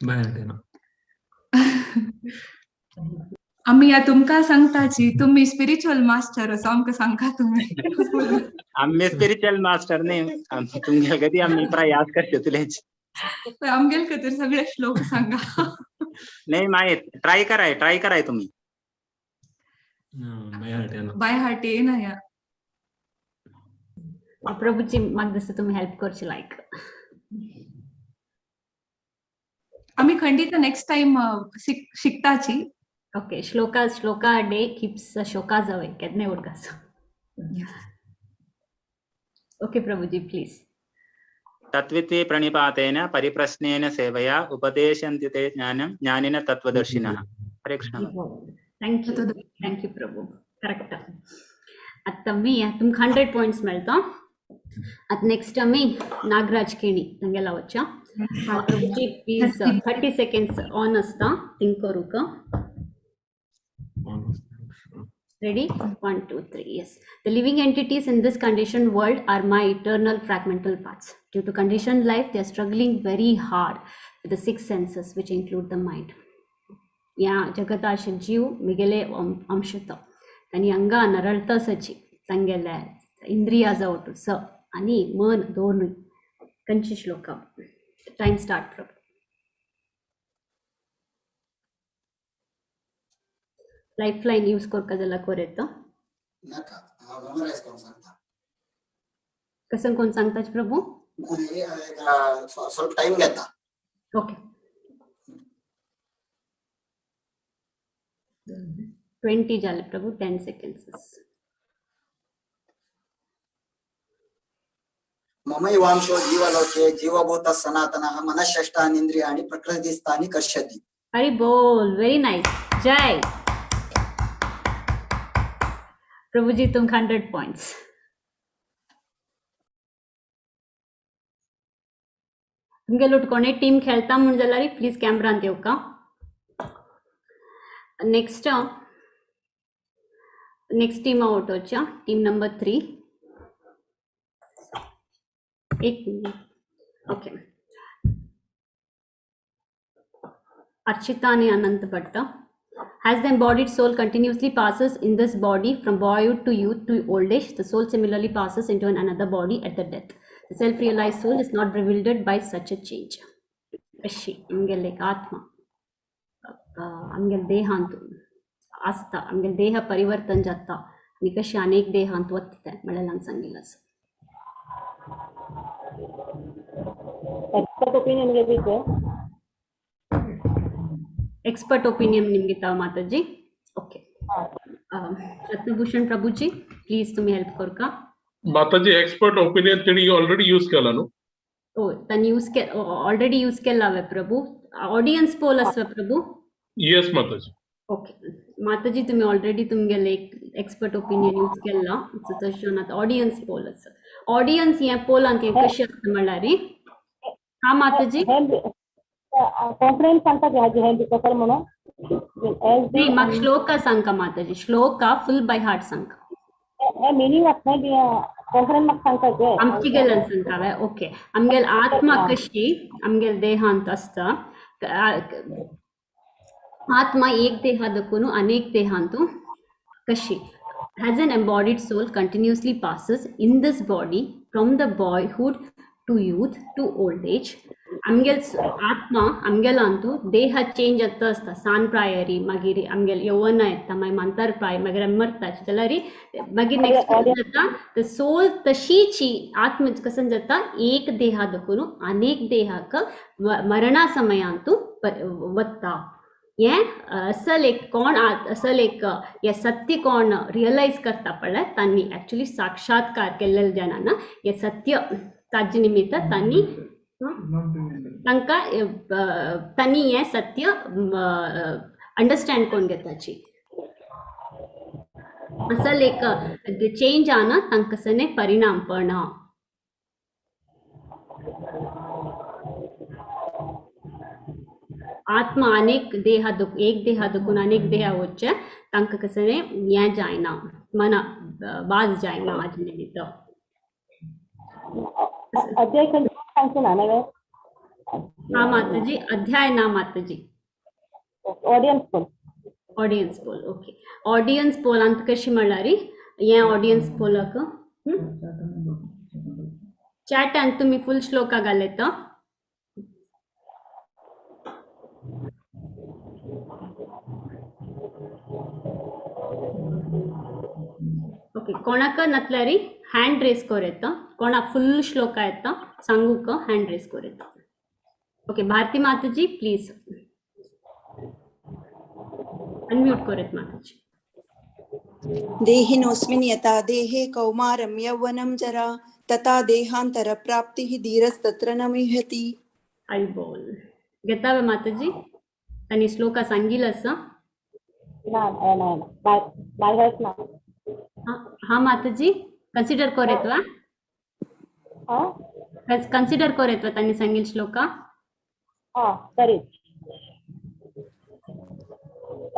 Speaker 21: बाहेर ना.
Speaker 15: आमी या तुमकां सांगताची तुमी स्पिरिच्युअल मास्टर असो आमकां सांगा तुमी.
Speaker 18: आमी स्पिरिच्युअल मास्टर न्ही, तुमगे गती आमी प्रयास करचे तुलेच.
Speaker 15: आमगेल खातीर सगळे श्लोक सांगा.
Speaker 18: नाही माहीत, ट्राय कराय, ट्राय कराय तुम्ही.
Speaker 15: बाय हार्ट येना या.
Speaker 2: प्रभुजी म्हाका दिसता तुमी हेल्प करचे लायक.
Speaker 15: आमी खंडीत नेक्स्ट टाइम शिकताची.
Speaker 2: Okay, shloka shloka day keeps shokas away. केन्नाय उडकास. Okay Prabhuji please.
Speaker 18: तत्विति प्रणिपातेन परिप्रश्नेन सेवया उपदेशन्ति ते ज्ञानं ज्ञानिन तत्त्वदर्शिनः. Hare Krishna.
Speaker 2: Thank you, thank you Prabhu. Correct. आतां मी तुमकां 100 पॉयंट्स मेळटा. आतां नेक्स्ट आमी नागराज केणी तांगेला वच्चा. प्रभुजी प्लीज 30 सेकंड्स ऑन आसता, थिंक करूंक. Ready? 1, 2, 3. Yes. The living entities in this conditioned world are my eternal fragmental parts. Due to conditioned life, they are struggling very hard with the six senses, which include the mind. या जगताचे जीव मिगेले अंशत तांणी अंगा नरळत सची तांगेले इंद्रिया जावटू स आनी मन दोनूय. कंची श्लोक? Time start Prabhu. Life line use करका जाल्यार कोर येता.
Speaker 9: नाका, हांव मेमोरायज करून सांगता.
Speaker 2: कसं कोण सांगता प्रभू?
Speaker 9: ಸ್ವಲ್ಪ ಟೈಮ್ घेता.
Speaker 2: ओके, 20 जाले प्रभू, 10 सेकंड्स.
Speaker 9: ममैवांशो जीवलोके जीवभूतः सनातनः मनःषष्ठानीन्द्रियाणि प्रकृतिस्थानि कर्षति.
Speaker 2: हरि बोल. Very nice. जय प्रभुजी, तुमका 100 पॉइंट्स. तुमगे लोट कोणे टीम खेळता म्हूण जाल्यार प्लीज कॅमरान येवका. नेक्स्ट नेक्स्ट टीम आवटोच्या टीम नंबर 3. एक मिनिट. ओके, अर्चिता आणि अनंत Bhatt. As the embodied soul continuously passes in this body from boyhood to youth to old age, the soul similarly passes into another body at the death. The self-realized soul is not bewildered by such a change. अशी आमगेले आत्मा आमगेले देहांत आसता, आमगेले देह परिवर्तन जाता आनी कशी अनेक देहांत वता म्हणल्यार सांगिल्लें आसा.
Speaker 10: एक्सपर्ट ओपिनियन घेतली.
Speaker 2: एक्सपर्ट ओपिनियन निमगे ताव माताजी. ओके, रत्नभूषण प्रभुजी प्लीज तुम्ही हेल्प करका.
Speaker 14: माताजी, एक्सपर्ट ओपिनियन तेणी ऑलरेडी यूज केला न्हू?
Speaker 2: ओ, तांणी यूज के ऑलरेडी यूज केला हांवें प्रभू. ऑडियन्स पोल आसा प्रभू.
Speaker 14: येस माताजी.
Speaker 2: ओके माताजी, तुम्ही ऑलरेडी तुमगेले एक एक्सपर्ट ओपिनियन यूज केला, तशें आतां ऑडियन्स पोल आसा. ऑडियन्स हे पोलांत हें कशें आसता म्हणल्यार? हा माताजी,
Speaker 10: कॉन्फिडन्स सांगता की हाजी हें कशें म्हणून.
Speaker 2: नाही, म्हाका श्लोका सांगका माताजी, श्लोका फुल बाय हार्ट सांगका.
Speaker 10: हे मिनींग आसता कॉन्फिडन्स म्हाका सांगता ते.
Speaker 2: आमची गेल्यान सांगता वे? ओके, आमगेल आत्मा कशी आमगेल देहांत आसता, आत्मा एक देहा दकून अनेक देहांतू कशी. Has an embodied soul continuously passes in this body from the boyhood to youth to old age. आमगेल आत्मा आमगेलांतू देह चेंज जाता आसता, सान प्रायरी मागीर आमगेल यौवना येता, मागीर मांतार प्राय, मागीर आमी मरता जाल्यार मागीर नेक्स्ट जाता the soul तशीची आत्मा कसं जाता एक देहा दकून अनेक देहाक मरणा समयांतू वता. हें असल एक कोण असल एक हें सत्य कोण रियलायज करता पळय तांणी एक्चुअली साक्षात्कार केल्ले जाणांना हें सत्य ताजे निमित्त तांणी तांकां तांणी हें सत्य अंडरस्टँड करून घेताची. असल एक चेंज आना तांकां सने परिणाम पण. आत्मा अनेक देहा एक देहा दुखून अनेक देहा वचचे तांकां कसं हें जायना, मना बाज जायना हाजे निमित्त.
Speaker 10: अध्याय सांगचे ना नव्हे?
Speaker 2: हा माताजी, अध्याय ना Mataji.
Speaker 10: Audience poll.
Speaker 2: Audience poll. Okay, audience पोलांत कशी म्हणल्यार हें ऑडियन्स पोलाक चॅटान तुमी फुल श्लोका घालयता. ओके, कोणाक नतल्यारी हँड रेस कर येता, कोणा फुल श्लोका येता सांगूक हँड रेस कर येता. ओके, भारती माताजी प्लीज अनम्यूट करेत माताजी.
Speaker 5: देहिनोऽस्मिन् यथा देहे कौमारं यौवनं जरा तथा देहांतर प्राप्तिः धीरस्तत्र न मुह्यति.
Speaker 2: आई बोल घेतावे माताजी, तांणी श्लोका सांगिल आसा.
Speaker 10: ना ना ना
Speaker 2: हा माताजी, कन्सिडर करेत वा? कन्सिडर करेत वा तांणी सांगिल श्लोका?
Speaker 10: हा सरी,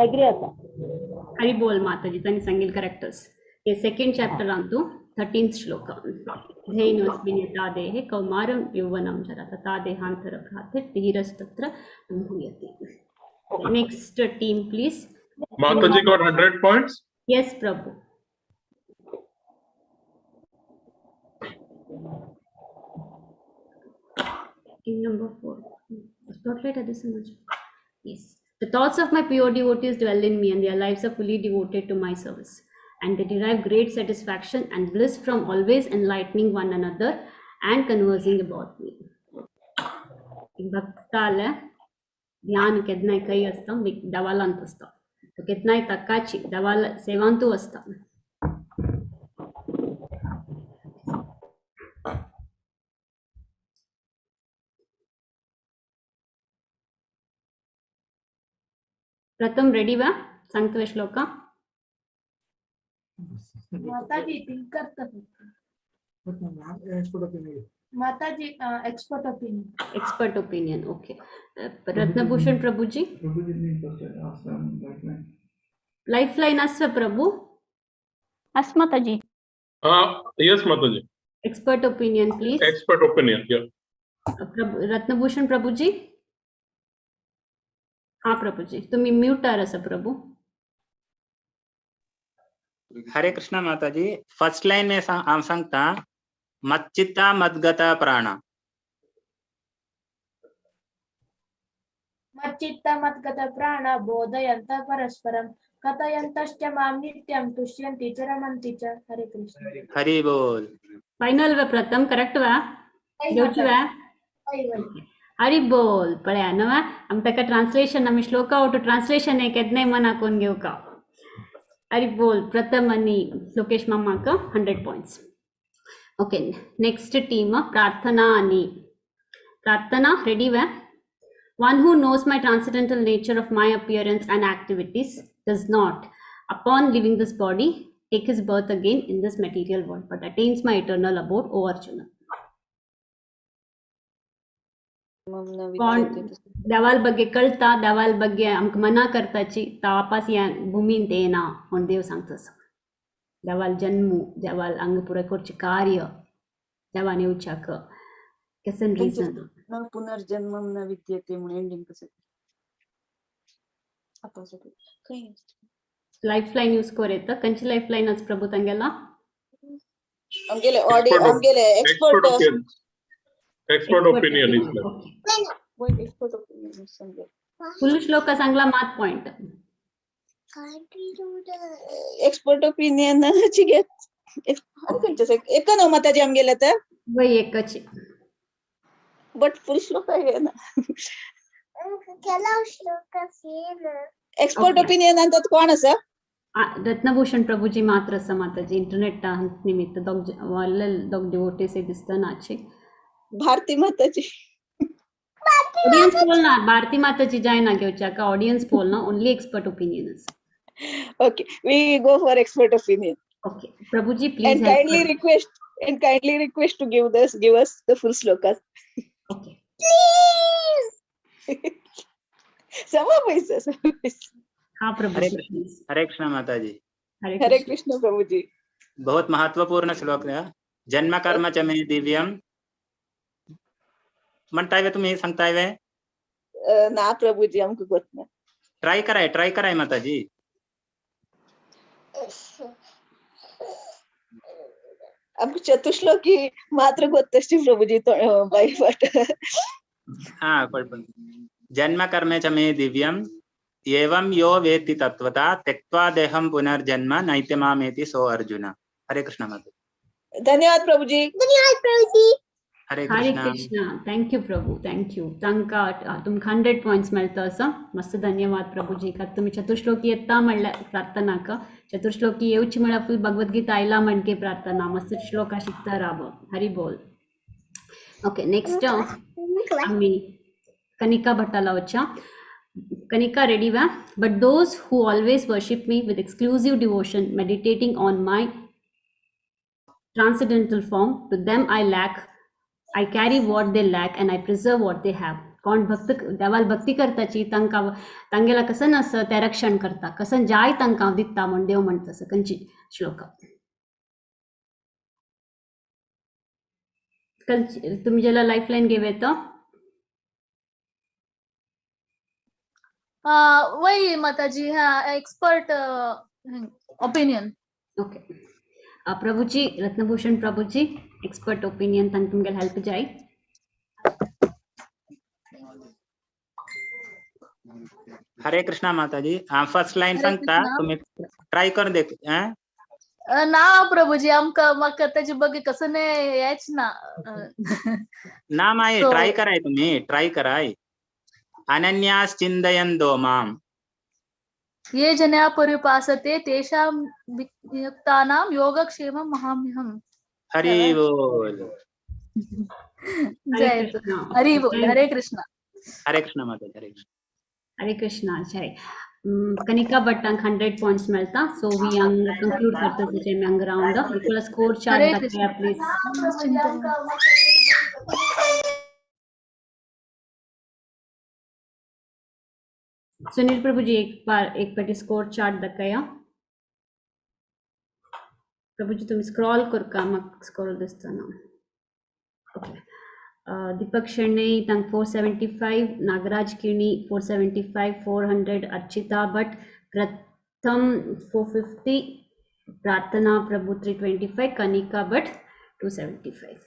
Speaker 10: एग्री आसा.
Speaker 2: हरी बोल माताजी, तांणी सांगील करेक्टर्स. हे सेकंड चॅप्टरांतू 13th श्लोक. धेनुस्मिन् यथा देहे कौमारं यौवनं जरा तथा देहांतर भ्रातिर् धीरस्तत्र भूयते. Next team please.
Speaker 14: Mataji got 100 points.
Speaker 2: Yes Prabhu. Team number 4. Spotlight at this much. Yes. The thoughts of my pure devotees dwell in me, and their lives are fully devoted to my service. And they derive great satisfaction and bliss from always enlightening one another and conversing about me. भक्ताला ध्यान केदनाय खंय आसता, देवालांत आसता. तो केदनाय ताकाची देवाला सेवांतू आसता. प्रथम ready वा सांगतो श्लोका.
Speaker 16: माताजी थिंक करता. माताजी expert opinion.
Speaker 2: Expert opinion, okay. Ratnabhushan Prabhuji, life line आसा प्रभु.
Speaker 10: आस माताजी.
Speaker 14: Yes Mataji.
Speaker 2: Expert opinion please.
Speaker 14: Expert opinion, या.
Speaker 2: प्रभु रत्नभूषण प्रभुजी. हा प्रभुजी, तुम्ही म्यूटार आसा प्रभु.
Speaker 18: हरे कृष्णा माताजी. फर्स्ट लाइन में हांव सांगता, मच्चित्ता मद्गता प्राणा.
Speaker 16: मच्चित्ता मद्गता प्राणा बोधयन्त परस्परं कथयन्तश्च मां नित्यं तुष्यन्ति च रमन्ति च. हरे कृष्ण.
Speaker 18: हरि बोल.
Speaker 2: फायनल वे प्रथम करेक्ट वा घेवची वा? हरी बोल. पळया न्हू आमी ताका ट्रान्सलेशन, आमी श्लोका ओटू ट्रान्सलेशन हे केदनाय मना कोन्न घेवका. हरी बोल. प्रथम आनी लोकेश मामाक 100 points. Okay, next team Prarthana आनी प्रार्थना रेडी वा? One who knows my transcendental nature of my appearance and activities does not, upon leaving this body, take his birth again in this material world, but attains my eternal abode, O Arjuna. कोण देवाल ಬಗ್ಗೆ कळता, देवाल ಬಗ್ಗೆ आमकां मना करताची, तो वापस ह्या भुमींत येना म्हूण देव सांगता. देवाल जन्मू, देवाल हांगा पुराय करचें कार्य, देवान येवच्याक केसन रिजन.
Speaker 6: न पुनर्जन्म न विद्यते म्हणून एंडिंग कसं.
Speaker 2: लायफ लायन यूज कर येता. खंयची लायफ लायन आज प्रभु तांगेला?
Speaker 6: आमगेले ऑडियो, आमगेले expert
Speaker 14: expert opinion is
Speaker 6: expert opinion.
Speaker 2: Full Shloka सांगला मात पॉइंट.
Speaker 6: एक्सपर्ट ओपिनियन ची घे. एका न्हू माताजी आमगेले तर
Speaker 2: वय एकच,
Speaker 6: बट फुल श्लोक ना. एक्सपर्ट ओपिनियन अंत कोण आसा?
Speaker 2: रत्नभूषण प्रभुजी मात्र आसा माताजी. इंटरनेट निमित्त दोग दोग डिवोटीस दिसता नाचे.
Speaker 6: भारती माताजी
Speaker 2: ऑडियन्स पोल ना, भारती माताजी जायना घेवच्याक. ऑडियन्स पोल ना, ओनली एक्सपर्ट ओपिनियन आसा.
Speaker 6: Okay, we go for expert opinion.
Speaker 2: Okay Prabhuji please.
Speaker 6: And kindly request to give us the full shlokas.
Speaker 2: Okay
Speaker 4: please.
Speaker 6: समा पैसा समा पैसा.
Speaker 2: हाँ प्रभु.
Speaker 18: हरे कृष्ण माताजी.
Speaker 6: हरे कृष्ण प्रभुजी.
Speaker 18: बहुत महत्वपूर्ण श्लोक है. जन्म कर्म च मे दिव्यम म्हणताय तुम्ही, सांगताय वे?
Speaker 6: ना प्रभुजी, आमकां गोत ना.
Speaker 18: ट्राय कराय, ट्राय कराय माताजी.
Speaker 6: आमकां चतुश्लोकी मात्र गोत्तश्ची प्रभुजी बाय वाट.
Speaker 18: हा पण जन्म कर्म च मे दिव्यम एवं यो वेत्ति तत्त्वता त्यक्त्वा देहं पुनर्जन्म नैति मामेति सो अर्जुन. हरे कृष्ण माता.
Speaker 6: धन्यवाद प्रभुजी.
Speaker 4: धन्यवाद प्रभुजी.
Speaker 18: Hare
Speaker 2: Hare
Speaker 18: Krishna.
Speaker 2: Krishna. Thank you Prabhu, thank you. तांकां तुमकां 100 पॉयंट्स मेळटा आसा. मस्त धन्यवाद प्रभुजी. का तुमी चतुश्लोकी येता म्हणल्यार प्रार्थनाक चतुश्लोकी येवची म्हळ्यार फूल भगवद्गीता आयला म्हणके प्रार्थना. मस्त श्लोका शिकता राव. हरी बोल. ओके, नेक्स्ट आमी Kanika भट्टाला वच्या. Kanika ready va? But those who always worship me with exclusive devotion, meditating on my transcendental form, to them I lack, I carry what they lack and I preserve what they have. कोण भक्त देवाल भक्ती करताची तांकां तांगेला कसन आसा तें रक्षण करता, कसन जाय तांकां हांव दिता म्हण देव म्हणटा असो खंयची श्लोक? तुम्ही ज्याला लाईफलाईन घेऊ येतो?
Speaker 12: वही माताजी, हा expert opinion.
Speaker 2: Okay, Prabhuji, Ratnabhushan Prabhuji, expert opinion तांकां तुमगेले हेल्प जाय.
Speaker 18: हरे कृष्णा माताजी, फर्स्ट लाईन
Speaker 12: हरे
Speaker 18: सांगता,
Speaker 12: कृष्णा.
Speaker 18: तुम्ही ट्राय करून देख.
Speaker 12: ना प्रभुजी, आमकां म्हाका ताजे बगे कसं नाही यायच ना.
Speaker 18: ना माई,
Speaker 12: So-
Speaker 18: try कराय, तुम्ही ट्राय कराय. अनन्यास चिन्तयन्तो माम
Speaker 12: ये जना पर्युपासते तेषां युक्तानां योगक्षेमं महाम्यहम्.
Speaker 18: हरि बोल.
Speaker 12: जय
Speaker 2: कृष्णा.
Speaker 12: हरि बोल. हरे कृष्णा.
Speaker 18: हरे कृष्णा माताजी, हरे कृष्णा.
Speaker 2: हरे कृष्णा. जय. कनिका भट्टांक 100 पॉइंट्स मेळता. सो we हांगा कंक्लूड करता तेचे आमी हांगा राउंड. निकोला स्कोर चार्ट
Speaker 12: हरे
Speaker 2: दाखया
Speaker 12: कृष्णा.
Speaker 2: प्लीज. सुनील प्रभुजी, एक बार एक पाटी स्कोर चार्ट दाखया. प्रभुजी तुम्ही स्क्रॉल करका, म्हाका स्कोर दिसतना. ओके, दीपक शेणै तांकां 475, नागराज किणी 475, 400 अर्चिता भट, प्रथम 450, प्रार्थना प्रभू 325, कनिका भट 275.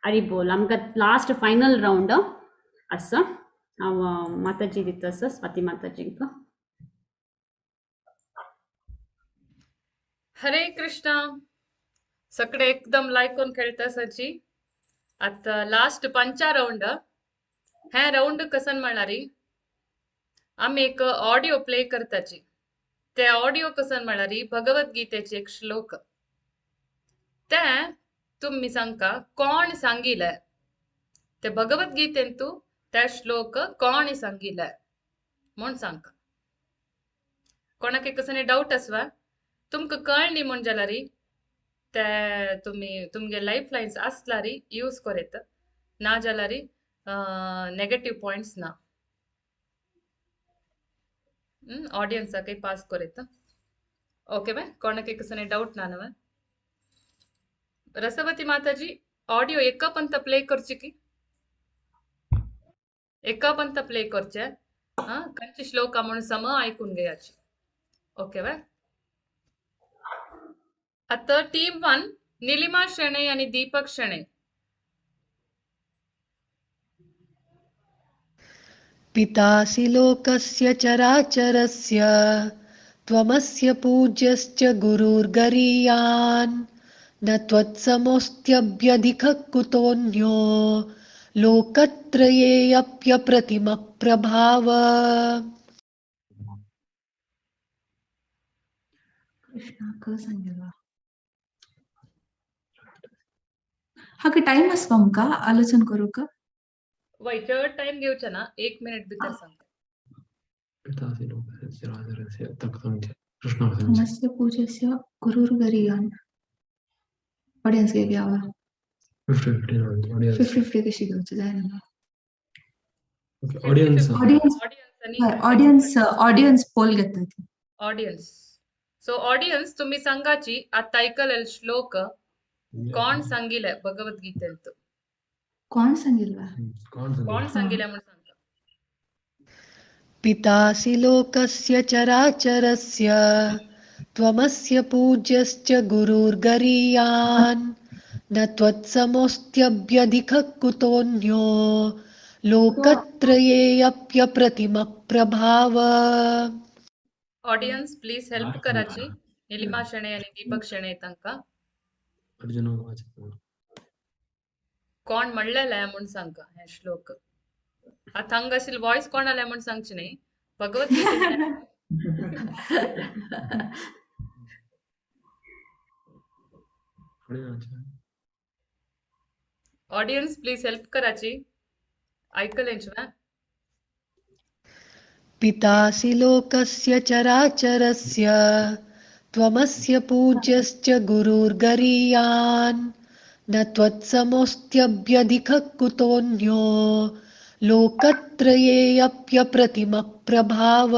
Speaker 2: हरी बोल. आमकां लास्ट फायनल राउंड आसा. हांव माताजी दिता आसा, स्वाती माताजींक.
Speaker 3: हरे कृष्णा. सगळे एकदम लायकून खेळता सची. आता लास्ट पंचा राउंड. हे राउंड कसन म्हणणारी, आमी एक ऑडिओ प्ले करताची. ते ऑडिओ कसन म्हणणारी भगवद्गीतेचे एक श्लोक, ते तुम्ही सांगका कोण सांगिले ते भगवद्गीतेंतू ते श्लोक कोण सांगिले म्हूण सांगका. कोणाक कसने डाऊट आसवा तुमकां कळनी म्हूण जाल्यार ते तुमी तुमगे लायफ लायन्स आसल्यार यूज करेत, ना जाल्यार नेगेटीव पॉयंट्स ना. ऑडियन्साकय पास करेत. ओके वे, कोणाक कसने डाऊट ना नवे? रसवती माताजी, ऑडियो एका पंत प्ले करची की एका पंत प्ले करचे? हां, खंयचे श्लोक म्हणून सम ऐकून घेयाची. ओके वे. आता टीम 1 निलिमा शेणै आणि दीपक शेणै.
Speaker 1: पितासि लोकस्य चराचरस्य त्वमस्य पूज्यश्च गुरुर्गरीयान् न त्वत्समोऽस्त्यभ्यधिकः कुतोऽन्यो लोकत्रयेऽप्यप्रतिमप्रभाव.
Speaker 15: कृष्णा क सांगेला हाका टाइम आसपा आमकां आलोचन करूंक?
Speaker 3: वय, चड टाइम घेवचे ना, एक मिनिट भितर सांगता.
Speaker 21: पितासि लोकस्य चराचरस्य ताका सांगचें, कृष्णाक सांगचें.
Speaker 15: त्वमस्य पूज्यस्य गुरुर्गरीयान्. ऑडियन्स घेवया वा?
Speaker 21: 50-50 ऑडियन्स.
Speaker 15: 50-50 कशी घेवची जायना.
Speaker 21: Okay, audience.
Speaker 15: Audience, audience, audience poll घेता ती.
Speaker 3: ऑडियन्स. सो ऑडियन्स तुम्ही सांगाची आता ऐकलेल श्लोक कोण सांगिले भगवद्गीतेंत?
Speaker 15: कोण सांगिल्ला?
Speaker 3: कोण सांगिले म्हूण सांगता.
Speaker 1: पितासि लोकस्य चराचरस्य त्वमस्य पूज्यश्च गुरुर्गरीयान् न त्वत्समोऽस्त्यभ्यधिकः कुतोऽन्यो लोकत्रयेऽप्यप्रतिमप्रभाव.
Speaker 3: ऑडियन्स प्लीज हेल्प कराची निलिमा शेणै आणि दीपक शेणै तांकां.
Speaker 21: अर्जुन वाचता.
Speaker 3: कोण म्हणलेले म्हूण सांगका हे श्लोक. आतां हांगा आशिल्ले वॉयस कोण आले म्हूण सांगचे न्ही, भगवद्गीतेंतल्यान. ऑडियन्स प्लीज हेल्प कराची. ऐकलेंच वा?
Speaker 1: पितासि लोकस्य चराचरस्य त्वमस्य पूज्यश्च गुरुर्गरीयान् न त्वत्समोऽस्त्यभ्यधिकः कुतोऽन्यो लोकत्रयेऽप्यप्रतिमप्रभाव।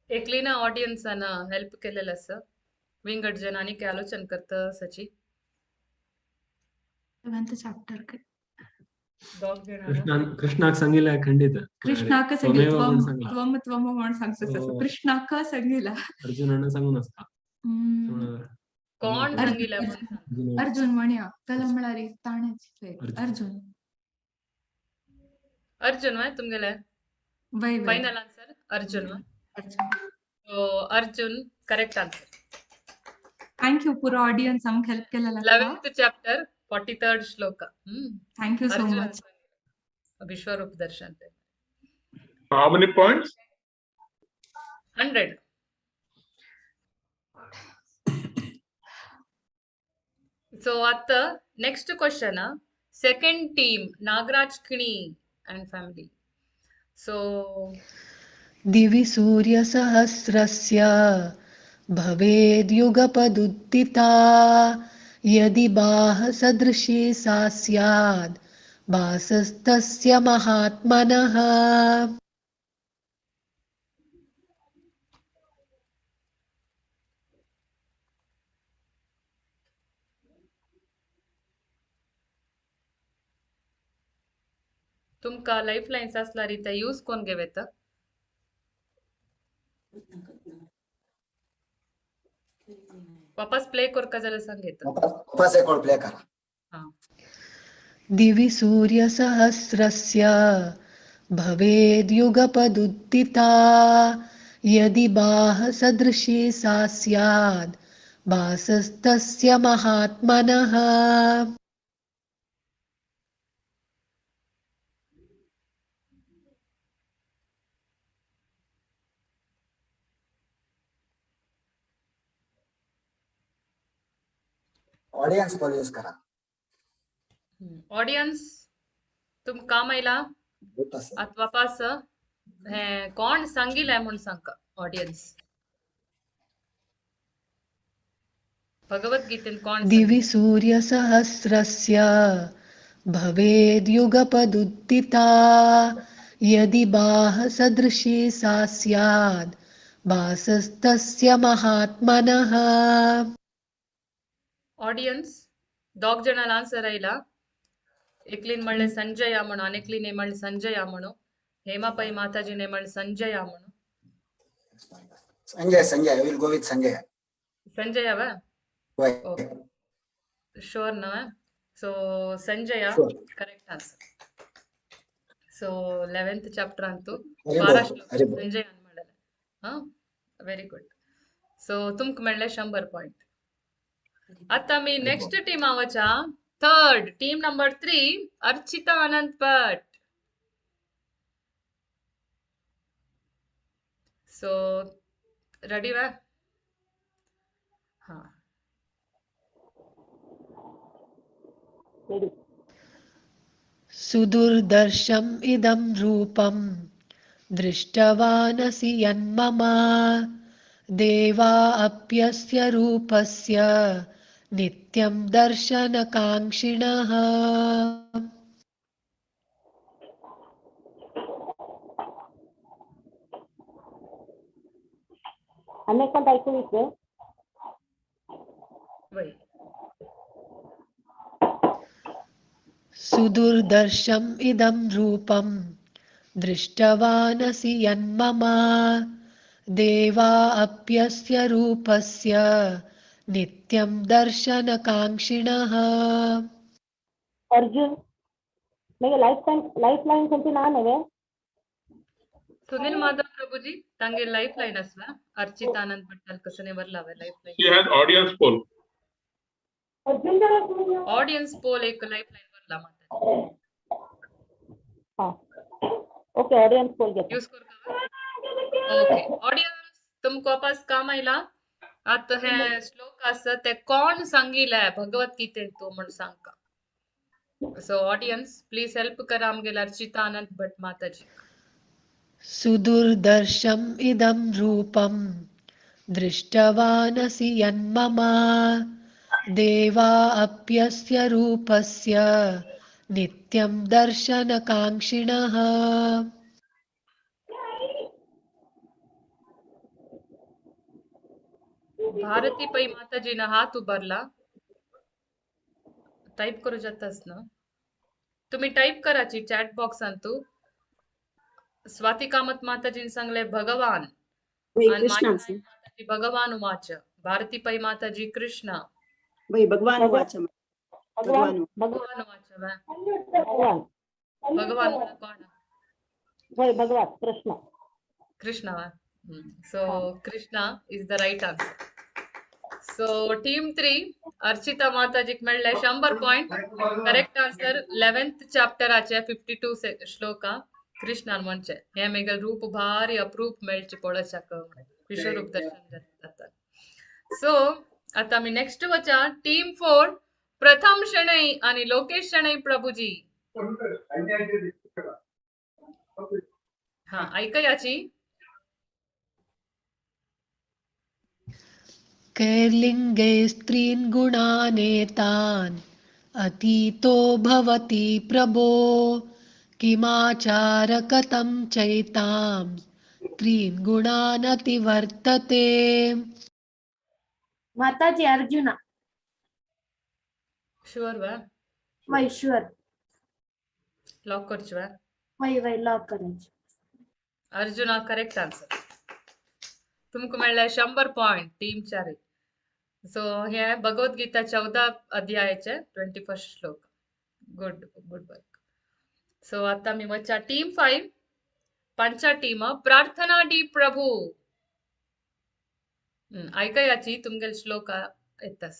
Speaker 3: एकलीना ऑडियन्सान हेल्प केलेलं आसा विंगड जन आनी आलोचन करता सची
Speaker 15: 11th chapter
Speaker 21: कृष्णाक सांगिला खंडित
Speaker 15: कृष्णाक सांगिला त्वम त्वम म्हणून सांगता कृष्णाक सांगिला
Speaker 21: अर्जुनान सांगून आसता
Speaker 3: कोण सांगिला
Speaker 15: अर्जुन म्हणया त्याला म्हळ्यार ताणेच अर्जुन
Speaker 3: अर्जुन वय तुमगेले final answer Arjun so Arjun correct answer.
Speaker 15: Thank you पुरा ऑडियन्स आमकां हेल्प केलेला.
Speaker 3: 11th chapter 43rd shloka.
Speaker 15: Thank you so much.
Speaker 3: Vishwaroop Darshan.
Speaker 14: How many points?
Speaker 3: 100. So at the next question, second team Nagraj Kini and family. So
Speaker 1: Divi Surya Sahasrasya भवेद् युगपदुत्थिता यदि बाह सदृशी सा स्याद् भासस्तस्य महात्मनः।
Speaker 3: तुमका लाइफ लाइन्स असला रीत्या यूज कोण घेवेत? वापस प्ले करका जाल्यार सांगेत.
Speaker 9: वापस एक प्ले करा.
Speaker 1: दिवि सूर्यसहस्रस्य भवेद् युगपदुत्थिता यदि बाह सदृशी सा स्याद् भासस्तस्य महात्मनः।
Speaker 9: ऑडियन्स पोल यूज करा.
Speaker 3: ऑडियन्स तुम काम आयला आत वापस हे कोण सांगिलाय म्हूण सांगका ऑडियन्स भगवत गीतेन कोण
Speaker 1: दिवि सूर्यसहस्रस्य भवेद् युगपदुत्थिता यदि बाह सदृशी सा स्याद् भासस्तस्य महात्मनः।
Speaker 3: ऑडियन्स दोग जणांना आन्सर आयला. एकलीन म्हणले संजय म्हणून अनेकलीने म्हणले संजय म्हणून हेमा पै माताजीने म्हणले संजय म्हणून.
Speaker 9: Sanjay Sanjay will go with Sanjay.
Speaker 3: Sanjay वा ओके श्योर ना? So Sanjay correct answer. So 11th chapter अंतु 12 श्लोक संजय म्हणले. हा व्हेरी गुड. सो तुमक मेळले 100 पॉइंट. आता मी नेक्स्ट टीम आवचा third team number 3 Archita Anant Bhat. So ready वा? हा
Speaker 1: सुदुर्दर्शम इदं रूपं दृष्टवानसि यन्मम देवा अप्यस्य रूपस्य नित्यं दर्शनकाङ्क्षिणः।
Speaker 10: अनेकांत ऐकू येतंय?
Speaker 1: सुदुर्दर्शम इदं रूपं दृष्टवानसि यन्मम देवा अप्यस्य रूपस्य नित्यं दर्शनकाङ्क्षिणः।
Speaker 10: अर्जुन मेगे लाइफ लाइन खंयची ना न्हय?
Speaker 3: सुनील माधव प्रभुजी तांगे लाइफ लाइन असला अर्चिता आनंद भट्टल कसने वरलावे life line.
Speaker 14: She has audience poll.
Speaker 3: Audience poll एक लाइफ लाइन वरला माता.
Speaker 10: हां ओके ऑडियन्स पोल घेता
Speaker 3: यूज करका. ओके ऑडियन्स तुमको वापस काम आयला. आता हे श्लोक आसा ते कोण सांगिलाय भगवत गीतेन तूं म्हण सांगका. सो ऑडियन्स प्लीज हेल्प करा आमगेले अर्चिता आनंद भट माताजी.
Speaker 1: सुदुर्दर्शम इदं रूपं दृष्टवानसि यन्मम देवा अप्यस्य रूपस्य नित्यं दर्शनकाङ्क्षिणः।
Speaker 3: भारती पै माताजीनं हात उबारला. टाईप करू जातास ना तुम्ही, टाईप कराची चॅट बॉक्सान तू. स्वाती कामत माताजीन सांगले भगवान.
Speaker 5: वै
Speaker 3: आणि
Speaker 5: कृष्ण
Speaker 3: माया
Speaker 5: आसा.
Speaker 3: माताजी भगवान उवाच, भारती पै माताजी कृष्ण
Speaker 5: वै भगवान उवाच.
Speaker 10: भगवान
Speaker 5: भगवान
Speaker 3: भगवान उवाच वा.
Speaker 10: भगवान
Speaker 3: भगवान म्हणा कोण?
Speaker 10: होय, भगवान कृष्ण.
Speaker 3: कृष्ण वा. So Krishna is the right answer. So team 3 Archita माताजीक मेळ्ळे 100 point. Correct answer 11th चॅप्टराचे 52 shloka कृष्णान म्हणचे हे मेगल रूप भारी अप्रूप मेळचे पळोवच्याक विश्वरूप दर्शन जाता. सो आता आमी नेक्स्ट वचा टीम 4 प्रथम शणै आणि लोकेश शणै प्रभुजी. हा ऐकयाची.
Speaker 1: कैर्लिङ्गे स्त्रीन् गुणानेतान् अतीतो भवति प्रभो किमाचार कथं चैतां त्रीन् गुणानतिवर्तते.
Speaker 16: माताजी अर्जुना.
Speaker 3: शुअर वा?
Speaker 16: वय शुअर.
Speaker 3: लॉक करचो वा?
Speaker 16: वय वय लॉक करायचे.
Speaker 3: अर्जुना करेक्ट आन्सर. तुमकां मेळ्ळे 100 पॉयंट टीम 4. सो हे भगवद्गीता 14 अध्यायाचे 21 श्लोक. Good good work. सो आता मी वचा टीम 5 पंचा टीम प्रार्थना डी प्रभू. ऐकयाची तुमगेल श्लोक येतास.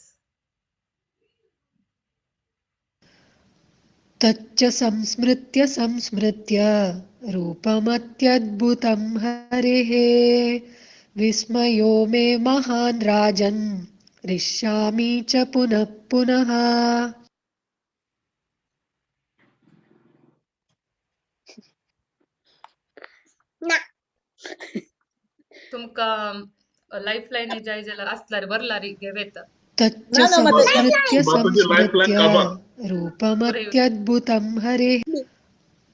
Speaker 1: तच्च संस्मृत्य संस्मृत्य रूपमत्यद्भुतं हरेः विस्मयो मे महान् राजन् हृष्यामि च पुनः पुनः.
Speaker 3: तुमका लाईफ लाईन जाय जाल्यार आसल्यार बरलारी घेवेत.
Speaker 1: तच्च
Speaker 5: ना ना माताजी.
Speaker 1: संस्मृत्य
Speaker 14: माताजी लाईफ लाईन
Speaker 1: संस्मृत्य
Speaker 14: काबा.
Speaker 1: रूपमत्यद्भुतं हरेः.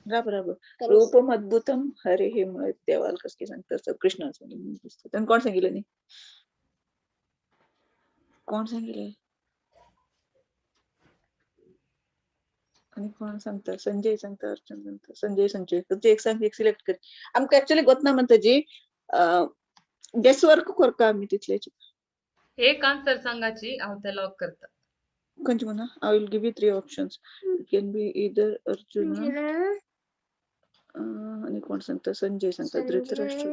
Speaker 6: बराबर. रूपम अद्भुतम हरे हे मुळे देवाला कसं काय सांगतात कृष्ण त्यांनी. कोण सांगितलं नाही? कोण सांगितलं आणि कोण सांगता? संजय सांगता, अर्जुन सांगता. संजय संजय तुमचे एक सांग, एक सिलेक्ट कर. आमकां ऍक्च्युली गोतना म्हणता जी गेस वर्क करता आमी तितल्याची.
Speaker 3: एक आन्सर सांगाची हांव ते लॉक करता.
Speaker 6: खंयचे म्हणा? I will give you 3 options. It can be either Arjuna आणि कोण सांगता? संजय सांगता, धृतराष्ट्र.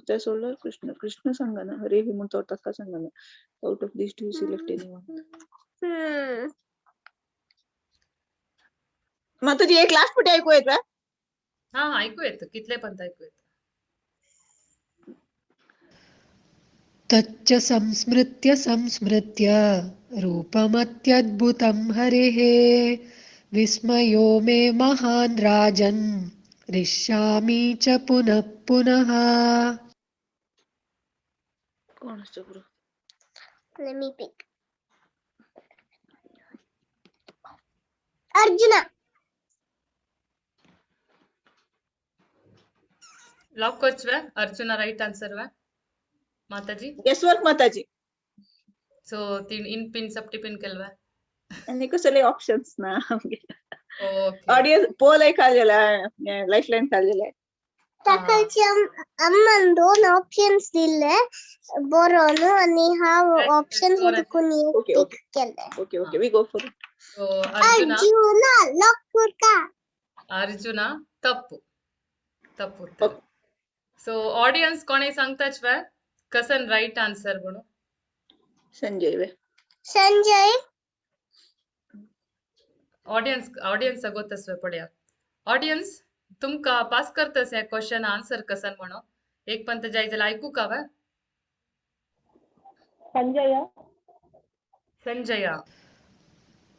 Speaker 6: त्या सोडल्यार कृष्ण. कृष्ण सांगना हरे हे म्हणून तो ताका सांगना. Out of this 2 select any one. Mataji एक लास्ट पुढे ऐकू येत.
Speaker 3: हा ऐकू येतं, कितले पण ऐकू येतं.
Speaker 1: तच्च संस्मृत्य संस्मृत्य रूपमत्यद्भुतं हरेः विस्मयो मे महान् राजन् हृष्यामि च पुनः पुनः.
Speaker 6: कोण असतो bro?
Speaker 4: Let me pick. Arjuna.
Speaker 3: Lock करचवे अर्जुना right answer वा माताजी?
Speaker 6: गेस वर्क माताजी.
Speaker 3: सो तीन इन पिन सप्टी पिन केलवा.
Speaker 6: आणि कसले ऑप्शन्स ना.
Speaker 3: ओके.
Speaker 6: ऑडियन्स पोल एक खाल्लेला, लाईफ लाईन खाल्लेला.
Speaker 4: ताकाची अम्मान 2 ऑप्शन्स दिले बरोवन आणि हा ऑप्शन हुडकून एक
Speaker 6: ओके
Speaker 4: पिक
Speaker 6: ओके
Speaker 4: केले.
Speaker 6: Okay okay we go for it.
Speaker 3: So Arjuna
Speaker 4: Arjuna lock करता.
Speaker 3: अर्जुना तप्पू तप्पू उत्तर. सो ऑडियन्स कोणी सांगताच वे कसन राईट आन्सर म्हणून?
Speaker 6: संजय वे.
Speaker 4: संजय.
Speaker 3: ऑडियन्स ऑडियन्स गोतस वे पळया. ऑडियन्स तुमका पास करतस हे क्वेश्चन आन्सर कसन म्हणून एक पण जाय जाल्यार ऐकू का वे?
Speaker 10: संजय.
Speaker 3: संजया.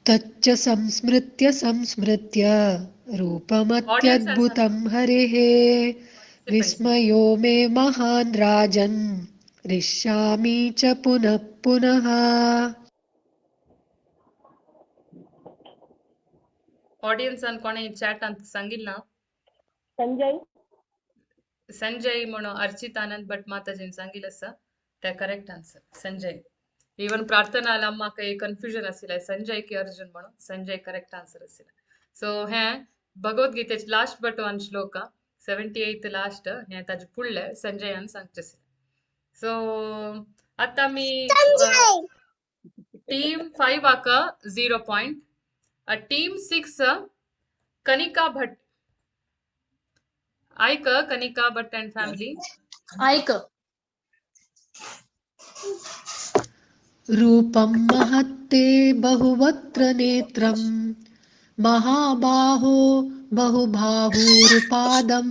Speaker 1: तच्च संस्मृत्य संस्मृत्य रूपमत्यद्भुतं हरेः विस्मयो मे महान् राजन् हृष्यामि च पुनः पुनः।
Speaker 3: ऑडियन्सान कोणे चॅटांत सांगिल्ला
Speaker 10: संजय
Speaker 3: संजय म्हणून अर्चित आनंद भट माताजीन सांगिल्लें आसा ते करेक्ट आन्सर संजय। इवन प्रार्थना म्हाका एक कन्फ्युजन आशिल्लें संजय की अर्जुन म्हणून, संजय करेक्ट आन्सर आशिल्लें। सो हें भगवद गीतेचे लास्ट बट वन श्लोक 78 लास्ट हें ताजे फुडलें संजयान सांगचें आशिल्लें। सो आतां आमी टीम 5 0 पॉयंट, टीम 6 कनिका भट। आयक कनिका भट अँड फॅमिली
Speaker 12: आयक।
Speaker 1: रूपं महत्ते बहुवक्त्र नेत्रं महाबाहो बहुबाहुरुपादं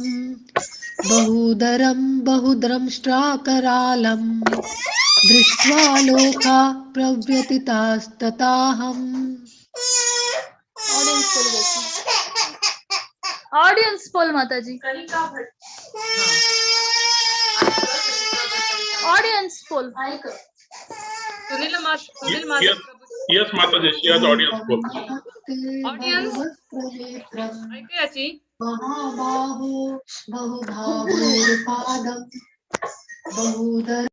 Speaker 1: बहुदरं बहुद्रंष्ट्राकरालं दृष्ट्वा लोका प्रव्यथितास्तताहम्।
Speaker 12: Audience poll Mataji,
Speaker 3: Kanika Bhat
Speaker 12: audience poll.
Speaker 3: Sunil Sunil Madhav
Speaker 14: Yes, yes, Mataji, she has audience poll.
Speaker 3: Audience ऐकयाची
Speaker 1: महाबाहो बहुबाहुरुपादं बहुदरं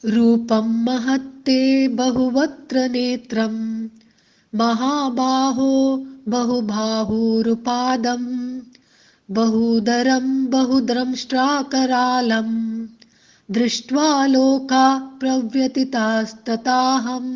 Speaker 1: रूपं महत्ते बहुवक्त्र नेत्रं महाबाहो बहुबाहुरुपादं बहुदरं बहुद्रंष्ट्राकरालं दृष्ट्वा लोका प्रव्यथितास्तताहम्।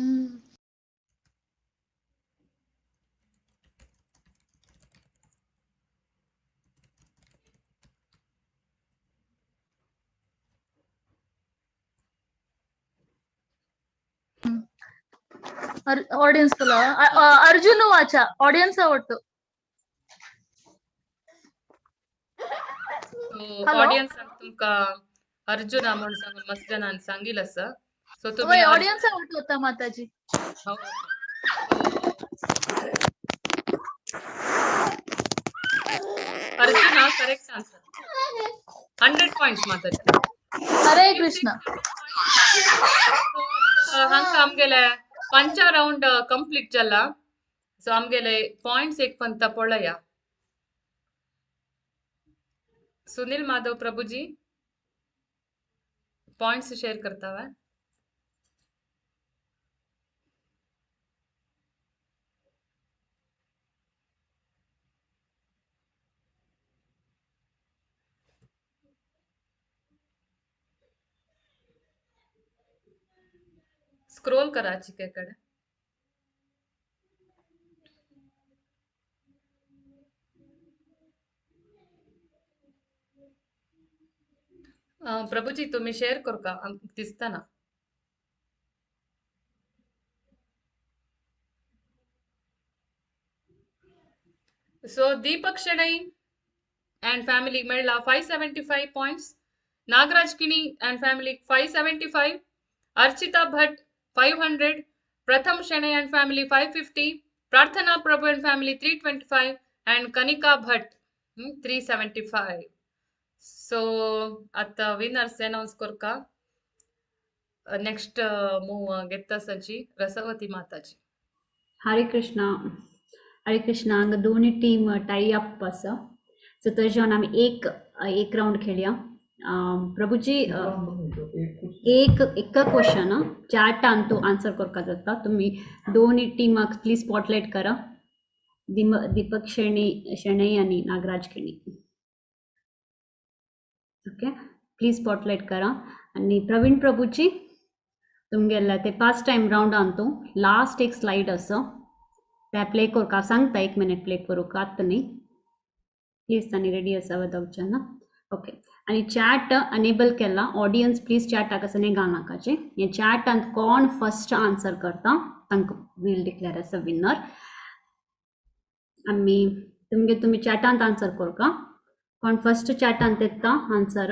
Speaker 12: ऑडियन्स पोल अर्जुन वाचा, ऑडियन्स आवडतो।
Speaker 3: ऑडियन्स तुमका अर्जुना म्हणून सांगून मस्त जणांनी सांगितलं आसा। सो तुम्ही
Speaker 12: ऑडियन्स आवडतो होता माताजी।
Speaker 3: Arjuna correct answer, 100 points Mataji.
Speaker 12: Hare Krishna.
Speaker 3: हांका आमगेले पंच राउंड कंप्लीट जाला। सो आमगेले पॉइंट्स एक पंत पळया। सुनील माधव प्रभुजी पॉइंट्स शेयर करता हुआ। स्क्रोल कराची के कडे प्रभुजी तुम्ही शेअर करू का दिसता ना? So Deepak Shenoy and family मेळला 575 points, Nagaraj Kini and family 575, Archita Bhat 500, Pratham Shenoy and family 550, Prarthana Prabhu and family 325 and Kanika Bhat 375। So आता विनर्स अनाउन्स करका। नेक्स्ट मूव गेत्तासाची रसवती माताजी।
Speaker 2: हरे कृष्णा, हरे कृष्णा। हांगा दोन्ही टीम टाई अप आसा। सो तशें आमी एक एक राउंड खेळया। प्रभुजी एक एक क्वेश्चन चॅटान तो आन्सर करपा जाता। तुमी दोन्ही टीमाक प्लीज स्पॉटलायट करा। दीपक शेणी शेणै आनी नागराज खेणी। ओके प्लीज स्पॉटलायट करा। आनी प्रवीण प्रभुजी तुमगेले ते पास्ट टायम राउंडान तो लास्ट एक स्लायड आसा ते प्ले करपाक सांगता। एक मिनिट प्ले करूंक आतां न्ही प्लीज तांणी रेडी आसा वदवचें ना। ओके आनी चॅट अनेबल केला। ऑडियन्स प्लीज चॅटाक आसा घालनाकाचे। हे चॅटांत कोण फर्स्ट आन्सर करता तांकां we'll declare as a winner. आमी तुमगे तुमी चॅटांत आन्सर करका कोण फर्स्ट चॅटांत येता answer.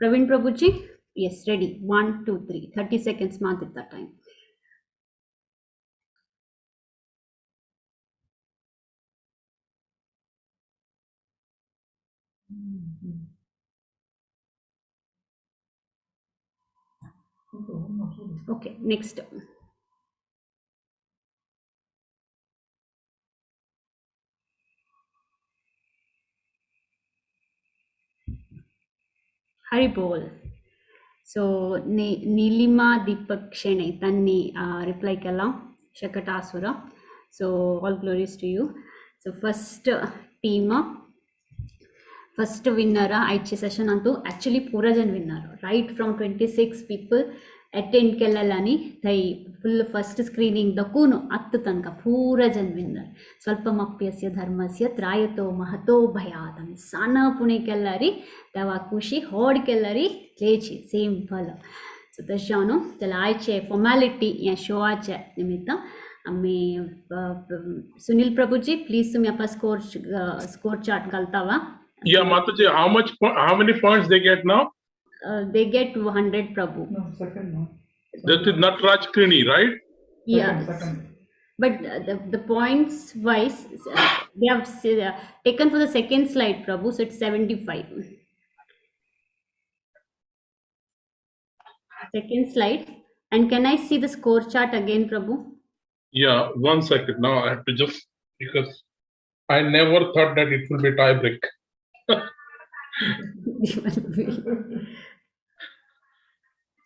Speaker 2: Praveen Prabhuji yes ready 1 2 3 30 seconds मात येता time. Okay, next. Hari Bol. So Nilima Deepak Shene Tanni reply kella Shakatasura. So all glories to you. So first team, first winner आयचे session अंतु actually पूरा जन winner right from 26 people attend केल्लानी थंय फुल first screening दकून अत्त तनक पूरा जन winner. स्वल्पमप्यस्य धर्मस्य त्रायतो महतो भयात्. आमी साना पुणे केल्लारी तवा खुशी होड केल्लारी लेची सेम फल. सो तशें न्हू जाल्यार आयचे फॉर्मेलिटी ह्या शोआचे निमित्त आमी सुनील प्रभुजी प्लीज तुमी आपा स्कोर स्कोर चार्ट घालता वा.
Speaker 14: Yeah, Mataji, how many points they get now?
Speaker 2: They get 100, Prabhu.
Speaker 8: No, second, no.
Speaker 14: That is Natraj Krini, right?
Speaker 2: Yeah.
Speaker 8: Second.
Speaker 2: But the points wise, they have taken for the second slide, Prabhu, so it's 75. Second slide. And can I see the score chart again, Prabhu?
Speaker 14: Yeah, 1 second. Now I have to just, because I never thought that it will be tie break.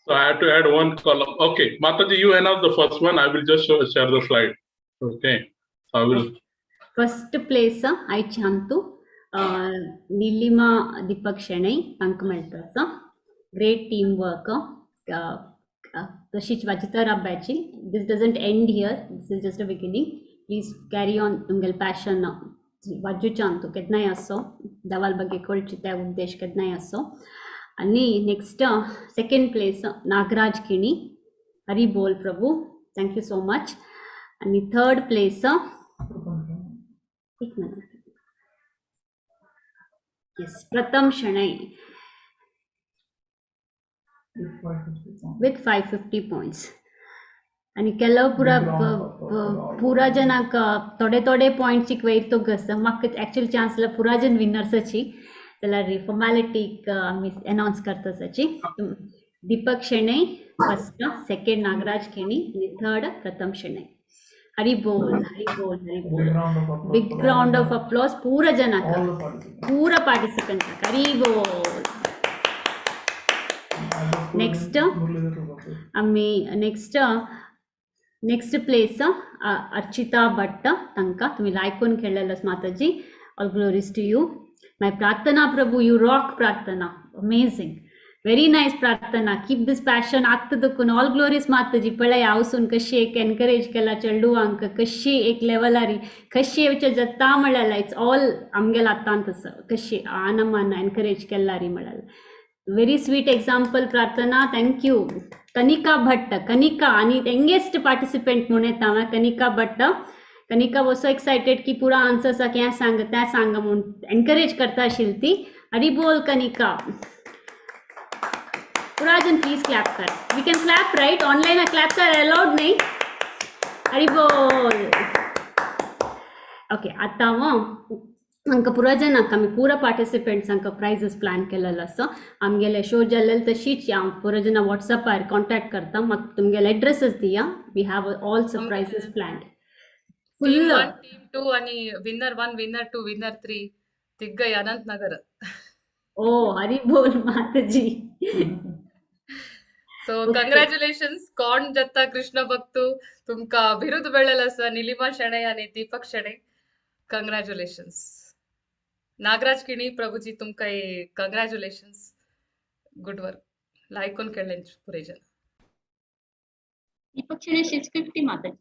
Speaker 14: So I have to add one column. Okay, Mataji, you announce the first one. I will just share the slide. Okay, so I will.
Speaker 2: First place, I chantu Nilima Deepak Shenai Tank Meltasa. Great teamwork. Tashich Vajita Rabbachi. This doesn't end here. This is just a beginning. Please carry on. Tungal passion. वाजुचांतु केन्नाय असो दवाल ಬಗ್ಗೆ ಕೊಳ್ಚಿತೆ ಉದ್ದೇಶ केन्नाय असो. आणि next second place Nagaraj Kini. Hari Bol Prabhu, thank you so much. आणि third place एक minute, yes, Pratham Shenoy with 550 points. आणि ಕೆಲವು ಪೂರ ಪೂरा ಜನಾक थोडे थोडे पॉयंट्स वयर तो घस म्हाका एक्चुअली चान्स जाल्यार पुरा जन विनर्साची जाल्यार फॉर्मेलिटीक आमी अनावन्स करताची. दीपक शेणै फर्स्ट, सेकेंड नागराज केणी आनी थर्ड प्रथम शेणै. हरी बोल, हरी बोल, हरी बोल. बिग राउंड ऑफ अप्लॉज पूरा जनाक, पूरा पार्टिसिपेंटाक. हरी बोल. नेक्स्ट आमी next next place Archita Bhat तांकां तुमी लायकून खेळ्ळेलो Mataji. All glories to you. My Prarthana Prabhu, you rock Prarthana, amazing, very nice Prarthana. Keep this passion आत्त दुखून. All glories Mataji. पळय हांवसून कशी एक एनकरेज केला चेडवांक, कशी एक लेवलारी कशी येवचे जत्ता म्हळ्यार it's all आमगेल्या हातांत आसा, कशी आनमान एनकरेज केल्लारी म्हळ्यार. Very sweet example Prarthana, thank you. Kanika Bhat, Kanika आणि यंगेस्ट पार्टिसिपेंट म्हणून येता हांवें Kanika Bhat. Kanika was so excited की पुरा आन्सर आसा की हें सांग तें सांग म्हूण एनकरेज करता आशिल्ली ती. हरी बोल कनिका. पुरा जन प्लीज क्लॅप कर. We can clap right? Online claps are allowed न्ही. हरी बोल. ओके, आतां हांकां पुरा जनाक आमी पुरा पार्टिसिपेंट्स हांकां प्रायझीस प्लॅन केलेलो आसा. आमगेले शो जाल्ले तशीच हांव पुरा जाणां वॉट्सॅपार कॉन्टॅक्ट करता. म्हाका तुमगेले एड्रेसीस दिया. We have all surprises planned.
Speaker 3: Team
Speaker 2: full
Speaker 3: 1, team 2 आणि विनर 1, विनर 2, विनर 3 तिग्गय अनंतनगर.
Speaker 2: ओ हरी बोल माताजी.
Speaker 3: सो कंग्रॅच्युलेशन्स कोण जत्ता कृष्ण भक्तू तुमका बिरुद मेळ्ळेलें आसा. निलिमा शेणै आनी दीपक शेणै, कंग्रॅच्युलेशन्स. नागराज किणी प्रभुजी तुमकां कंग्रॅच्युलेशन्स, गुड वर्क. लायकून खेळ्ळें पुरे जन.
Speaker 10: दीपक शेणै 650 माताजी.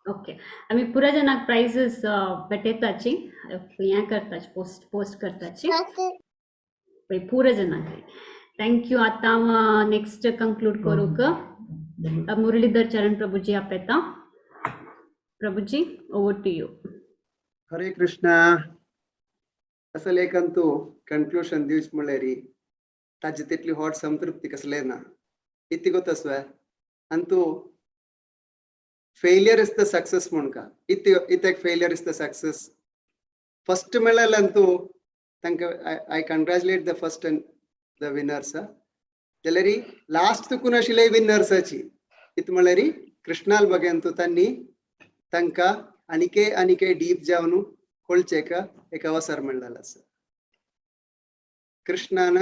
Speaker 2: ओके, आमी पुरा जणांक प्रायझीस भेटयताची, हें करताची, पोस्ट पोस्ट करताची पळय पुरा जणांक. Thank you. आतां हांव नेक्स्ट कंक्लूड करूंक मुरलीधर चरण प्रभुजी आपयता. Prabhuji, over to you.
Speaker 17: Hare Krishna. असलेकंतू conclusion दिवच म्हणल्यार ताजी तितली हॉट संतृप्ती कसले ना इतली गोतस्व Antu Failure is the success म्हणका. इत इतेक failure is the success first मेळ्ळें तांकां. I congratulate the first and the winners. जाल्यार लास्ट तुकून आशिल्ले विनर्साची इत म्हळ्यार कृष्णाल बगेंतू तांणी तांकां आनिके आनिके डीप जावन कळचेक एक अवसर मेळ्ळेलो आसा. कृष्णान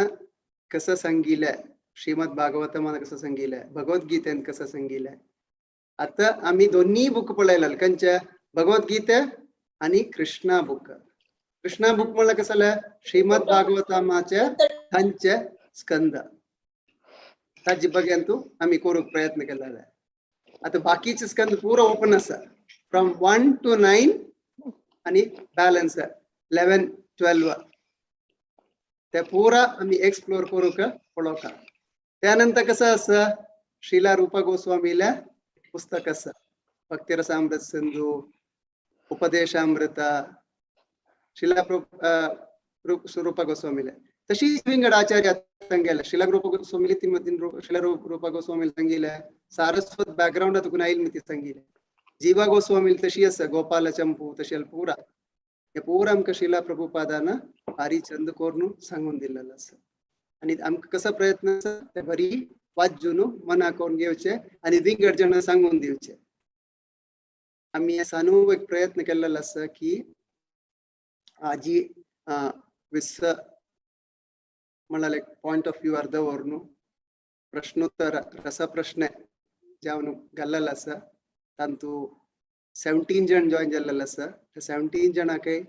Speaker 17: कसं सांगिलें, श्रीमद भागवतमान कसं सांगिलें, भगवद्गीतेन कसं सांगिलें. आता आम्ही दोन्ही बुक पळयले, खंयचे? भगवद्गीते आणि कृष्णा बुक. कृष्णा बुक म्हणलं कसं जालें? श्रीमद भागवतमाचे तांचे स्कंद ताजे बगेंतू आम्ही करूंक प्रयत्न केलेले. आता बाकीचे स्कंद पुरो ओपन आसा, फ्रॉम 1 to 9 आणि बॅलन्स 11, 12 ते पुरा आम्ही एक्सप्लोर करूंक पळोवका. त्यानंतर कसं आसा, श्रीला रूपा गोस्वामीला पुस्तक आसा, भक्तिरसामृत सिंधू, उपदेशामृत, शिला रूपा गोस्वामीला. तशीच विंगड आचार्य सांगेले शिला रूपा गोस्वामीले ती शिला रूपा गोस्वामीला सांगिले सारस्वत बॅकग्राऊंड तुका आईल मी ती सांगिले. जीवा गोस्वामी तशी आसा, गोपाल चंपू तशी पुरा हे पुरा आमकां शिला प्रभुपादान भारी चंद कोरून सांगून दिलेलो आसा. आणि आमकां कसो प्रयत्न आसा, ते बरी वाचून मना करून घेवचे आणि विंगड जाणां सांगून दिवचे. आमी सानू एक प्रयत्न केल्लो आसा की आजी विस म्हळ्यार पॉयंट ऑफ व्यू अर्द व्हरून प्रश्नोत्तर रसप्रश्न जावन घाल्लेलो आसा. तांतू 17 जण जॉयन जाल्लेले आसा. त्या 17 जाणांकय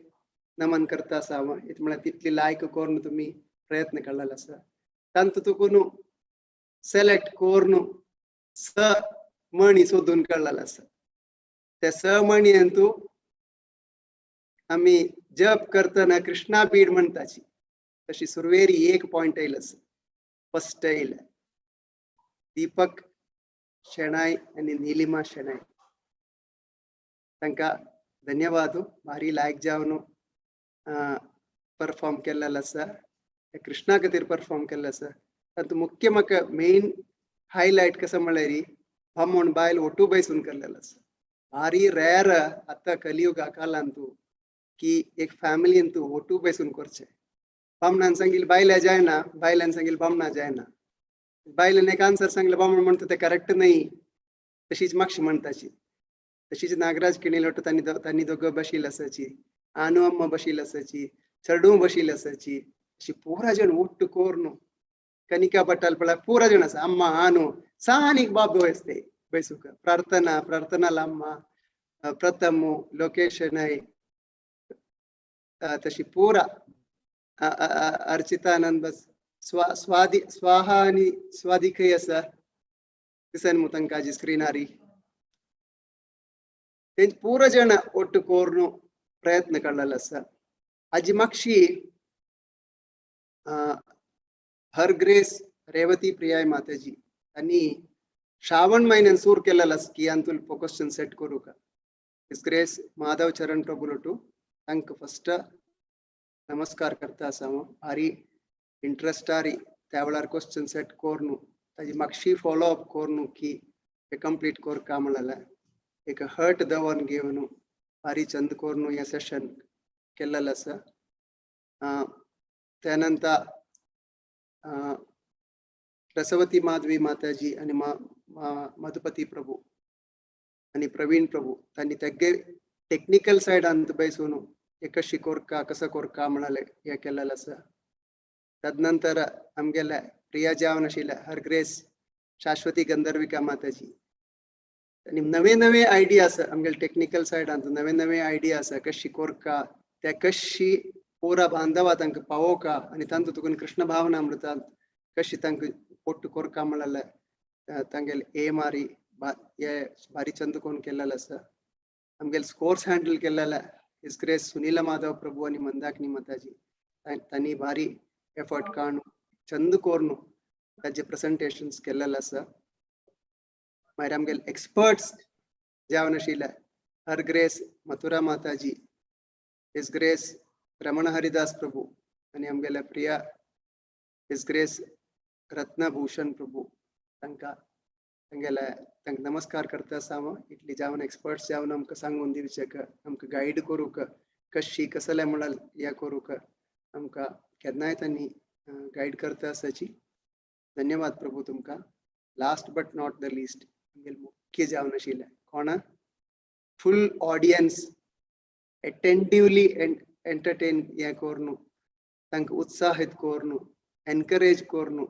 Speaker 17: नमन करता आसा हांव. इत म्हळ्यार तितली लायक करून तुमी प्रयत्न केल्लेलो आसा. तांतू तुकून सेलेक्ट करून स मणी सोदून काडलेले आसा. त्या स मणयेंतू आमी जप करतना कृष्णा बीड म्हणटाची तशी सुरवेरी एक पॉयंट येयलो आसा. फर्स्ट येयले दीपक शेणाय आनी निलिमा शेणाय. तांकां धन्यवाद. भारी लायक जावन परफॉर्म केल्लेलो आसा, कृष्णा खातीर परफॉर्म केल्लो आसा. तातूंत मुख्य म्हाका मेन हायलायट कसो म्हळ्यार बामण बायल ओटू बैसून केल्लेलो आसा. भारी रेर आतां कलियुगा कालांतू की एक फॅमिलीन तूं ओटू बैसून करचें. बामणान सांगिल्लें बायल्या जायना, बायल्यान सांगिल्लें बामणा जायना. बायलेन एक आन्सर सांगलें, बामण म्हणटा तें करेक्ट न्हय. तशीच मागशी म्हणटाची. तशीच नागराज किणीलोट तांणी तांणी दोगं बशील आसाची, आनू अम्मा बशील आसाची, चेडूं बशील आसाची. अशी पुरा जण ಒಟ್ಟು ಕೋರ್ನು ಕನಿಕಾ ಭಟ್ಟಲ್ ಪಳ ಪೂರ ಜನ आसा, अम्मा आनू सानिक बाब वयस्ते बैसुक प्रार्थना, प्रार्थना लाम्मा, प्रथम लोकेश शणै, तशी पुरा अर्चितानंद बस स्वा स्वादी स्वाहा आनी स्वादी खंय आसा दिसन मु तांकां स्क्रिनारी. तेंच पुरा जण ಒಟ್ಟು ಕೋರ್ನು प्रयत्न काडलेलो आसा. हाजी मागशी हर ग्रेस रेवती प्रियाय माताजी आनी श्रावण म्हयन्यान सूर केलेलो आसा की अंतुल क्वेश्चन सेट करूका. His grace Madhav चरण प्रभुलोटू तांकां फस्ट नमस्कार करता आसा हांव. भारी इंट्रस्टारी त्या वेळार क्वेश्चन सेट कोरनू ताजी मागशी फॉलो अप कोरनू की हे कंप्लीट कोरका म्हणलें एक हर्ट दवर घेवन भारी चंद कोरनू हें सेशन केल्लेलें आसा. त्यानंतर रसवती माधवी माताजी आनी मधुपती प्रभू आनी प्रवीण प्रभू तांणी तेगे टेक्निकल सायडांत बैसून हे कशी कोरका कसो कोरका म्हणाले हें केल्लेलें आसा. तदनंतर आमगेले प्रिया जावन आशिल्ले हर ग्रेस शाश्वती गंधर्विका माताजी आनी नवे नवे आयडिया आसा. आमगेले टेक्निकल सायडांत नवे नवे आयडिया आसा कशी कोरका त्या कशी पुरा बांधवा तांकां पावोवका आनी तांतूं तुकून कृष्ण भावनामृतांत कशी तांकां पोट्ट कोरका म्हणलें तांगेले एम आरी हे भारी चंद कोण केल्लेलें आसा. आमगेले स्कोर्स हँडल केल्लेले his grace Sunil Madhav Prabhu आनी मंदाकिनी माताजी तांणी भारी एफर्ट काडून चंद कोरून ताजे प्रेजेंटेशन्स केल्लेले आसा. मागीर आमगेले एक्सपर्ट्स जावन आशिल्ले हर ग्रेस मथुरा माताजी, his grace Raman Haridas Prabhu आनी आमगेले Priya his grace Ratnabhushan Prabhu तांकां तांगेले तांकां नमस्कार करता आसा हांव. इतली जावन एक्सपर्ट्स जावन आमकां सांगून दिवचेक, आमकां गायड करूंक, कशी कसले म्हळ्यार हें करूंक आमकां केन्नाय तांणी गायड करता आसाची. धन्यवाद प्रभू तुमकां. Last but not the least आमगेले मुख्य जावन आशिल्ले कोणा फूल ऑडियन्स अटेंटिवली एंटरटेन हें करून, तांकां उत्साहीत करून, एनकरेज करून,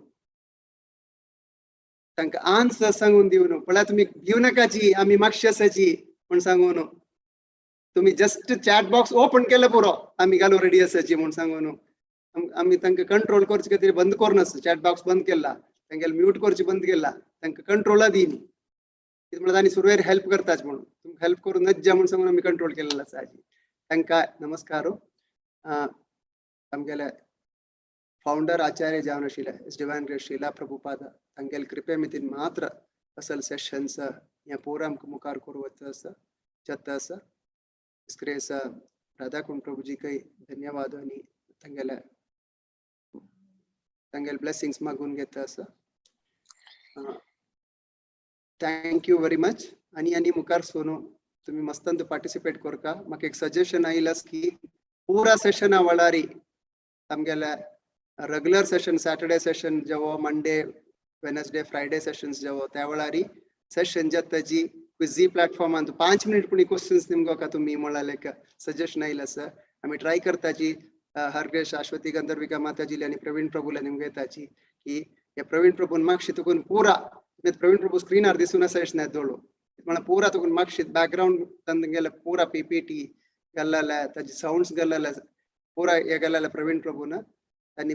Speaker 17: तांकां आन्सर सांगून दिवन, पळय तुमी भिव नाकाची, आमी मागशी आसाची म्हूण सांगून, तुमी जस्ट चॅट बॉक्स ओपन केलें पुरो, आमी घालून रेडी आसाची म्हूण सांगून, आमी तांकां कंट्रोल करचे खातीर बंद करून आसा, चॅट बॉक्स बंद केला, तांगेले म्यूट करचे बंद केला, तांकां कंट्रोला दिनी. कितें म्हणल्यार तांणी सुरवेर हेल्प करताच म्हणून, तुमकां हेल्प करूं नज्जा म्हूण सांगून आमी कंट्रोल केलेलो आसा. तांकां नमस्कार. आमगेले फावंडर आचार्य जावन आशिल्ले his divine grace Srila Prabhupada तांगेले कृपे मितीन मात्र असल सेशन्स हें पुरा आमकां मुखार करूं वता आसा, जाता आसा. ग्रेस राधाकुंड प्रभुजीकय धन्यवाद आनी तांगेले तांगेले ब्लेसिंग्स मागून घेता आसा. Thank you very much. आनी आनी मुखार सोनू तुमी मस्तान पार्टिसिपेट करका. म्हाका एक सजेशन आयलास की पुरा सेशना वेळारी आमगेले रेगुलर सेशन सॅटर्डे सेशन जेवो, मंडे वेनसडे फ्रायडे सेशन्स जेवो, त्या वेळारी सेशन जाता जी क्विझी प्लॅटफॉर्मान 5 मिनिट पुणी क्वेश्चन्स निमगो का तुमी म्हळ्यार एक सजेशन आयला आसा. आमी ट्राय करताची हरगे शाश्वती गंधर्विका माताजी आनी प्रवीण प्रभूला निमगे येताची की हे प्रवीण प्रभून मागशी तुकून पुरा प्रवीण प्रभू स्क्रीनार दिसून आसा अशें दोळो म्हळ्यार पुरा तुकून मागशी बॅकग्रावंड तांगेले पुरा पीपीटी गल्लाले, ताजे सावंड्स गल्लाले, पुरा हे गल्लाले प्रवीण प्रभून तांणी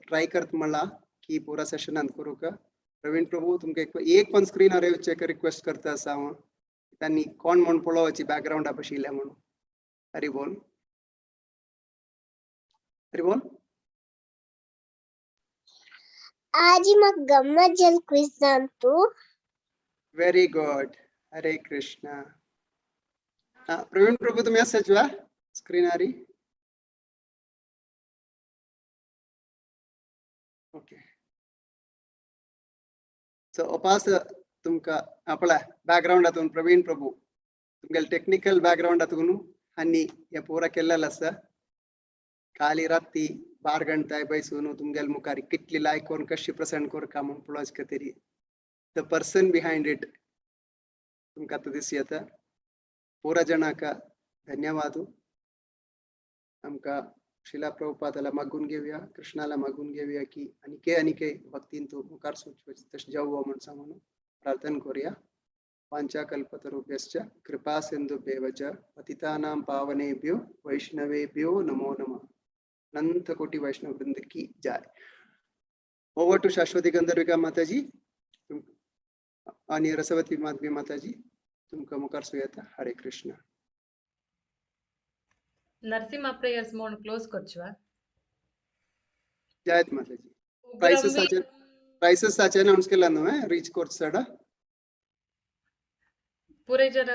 Speaker 17: ट्राय करत म्हणला की पुरा सेशनान करूंक. प्रवीण प्रभू तुमकां एक पण स्क्रीनार येवचें रिक्वेस्ट करता आसा हांव. तांणी कोण म्हूण पळोवची बॅकग्रावंडा बशिल्ले म्हणून. हरी बोल, हरी बोल.
Speaker 4: आजी म्हाका गम्मत जल क्विज जाण तूं.
Speaker 17: Very good. Hare Krishna. Praveen Prabhu तुम्ही असाच वा स्क्रीनारी? ओके. सो अपास तुमकां आपला बॅकग्रावंड हातून प्रवीण प्रभू तुमगेले टेक्निकल बॅकग्रावंड हातून आनी हे पुरा केल्लेलो आसा. काली राती 12 गंटाय बैसून तुमगेले मुखार कितली लायक करून कशी प्रेसेंट करका म्हूण पळोवचे खातीर the person behind it तुमकां आतां दिस येता. पुरा जणांक धन्यवाद. आमकां शिला प्रभुपादाला मागून घेवया, कृष्णाला मागून घेवया की आनीके आनीके भक्तीन तूं मुखार सोच तशें जावो म्हूण सांगून प्रार्थना करुया. वांछा कल्पतरुभ्यश्च कृपा सिंधुभ्येव च पतितानां पावनेभ्यो वैष्णवेभ्यो नमो नमः. अनंत कोटि वैष्णव वृंद की जय. ओवर टू शाश्वती गंधर्विका माताजी आणि रसवती माधवी माताजी, तुमकां मुखार सुयेता. हरे कृष्ण.
Speaker 3: नरसिंहा प्रेयर्स म्हूण क्लोज करचो.
Speaker 17: जय माताजी. प्राइसेस आचे अनाउंस केला न्हू रीच कोर्स साडा
Speaker 3: पुरे जण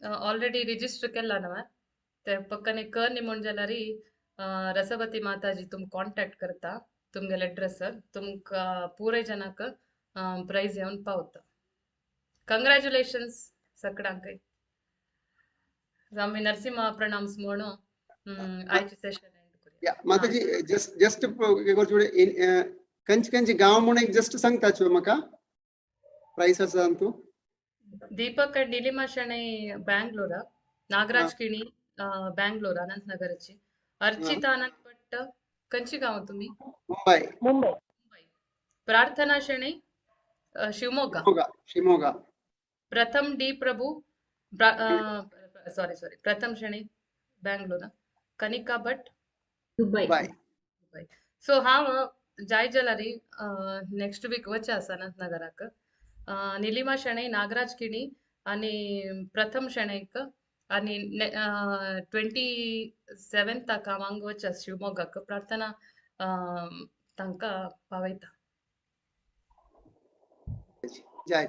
Speaker 3: ऑलरेडी रिजिस्टर केला न्हू ते पक्कने कर म्हूण जाल्यार रसवती माताजी तुम कॉन्टॅक्ट करता, तुमगेले एड्रेस तुमकां पुरे जणांक प्राइज येवन पावता. कंग्रॅच्युलेशन्स सगळ्यांकय. आमी नरसिंहा प्रणाम्स म्हणून आयचे सेशन एंड करूया.
Speaker 17: माताजी जस्ट जस्ट कंच कंच गांव म्हणून एक जस्ट सांगता म्हाका प्राइस आसा तूं.
Speaker 3: दीपक अंड निलिमा शणै ब्ಯಾಂग्लोरा, नागराज किणी ब्ಯಾಂग्लोर अनंतनगरची, अर्चिता अनंत भट्ट कंची गांव तुम्ही?
Speaker 17: मुंबई.
Speaker 10: मुंबई.
Speaker 3: प्रार्थना शणै शिवमोगा.
Speaker 17: शिवमोगा.
Speaker 3: प्रथम डी प्रभू सॉरी सॉरी प्रथम शणै ब्यांग्लोर, कनिका भट्ट
Speaker 2: दुबई.
Speaker 3: सो हांव जाय जाल्यार नेक्स्ट वीक वचे आसा अनंतनगराक. निलिमा शणै, नागराज किणी आनी प्रथम शणैक आनी 27 हांव हांगा वचे आसा शिवमोगाक. प्रार्थना तांकां पावयता.
Speaker 17: जाय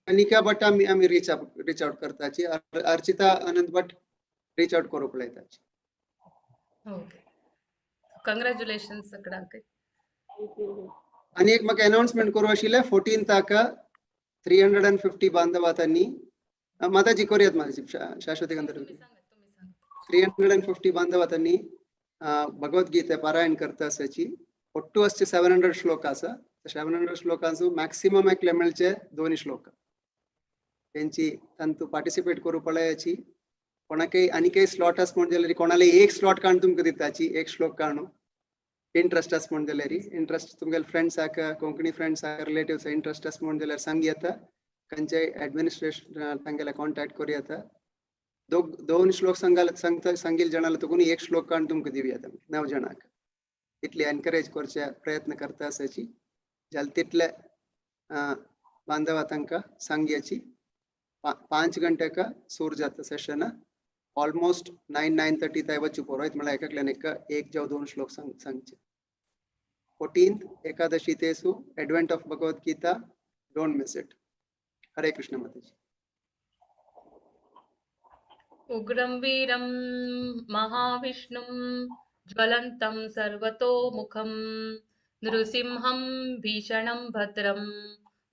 Speaker 17: अनिका भट्ट आमी आमी रीच आउट करताची. अर्चिता अनंत भट्ट रीच आउट करूंक लायताची.
Speaker 3: ओके, कंग्रॅच्युलेशन्स सगळ्यांक.
Speaker 10: Thank you.
Speaker 17: आनी एक म्हाका अनाउन्समेंट करूं आशिल्लें 14थाक 350 बांधवातांनी माताजी करूयात माताजी शाश्वती गंधर्व 350 बांधवातांनी भगवद्गीता पारायण करता आसाची. ಒಟ್ಟು ಅಷ್ಟೇ 700 ಶ್ಲೋಕ आसा. 700 श्लोकांचो मॅक्सिमम एकले मेळचे 2 श्लोक. तेंची तांतू पार्टिसिपेट करूं पळयाची. कोणाकय आनीकय स्लॉट आसा म्हण जाल्यार कोणाले एक स्लॉट काडून तुमकां दिताची, एक श्लोक काडून इंट्रस्ट आसा म्हण जाल्यार, इंट्रस्ट तुमगेले फ्रेंड्साक, कोंकणी फ्रेंड्साक, रिलेटिव्स इंट्रस्ट आसा म्हण जाल्यार सांग येता. खंयच्याय एडमिनिस्ट्रेशन तांगेले कॉन्टॅक्ट करूं येता. दोन श्लोक सांगाल सांगता सांगील जाणां तुकून एक श्लोक काडून तुमकां दिवया 9 जाणांक. इतले एनकरेज करचे प्रयत्न करता आसाची. जाल्यार तितले बांधवा तांकां सांगयाची. 5 गंट्याक सुरू जाता सेशन, ऑलमोस्ट 9-9:30 ताय वचू पुरोयत म्हळ्यार एकल्यान एक जावं 2 श्लोक सांगचे. 14th Ekadashi तेसु advent of Bhagavad Gita, don't miss it. Hare Krishna Mataji.
Speaker 3: उग्रं वीरं महाविष्णुं ज्वलन्तं सर्वतोमुखं नृसिंहं भीषणं भद्रं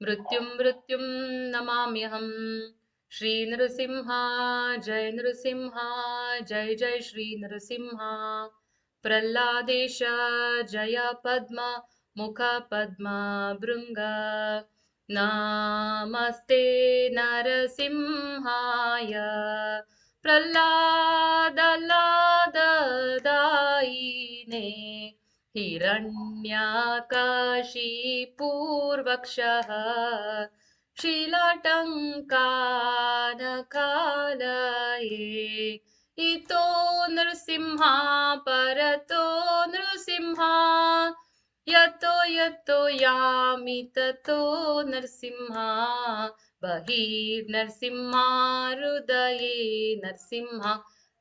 Speaker 3: मृत्युं मृत्युं नमाम्यहं. श्री नृसिंहा जय नृसिंहा जय जय श्री नृसिंहा. प्रह्लादेश जय पद्म मुख पद्म भृंग. नमस्ते नरसिंहाय प्रह्लाद लाद दायिने. हिरण्याकशिपूर्वक्षः शिलाटङ्कानकालये. इतो नृसिंहा परतो नृसिंहा यतो यतो यामि ततो नृसिंहा. बहिर्नृसिंहा हृदये नृसिंहा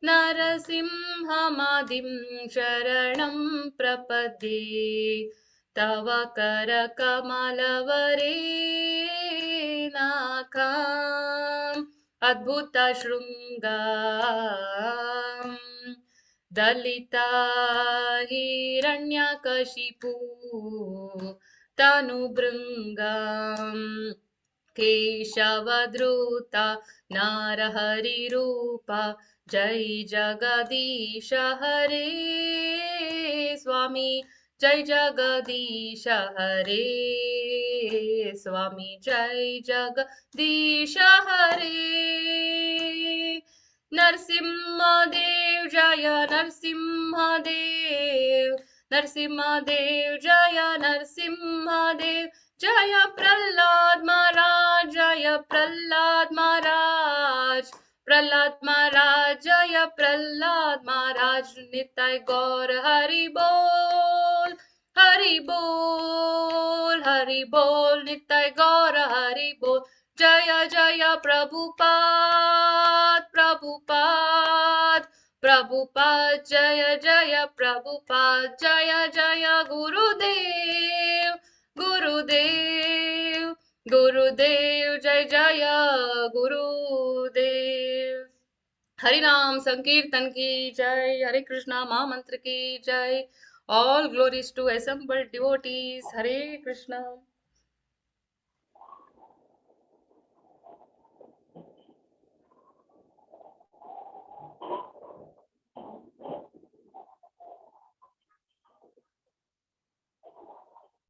Speaker 3: नरसिंहमादिं शरणं प्रपद्ये. तव करकमलवरे नाखाम् अद्भुतशृङ्गां दलिता हिरण्यकशिपु तनुभृङ्गां केशवद्रुता नरहरिरूपा जय जगदीश हरे स्वामी. जय जगदीश हरे स्वामी जय जगदीश हरे. नरसिंहदेव जय नरसिंहदेव नरसिंहदेव जय नरसिंहदेव. जय प्रह्लाद महाराज जय प्रह्लाद महाराज प्रह्लाद महाराज जय प्रह्लाद महाराज. निताय गौर हरि बोल हरि बोल हरि बोल. निताय गौर हरि बोल. जय जय प्रभुपाद प्रभुपाद प्रभुपाद जय जय प्रभुपाद. जय जय गुरुदेव गुरुदेव गुरुदेव जय जय गुरुदेव. हरि नाम संकीर्तन की जय. हरे कृष्णा महामंत्र की जय. All glories to assembled devotees. Hare Krishna.